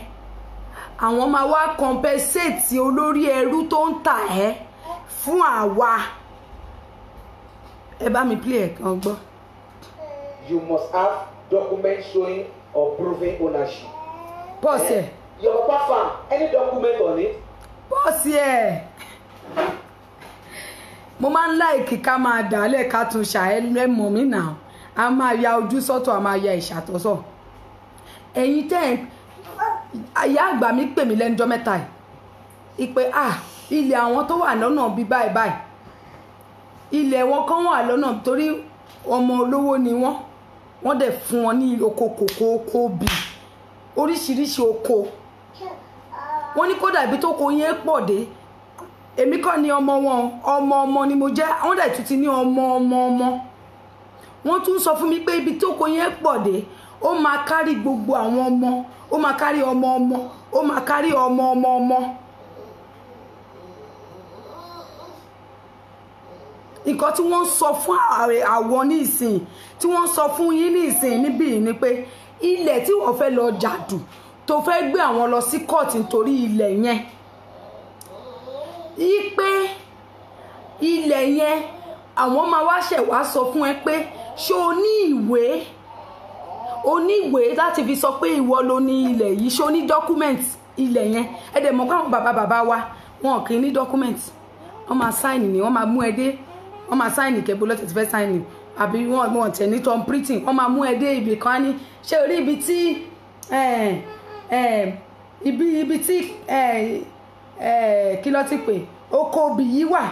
àwọn máa wá compensate olórí ẹrú tó ń tà ẹ́ fún àwa. Ẹ bá mi play ẹ̀ kan gbọ́. You must have documents showing or proving ownership. Pause ẹ̀. Your papa farm, any document on it? Pause ẹ̀. Mo máa ń like ká máa dàálẹ̀, ká tún ṣà. Ẹ mọ̀ mí nà, a máa ya ojú sọ́tọ̀, a máa ya ìṣàtọ̀sọ̀. Ẹ̀yin tẹ́ ẹ̀, ìyá àgbà mi pè mí lẹ́nujọ́ mẹ́ta yìí ìpè à ilẹ̀ àwọn tó wà lọ́nà bíi báyìí báyìí, ilẹ̀ wọn kan wà lọ́nà, torí ọmọ olówó ni wọ́n. Wọ́n dẹ̀ fún wọn ní oko kòkó, oko bì, oríṣiríṣi oko. Wọ́n ní kódà ibi tó ko yẹn pọ̀ dé, èmi kọ́ ni ọmọ wọn, ọmọ ọmọ ni mo jẹ́. Wọ́n dẹ̀ tún ti ní ọmọ ọmọ ọmọ. Wọ́n tún sọ fún mi pé ibi tó ko yẹn pọ̀ dé, ó máa kárí gbogbo àwọn ọmọ, ó máa kárí ọmọ ọmọ, ó máa kárí ọmọ ọmọ ọmọ. Nǹkan tí wọ́n ń sọ fún àwọn ní ìsìn, tí wọ́n ń sọ fún yín ní ìsìn níbí ni pé ilẹ̀ tí wọ́n fẹ́ lọ jàdù, tó fẹ́ gbé àwọn lọ sí kóòtù nítorí ilẹ̀ yẹn, yí pé ilẹ̀ yẹn, àwọn máa wá ṣẹ̀ wá sọ fún ẹ pé ṣé o ní ìwé, o ní ìwé láti fi sọ pé ìwọ ló ní ilẹ̀ yìí? Ṣé o ní document ilẹ̀ yẹn? Ẹ dẹ̀ mọ̀ pé àwọn bàbá bàbá wa, wọn kì í ní document. Wọ́n máa sign ni, wọ́n máa mú ẹ dé, wọ́n máa sign kẹ́bó lọ́tẹ̀ tí fẹ́ sign, àbí wọ́n tẹ̀ ní thumb printing. Wọ́n máa mú ẹ dé ibì kan, á ní ṣé orí ibi tí ibi tí kí ló ti pè, oko obì yìí wà,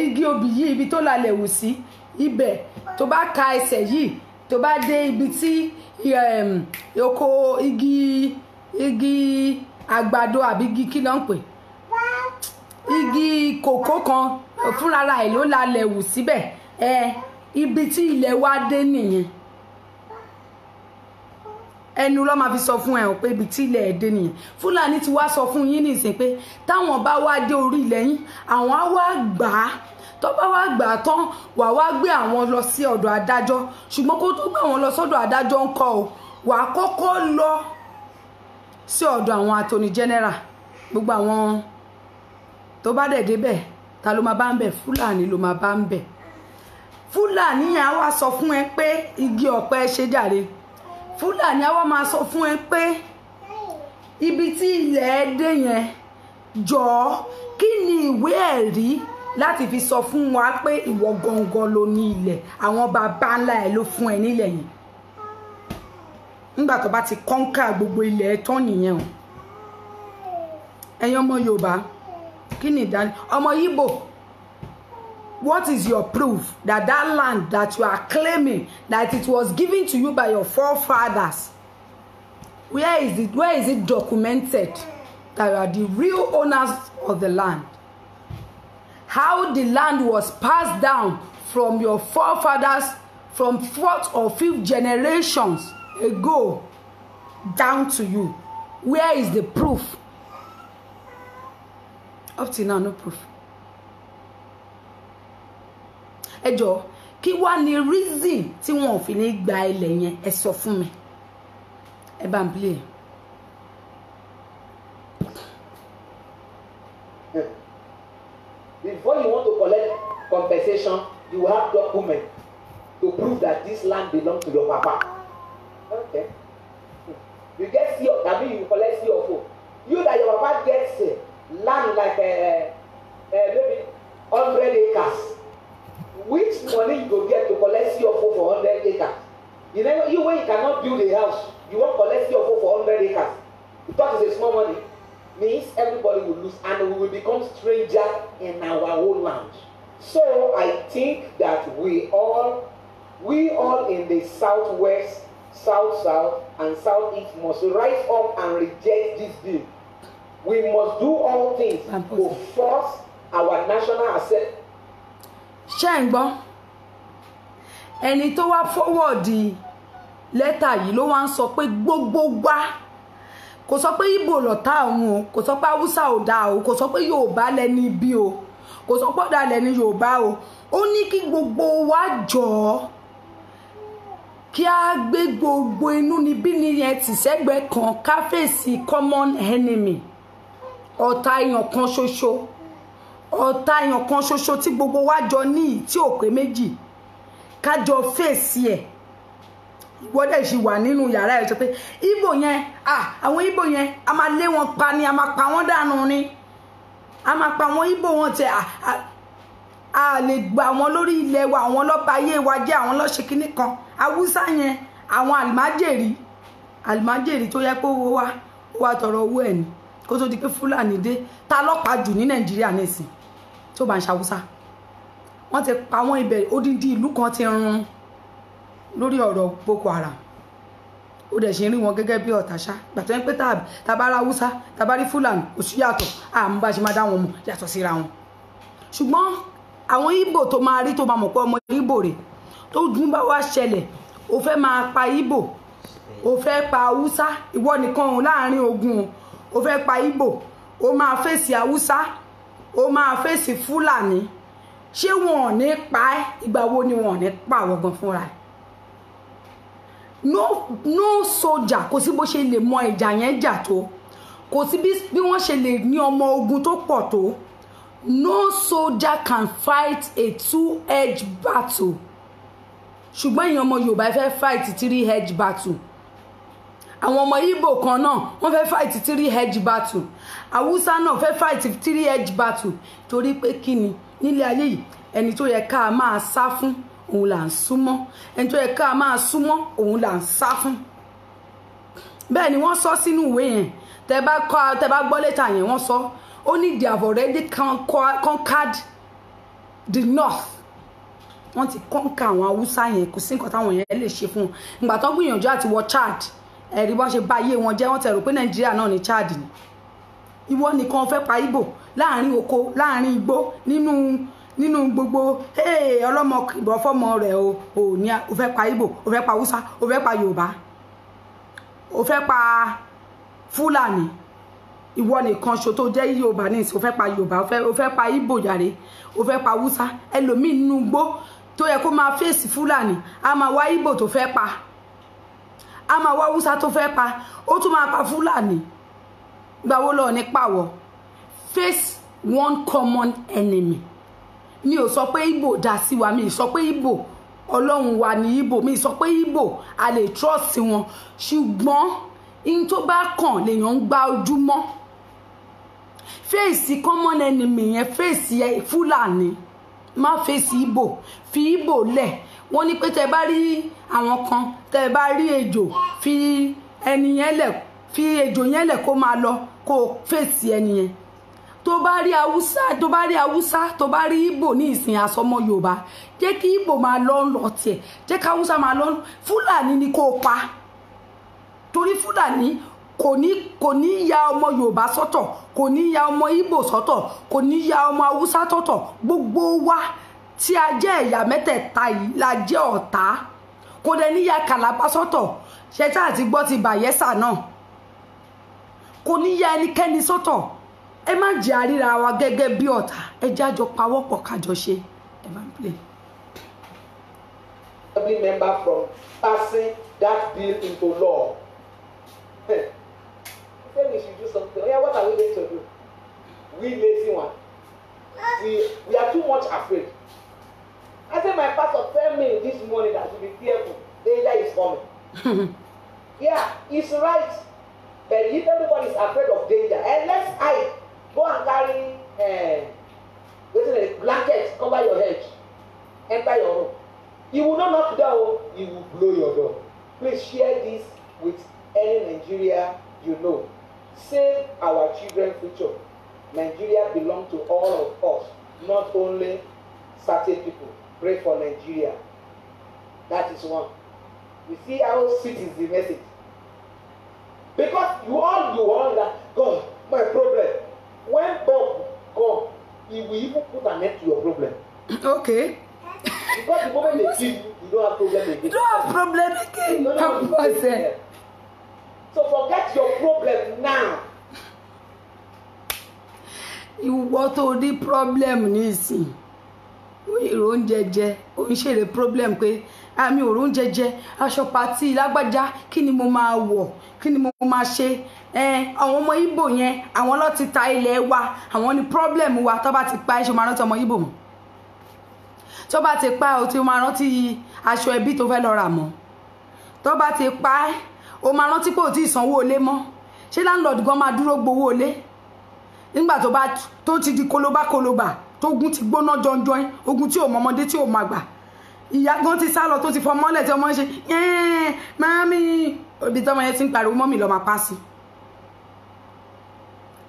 igi obì yìí, ibi tó lalẹ̀ wù sí ibẹ̀, tó bá ka ẹsẹ̀ yìí, tó bá dé ibi tí oko igi àgbàdo àbí igi kí ló ń pè, igi kòkó kan fúnra ẹ̀ ló lalẹ̀ wù síbẹ̀ ẹ, ibi tí ilẹ̀ wa dé nìyẹn. Ẹnu ló máa fi sọ fún ẹ o pé ibi tí ilẹ̀ ẹ̀ dé nìyẹn. Fúlàní ti wá sọ fún yín nísìn pé táwọn bá wá dé orí ilẹ̀ yín, àwọn á wá gbà á. Tó bá wá gbà á tán, wà wá gbé àwọn lọ sí ọ̀dọ̀ adájọ́. Ṣùgbọ́n kó tó gbé àwọn lọ sọ́dọ̀ adájọ́ ńkọ́ o, wà á kọ́kọ́ lọ sí ọ̀dọ̀ àwọn attorney general. Gbogbo àwọn tó bá dẹ̀ débẹ̀, ta ló máa bá ń bẹ̀? Fúlàní ló máa bá ń bẹ̀. Fúlàní yẹn á wá sọ fún ẹ pé igi ọ̀pẹ ṣe jàre. Fúlàní á wá máa sọ fún ẹ pé ibi tí ilẹ̀ ẹ dé yẹn, jọ̀ọ́, kí ni ìwé ẹ̀rí láti fi sọ fún wa pé ìwọ gangan ló ní ilẹ̀, àwọn bàbá ńlá ẹ ló fún ẹ nílẹ̀ yẹn? Nígbà tó bá ti conquer gbogbo ilẹ̀ ẹ tán nìyẹn o. Ẹ̀yin ọmọ Yorùbá, kí ni ìdání ọmọ Yíbò? What is your proof that that land that you are claiming, that it was given to you by your forefathers, where is it documented that you are the real owners of the land? How the land was passed down from your forefathers from fourth or fifth generations ago down to you. Where is the proof? Up till now, no proof. Ẹ jọ̀ọ́, kí wá ní reason tí wọn ò fi ní gba ilẹ̀ yẹn? Ẹ sọ fún mi. Ẹ bá ń play. Before you want to collect compensation, you have document to prove that this land belongs to your papa. Okay. You get C, I mean you collect C of O. You that your papa gets land like maybe 100 acres. Which money you go get to collect C of O for 100 acres? You never, you when you cannot build a house, you won't collect C of O for 100 acres. You thought it's a small money. Means everybody will lose and we will become stranger in our own land. So I think that we all in the southwest, south south, and southeast must rise up and reject this bill. We must do all things to force our national assembly. Ṣé ń gbọ́? Ẹni tó wá fọwọ́ọ̀dì lẹ́tà yìí ló wá ń sọ pé gbogbo wa, kò sọ pé Ìgbò lọ̀tá òun o, kò sọ pé Haúsá ò dáa o, kò sọ pé Yorùbá lẹni ibi o, kò sọ pé ọ̀dà lẹni Yorùbá o. Ó ní kí gbogbo wa jọ̀ọ́ kí a gbé gbogbo inúnibíni yẹn tì sẹ́gbẹ̀ẹ́ kan ká fèsì common enemy, ọ̀tá èèyàn kan ṣoṣo, ọ̀tá èèyàn kan ṣoṣo tí gbogbo wa jọ ní tí ò pé méjì, ká jọ fèsì ẹ̀. Ìwọ dẹ̀ ṣì wà nínú yàrá ẹ̀ sọ pé Ìgbò yẹn, àwọn Ìgbò yẹn a máa lé wọn pa ni, a máa pa wọ́n dànù ni, a máa pa wọn Ìgbò wọn tẹ a lè gbà wọn lórí ilẹ̀ wa, àwọn lọ́ba ayé wa jẹ́, àwọn lọ́ṣẹ̀ kínní kan. Haúsá yẹn, àwọn àlùmájèrì, àlùmájèrì tó yẹ kó wá wá tọrọ owó ẹ̀ ni kó tó di pé Fúlàní dé. Ta lọ́pàá jù ní Nàìjíríà nísìn tó bá ń ṣàwúsá? Wọ́n ti pa wọ́n ibẹ̀, odindi ìlú kan ti run lórí ọ̀rọ̀ Boko Haram. Ó dẹ̀ ṣe ń rí wọn gẹ́gẹ́ bí ọ̀tá ṣá. Gbàtọ́ yẹn pé tàbá ra Haúsá, tàbá rí Fúlàní, kò sí yàtọ̀, àmú bá ṣe máa dá wọn mọ̀ yàtọ̀ síra wọn. Ṣùgbọ́n àwọn Ìgbò tó máa rí tó máa mọ̀ pé ọmọ Ìgbò rè, tó dùn bá wá ṣẹlẹ̀, ó fẹ́ máa pa Ìgbò, ó fẹ́ pa Haúsá, ìwọ nìkan òun láàrin ogun, ó fẹ́ pa Ìgbò, ó máa fèsì Haúsá, ó máa fèsì Fúlàní. Ṣé wọn ò ní pa ẹ́? Ìgbà wo ni wọn ò ní pa àwọn gan fúnra ẹ̀? No soldier, kò sí bó ṣe lè mọ ìjà yẹn jà tó, kò sí bí wọ́n ṣe lè ní ọmọ ogun tó pọ̀ tó. No soldier can fight a two-edged battle. Ṣùgbọ́n èèyàn ọmọ Yorùbá fẹ́ fight three-edged battle. Àwọn ọmọ Ìgbò kan náà wọ́n fẹ́ fight three-edged battle. Haúsá náà fẹ́ fight three-edged battle. Torí pé kí ni nílé ayé yìí, ẹni tó yẹ ká máa sá fún òun là ń súnmọ́, ẹni tó yẹ ká máa súnmọ́ òun là ń sá fún. Bẹ́ẹ̀ ni wọ́n sọ sínú ìwé yẹn. Tẹ́ bá kọ́, tẹ́ bá gbọ́ lẹ́tà yẹn, wọ́n sọ ó ní they have already conquered the north. Wọ́n ti conquer àwọn Haúsá yẹn, kò sí nǹkan táwọn yẹn lè ṣe fún wọn. Ìgbà tó gbìyànjú àti wọ Chad, ẹ̀rí bọ́n ṣe bá ayé wọn jẹ́, wọ́n ti rò pé Nàìjíríà náà ní Chad ni. Ìwọ nìkan fẹ́ pa Ìgbò láàrin oko, láàrin igbó, nínú gbogbo ọlọ́mọ ìbọn fọ́mọ rẹ̀ o, ò ní o fẹ́ pa Ìgbò, o fẹ́ pa Haúsá, o fẹ́ pa Yorùbá, o fẹ́ pa Fúlàní. Ìwọ nìkan ṣo tó jẹ́ Yorùbá ní ìsìn, o fẹ́ pa Yorùbá, o fẹ́ pa Ìgbò jàre, o fẹ́ pa Haúsá. Ẹlòmíì nínú igbó tó yẹ kó máa fèsì Fúlàní, a máa wá Ìgbò tó fẹ́ pa, a máa wá Haúsá tó fẹ́ pa, ó tún máa pa Fúlàní. Ìgbà wo lọ ní pàwọ̀? Face one common enemy. Mi ò sọ pé Ìgbò dá sí wa, mi ò sọ pé Ìgbò Ọlọ́run wa ní Ìgbò, mi ò sọ pé Ìgbò a lè trust wọn, ṣùgbọ́n in tó bá kàn lèèyàn ń gba ojúmọ́. Fèsì common enemy yẹn, fèsì Fúlàní, má fèsì Ìgbò, fi Ìgbò lẹ̀. Wọ́n ní pé tẹ́ bá rí àwọn kan, tẹ́ bá rí ejò, fi ẹni yẹn lẹ̀, fi ejò yẹn lẹ̀ kó máa lọ, kó fèsì ẹni yẹn. Tó bá rí Haúsá, tó bá rí Haúsá, tó bá rí Ìgbò ní ìsìn àsọmọ Yorùbá, jẹ́ kí Ìgbò máa lọ lọ tiẹ̀, jẹ́ kí Haúsá máa lọ. Fúlàní ni kó pa, torí Fúlàní Kò ní ya ọmọ Yorùbá sọ́tọ̀, kò ní ya ọmọ Ìgbò sọ́tọ̀, kò ní ya ọmọ Haúsá sọ́tọ̀. Gbogbo wa tí a jẹ́ ẹ̀yà mẹ́tẹ̀ẹ̀ta yìí la jẹ́ ọ̀tá. Kò dẹ̀ ní ya Kàlábá sọ́tọ̀, ṣẹta àti gbọ́ ti Bayelsa náà. Kò ní ya ẹnikẹ́ni sọ́tọ̀. Ẹ má jẹ́ àríra wa gẹ́gẹ́ bí ọ̀tá, ẹ jẹ́ àjọ pawọ́pọ̀ kájọ ṣe. Ẹ bá ń play. Every member from passing that bill into law. Say we should do something. Oh yeah, what are we going to do? We lazy one. We are too much afraid. I say my pastor tell me this morning that we be careful. Danger is coming. Yeah, he's right. But if everybody is afraid of danger, and let's hide. Go and carry a blanket, cover your head, enter your room. He will not knock down, he will blow your door. Please share this with any Nigeria you know. Save our children's future. Nigeria belongs to all of us, not only certain people. Pray for Nigeria. That is one. You see how sweet is the message. Because you all that, God, my problem. When Bob come, he will even put an end to your problem. Okay. Because the moment they give you, you don't have problem again. You don't have problem again. You don't have problem. So forget your problem now. Ìwọ tó ní problem nísìn, èrò oúnjẹ jẹ, ó ń ṣèrè problem pé àmì òrò oúnjẹ jẹ, aṣọ pàtí lágbájá, kí ni mo máa wọ̀, kí ni mo máa ṣe? Àwọn ọmọ Ìgbò yẹn, àwọn ló ti ta ilẹ̀ wa, àwọn ni problem wa. Tó bá ti pa ẹ́, ṣe máa rántí ọmọ Ìgbò mọ́? Tó bá ti pa ẹ́, o ti máa rántí aṣọ ẹbí tó fẹ́ lọ rà mọ́? Tó bá ti pa ẹ́, o máa rántí pé o ti sanwó ilé mọ́? Ṣé landlord gan máa dúró gbowó ilé nígbà tó bá tó ti di kólóbá kólóbá, tógun ti gbóná jọjọ, ogun tí ò mọ ọmọdé tí ò máa gbà, ìyá gan ti sá lọ, tó ti fọ mọ́lẹ̀, tí ọmọ ń ṣe mami, ibi tọ́mọ yẹn ti ń pariwo mọ́mì lọ́ọ́ máa pa sí.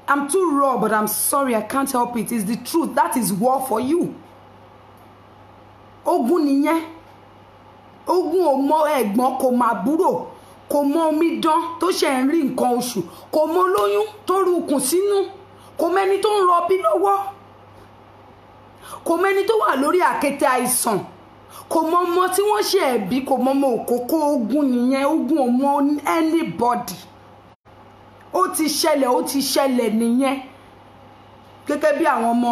I'm too raw, but I'm sorry, I can't help it. It's the truth. That is war for you. Ogun nìyẹn. Ogun ò mọ ẹ̀gbọ́n, kò mà búrò, kò mọ omidan tó ṣe ń rí nǹkan oṣù, kò mọ olóyún tó rúkùn sínú, kò mẹni tó ń rọbí lọ́wọ́, kò mẹni tó wà lórí àkéte àìsàn, kò mọ ọmọ tí wọ́n ṣe ẹ̀bí, kò mọ ọmọ òkókó. Ogun nìyẹn. Ogun ò mọ anybody. Ó ti ṣẹlẹ̀, ó ti ṣẹlẹ̀ nìyẹn. Gẹ́gẹ́ bí àwọn ọmọ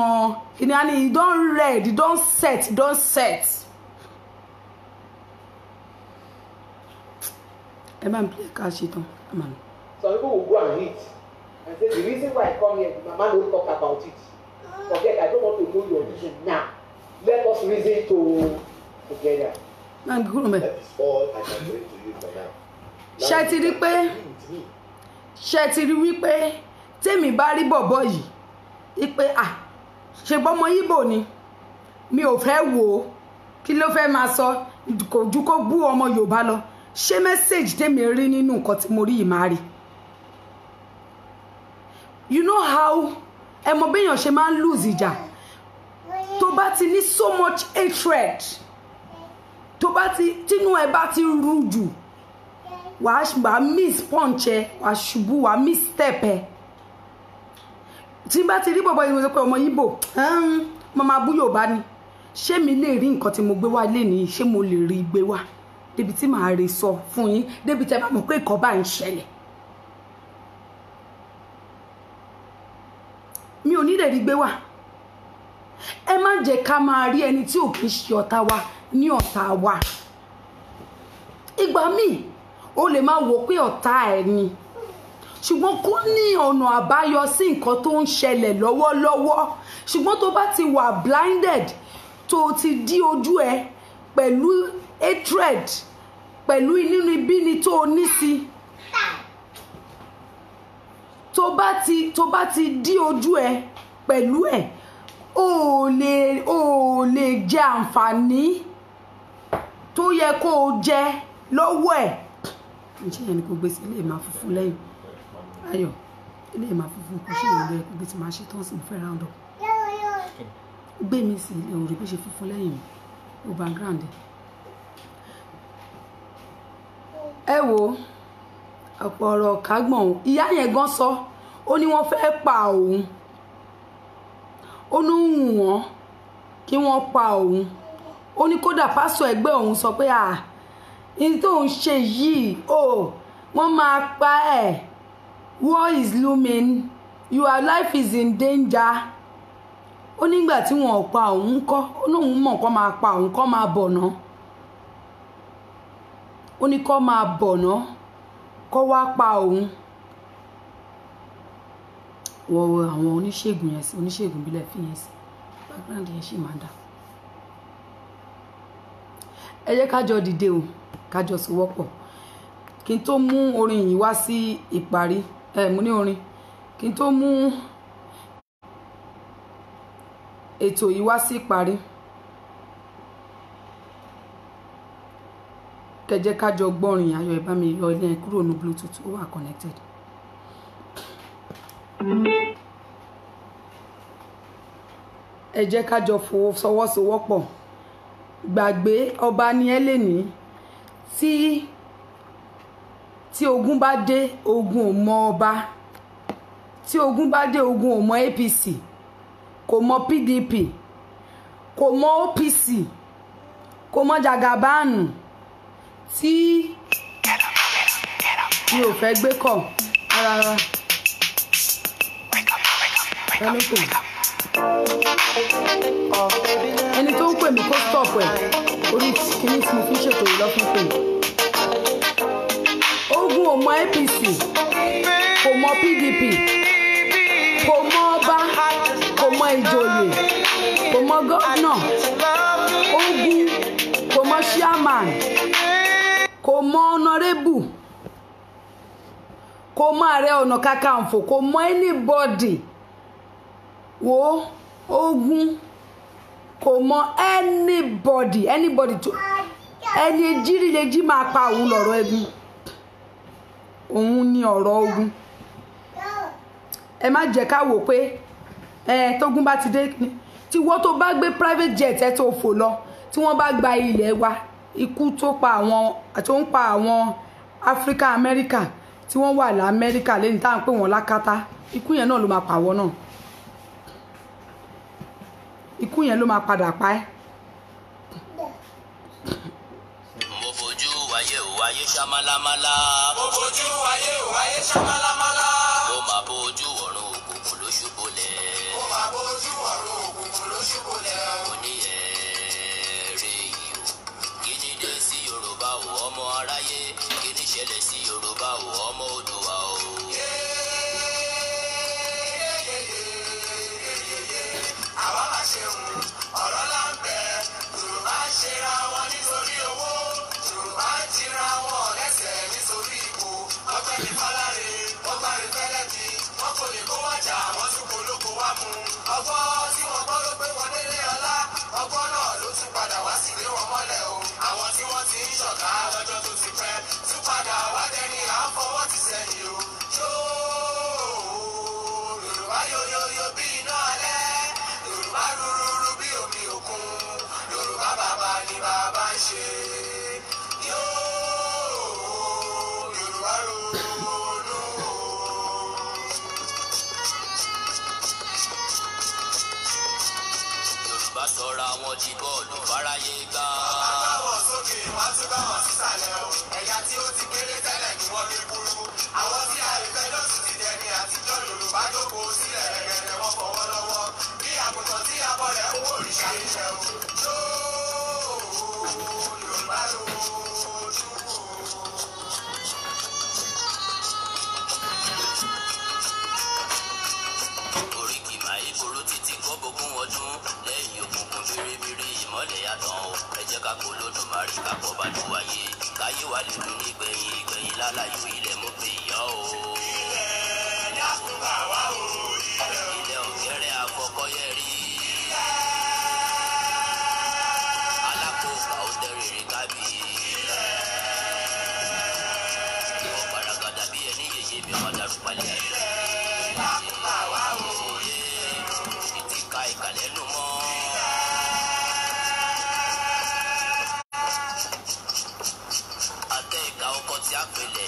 kìnìún ní, you don red, you don set, you don set. Ẹ máa ń play ká ṣe tán. Some people will go and eat and say the reason why I come here, mama no talk about it. Forget, I don't want to know your reason now. Let us reason together. Náà kúrò mẹ́. That is all I can bring to you for now. Ṣé ti rí pé, ṣé ti rí wípé tèmi bá rí bọ̀bọ̀ yìí wípé à ṣe bọ́mọ Ìgbò ni, mi ò fẹ́ wò ó, kí ló fẹ́ máa sọ, kò ju kó bú ọmọ Yorùbá lọ. Ṣé message tèmi rí nínú nǹkan tí mo rí yìí máa rí? You know how ẹ mọ béèyàn ṣe máa ń lose ìjà, tó bá ti ní so much hatred, tó bá ti tínú ẹ bá ti rú jù, wàá miss punch ẹ, wàá ṣubú, wàá miss step ẹ. Tí n bá ti rí bọ̀bọ̀ yìí, mo sọ pé ọmọ Ìgbò, mo máa bú Yorùbá ni. Ṣé mi lè rí nǹkan tí mo gbé wá lénìí? Ṣé mo lè rí gbé wá débi tí màá rí sọ fún yín, débi tí ẹ bá mọ̀ pé nǹkan bá ń ṣẹlẹ̀? Mi ò ní lè rí gbé wá. Ẹ má jẹ́ ká máa rí ẹni tí ò kì í ṣe ọ̀tá wa ní ọ̀tá wa. Ìgbà míì o lè máa wò pé ọ̀tá ẹ̀ ni, ṣùgbọ́n kó ní ọ̀nà àbáyọ sí nǹkan tó ń ṣẹlẹ̀ lọ́wọ́lọ́wọ́. Ṣùgbọ́n tó bá ti wà blinded, tó ti dí ojú ẹ pẹ̀lú hatred, pẹ̀lú inúnibíni tó o ní sí, tó bá ti dí ojú ẹ pẹ̀lú ẹ, o ò lè jẹ àǹfààní tó yẹ kó o jẹ lọ́wọ́ ẹ̀. Ǹjẹ́ yẹn ni kò gbé sí ilé ìmáa funfun lẹ́yìn ayọ̀, ilé ìmáa funfun kò ṣe ìròyìn ẹ̀ kò gbé tí máa ṣe tán sí ìfẹ́ round up. Gbé mi sí ilé orí bó ṣe funfun lẹ́yìn mi, ó background ẹ̀. Ẹ wo, Ọ̀pọ̀ ọ̀rọ̀ kágbọ̀n òun. Ìyá yẹn gan sọ, ó ní wọ́n fẹ́ pa òun, ó ní wù wọ́n kí wọ́n pa òun. Ó ní kódà pásọ ẹgbẹ́ òun sọ pé à ní tó ń ṣe yìí o, wọ́n máa pa ẹ̀, war is looming, your life is in danger. Ó nígbà tí wọn ò pa òun kọ́, ó ní òun mọ̀ kọ́ máa pa òun, kọ́ máa bọ̀ ná. Ó ní kọ́ máa bọ̀ ná, kọ́ wá pa òun. Wọ àwọn oníṣègùn yẹn sí, oníṣègùn bílẹ̀ fi yẹn sí background yẹn sì máa dà. Ẹ jẹ́ ká jọ dìde o, ká jọ sowọ́pọ̀. Kí n tó mú orin yìí wá sí ìparí, ẹ mú ní orin, kí n tó mú ètò yìí wá sí ìparí, kẹjẹ ká jọ gbọ́rin ayọ̀. Ẹ bá mi yọ ilé kúrò ní bluetooth, ó wà connected. Ẹ jẹ́ ká jọ fọwọ́sowọ́pọ̀. Gbàgbé ọba ni ẹ lè ní, tí ogun bá dé, ogun ò mọ ọba. Tí ogun bá dé, ogun ò mọ APC, kò mọ PDP, kò mọ OPC, kò mọ Jagabanu. Tí mi ò fẹ́ gbé kọ̀ rárá. Ẹni tó ń pè mí kó stop ẹ̀, orí kìíní tí mo fi ń ṣètò yìí lọ́fún pè mí. Ogun ò mọ APC, kò mọ PDP, kò mọ ọba, kò mọ ìjòyè, kò mọ gómìnà. Ogun kò mọ chairman, kò mọ honorable, kò mọ ààrẹ ọ̀nà kakanfò, kò mọ anybody. Wo ogun kò mọ anybody, anybody tó ẹni jírílẹ̀jí máa pa òun lọ̀rọ̀ ẹ̀gún, òun ni ọ̀rọ̀ ogun. Ẹ má jẹ́ ká wò pé ẹ tógun bá ti dé, tí wọ́n tó bá gbé private jet ẹ tó fò lọ, tí wọ́n bá gba ilẹ̀ wa, ikú tó pa àwọn tó ń pa àwọn Africa America tí wọ́n wà lamẹ́ríkà lẹ́ni tá à ń pè wọ́n lákátá, ikú yẹn náà ló máa pàwọ́ náà, ikú yẹn ló máa padà pa ẹ́. Mo fojú ayé ò ayé ṣá málámálá. Mo fojú ayé ò ayé ṣá málámálá. Mo máa bójú ọ̀run òkùnkùn ló ṣubúlẹ̀. Mo máa bójú ọ̀run òkùnkùn ló ṣubúlẹ̀. Mo ní ẹ̀ẹ́rẹ́ yìí o, kí ni dé sí Yorùbá o ọmọ aráyé, kí ni ṣẹlẹ̀ sí Yorùbá o ọmọ Oòduà o. Àwa máa ṣeun, ọ̀rọ̀ là ń bẹ. Yorùbá ń ṣera wọn nítorí owó. Yorùbá ń jira wọn lẹ́sẹ̀ nítorí ipò. Ọgbẹ́ ní Fáláre, wọ́n gbárí fẹ́lẹ́bí. Wọ́n kò lè kó wájà, wọ́n tún kò lóko wá mú. Ọgbọ́n tí wọ́n gbọ́ ló pé wọ́n délé ọlá. Ọgbọ́n náà ló tún padà wá sílé wọn mọ́lẹ̀ o. Àwọn tí wọ́n ti ń ṣọ̀gá lọ́jọ́ tó ti pẹ́ tún padà wá dẹni à ń fọwọ́ ti sẹ́yìn o. Yóò Yorùbá yóyóyó bí iná alẹ́. Yorùbá rúrúrú bí omi òkun. Yorùbá bàbá ni bàbá ń ṣe. Yóò Yorùbá ronú. Yorùbá sọra wọn di bọ́ọ̀lù fáráyé gbá. Bàbá wọn sókè, wọ́n tún bá wọn sísàlẹ̀ o. Ẹ̀yà tí ó ti kéré tẹ́lẹ̀ ni wọ́n fi kúrú. Àwọn tí àìfẹ́ lọ́sùn ti dẹni àtijọ́. Yorùbá jókòó sílẹ̀ rẹ̀gẹ̀dẹ̀, wọ́n fọwọ́ lọ́wọ́. Bí àgùntàn tí abọ́ rẹ̀ ń wò òrìṣà ilẹ̀ o. Yóò Yorùbá rojú o. Oríkì máa boró títí kọ́ bógún ọdún lẹ́yìn òkùnkùn bèrèbèrè ìmọ́lẹ̀ yàtọ̀ o. Ẹ jẹ́ ká kó lódùmarè ká kọ́ bá ju ayé káyé wa lè dùn nígbẹ̀yìn ìgbẹ̀yìn lálàyò ilẹ̀ mú pé ìyá o. Ilẹ̀ dákun bá wa o, ilẹ̀ o. Ilẹ̀ ọ̀gẹ́rẹ́ àfọkọ́yẹrí. Alákòókà ó tẹ́rẹ̀ẹ́rẹ́ kábí. Ọ̀gbaragada bí ẹni yèyé mi ọmọ darúpalẹ̀ ayé. Dákun bá wa o, Ìtì ka ìkàlẹ́ nù mọ́. Àtẹ ìka ọkọ̀ tí a pèlè.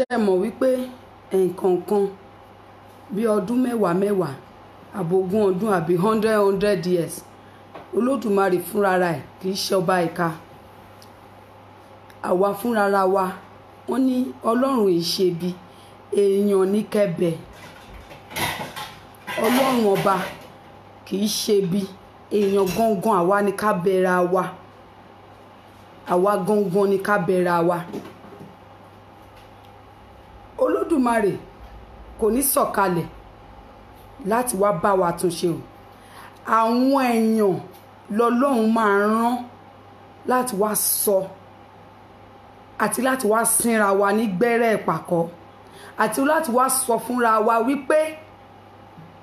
Ṣé ẹ mọ̀ wípé ẹ̀ẹ̀kọ̀ọ̀kan bí ọdún mẹ́wàá mẹ́wàá àbógún ọdún àbí 100 years, Olódùmarè fúnra ẹ̀ kì í ṣe ọba ìka. Àwa fúnra wa, wọ́n ní Ọlọ́run ìṣebi, èèyàn ní kẹbẹ̀. Ọlọ́run ọba kì í ṣebi, èèyàn gangan àwa ni ká bẹ̀ra wa. Àwa gangan ni ká bẹ̀ra wa. Olódùmarè kò ní sọ̀kalẹ̀ láti wá bá wa túnṣe o. Àwọn èèyàn lọ́lọ́run máa rán láti wá sọ àti láti wá sínra wa ní gbẹ́rẹ́ ìpàkọ́, àti láti wá sọ fúnra wa wípé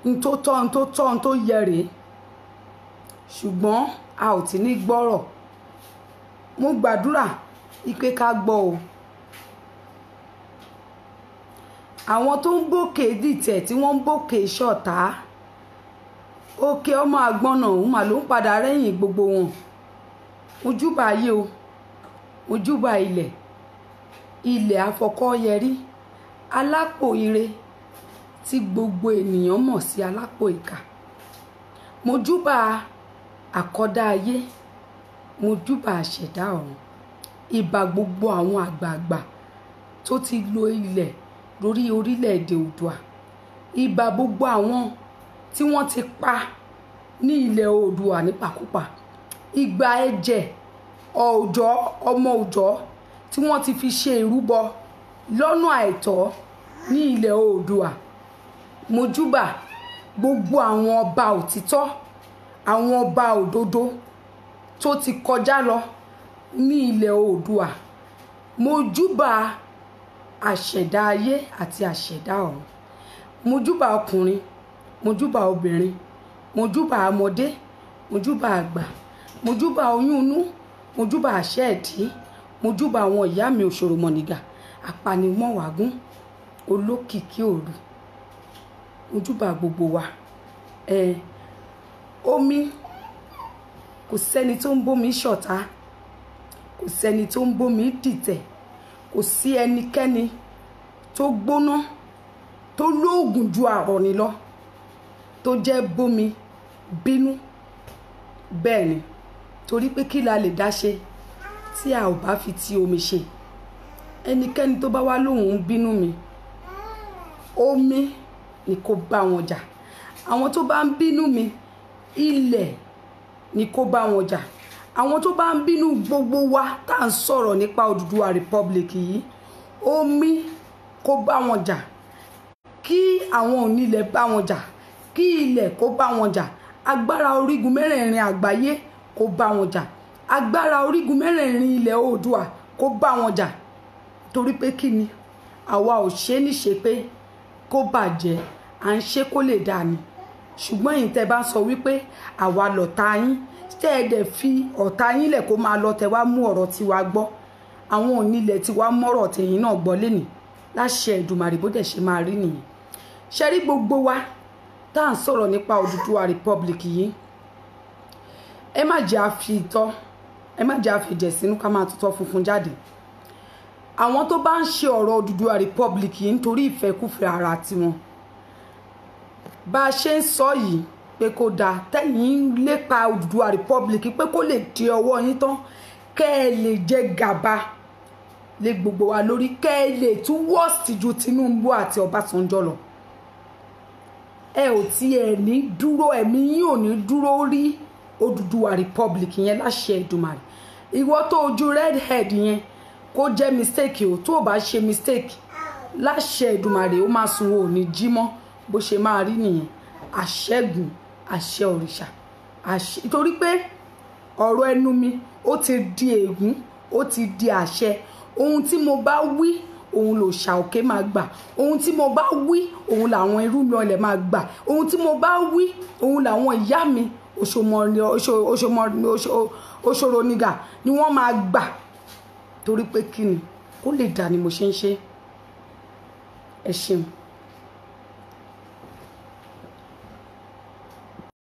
n tó tọ́, n tó tọ́, n tó yẹ rèé. Ṣùgbọ́n a ò tí ní gbọ́rọ̀. Mo gbàdúrà ipe ká gbọ́ o. Àwọn tó ń bòkè dìtẹ̀ tí wọ́n ń bòkè ṣọ̀tá, òkè ọmọ àgbọ̀nà òun mà ló ń padà rẹ́yìn gbogbo wọn. Ojúbà ayé o, ojúbà ilẹ̀, ilẹ̀ àfọkọ́yẹrí, alápò ire tí gbogbo ènìyàn mọ̀ sí alápò ìkà. Mojúbà àkọ́dá ayé, mojúbà àṣẹ̀dá ọ̀run, ìbà gbogbo àwọn àgbààgbà tó ti lo ilẹ̀ lórí orílẹ̀-èdè Oòduà, ìbà gbogbo àwọn tí wọ́n ti pa ní ilẹ̀ Oòduà nípakúpa, ìgbà ẹ̀jẹ̀ òòjọ́ ọmọ òòjọ́ tí wọ́n ti fi ṣe ìrúbọ lọ́nà àìtọ́ ní ilẹ̀ Oòduà. Mojúbà gbogbo àwọn ọba òtítọ́, àwọn ọba òdodo tó ti kọjá lọ ní ilẹ̀ Oòduà. Mojúbà àṣẹ̀dá ayé àti àṣẹ̀dá ọ̀run. Mojúbà ọkùnrin, mojúbà obìnrin, mojúbà ọmọdé, mojúbà àgbà, mojúbà oyún inú, mojúbà àṣẹ ẹ̀dí, mojúbà àwọn ìyá mi òṣòròmọ̀nìgà, apanimọ̀wágún, olókìkí òru. Mojúbà gbogbo wa. Omi, kò sẹ́ni tó ń bómi ṣọ̀tá, kò sẹ́ni tó ń bómi dìtẹ̀, kò sí ẹnikẹ́ni tó gbóná tó lóògùn ju àrọ̀nì lọ tó jẹ́ bómi bínú. Bẹ́ẹ̀ ni, torí pé kí la lè dá ṣe tí a ò bá fi ti omi ṣe. Ẹnikẹ́ni tó bá wá lóhùn ń bínú mi, omi ni kó bá wọn jà. Àwọn tó bá ń bínú mi, ilẹ̀ ni kó bá wọn jà. Àwọn tó bá ń bínú gbogbo wa tá à ń sọ̀rọ̀ nípa Odùduwà Republic yìí, omi kó bá wọn jà, kí àwọn onílẹ̀ bá wọn jà, kí ilẹ̀ kó bá wọn jà, agbára orígun mẹ́rẹ̀ẹ̀rin àgbáyé kó bá wọn jà, agbára orígun mẹ́rẹ̀ẹ̀rin ilẹ̀ Oòduà kó bá wọn jà. Torí pé kí ni, àwa ò ṣe é níṣe pé kó bàjẹ́, à ń ṣe kó lè dáa ni. Ṣùgbọ́n ẹ̀yin tẹ́ bá ń sọ wípé àwa lọ̀tá yín, tẹ́ ẹ dẹ̀ fi ọ̀tá yín lẹ̀ kó máa lọ, tẹ́ wá mú ọ̀rọ̀ tiwa gbọ́. Àwọn onílẹ̀ tiwa mọ́rọ̀ tẹ̀yìn náà gbọ́ lénìí láṣẹ Èdùmàrè, bó dẹ̀ ṣe máa rí nìyẹn. Ṣe rí gbogbo wa tá à ń sọ̀rọ̀ nípa Odùduwà Republic yìí, ẹ má jẹ́ àfi ìtọ́, ẹ má jẹ́ àfi ìjẹ̀ sínú ká máa tutọ́ funfun jáde. Àwọn tó bá ń ṣe ọ̀rọ̀ Odùduwà Republic yìí nítorí ìfẹ́kúfẹ̀ẹ́ ara tiwọn, bá a ṣe ń sọ yìí pé kó dáa, tẹ́yìn ń lépa Odùduwà Republic pé kó lè di ọwọ́ yín tán, kẹ́ ẹ lè jẹ gàba lé gbogbo wa lórí, kẹ́ ẹ lè tún worst ju Tinubu àti Ọbásanjọ́ lọ. Ẹ ò tiẹ̀ ní dúró, ẹ̀mí yín ò ní dúró rí Odùduwà Republic yẹn láṣẹ Èdùmàrè. Ìwọ tó ojú redhead yẹn, kó jẹ́ mistake o, tó o bá ṣe mistake láṣẹ Èdùmàrè, ó máa sun o ní jí mọ́. Bó ṣe máa rí nìyẹn. Àṣẹ́gun, àṣẹ òrìṣà, àṣẹ, torí pé ọ̀rọ̀ ẹnu mi ó ti di ègún, ó ti di àṣẹ. Ohun tí mo bá wí, òun lòòṣà òkè máa gbà. Ohun tí mo bá wí, òun làwọn irú mi ọlẹ̀ máa gbà. Ohun tí mo bá wí, òun làwọn ìyá mi òṣòrònìgà ni wọ́n máa gbà. Torí pé kí ni, kó lè dà ni mo ṣe ń ṣe. Ẹ ṣeun.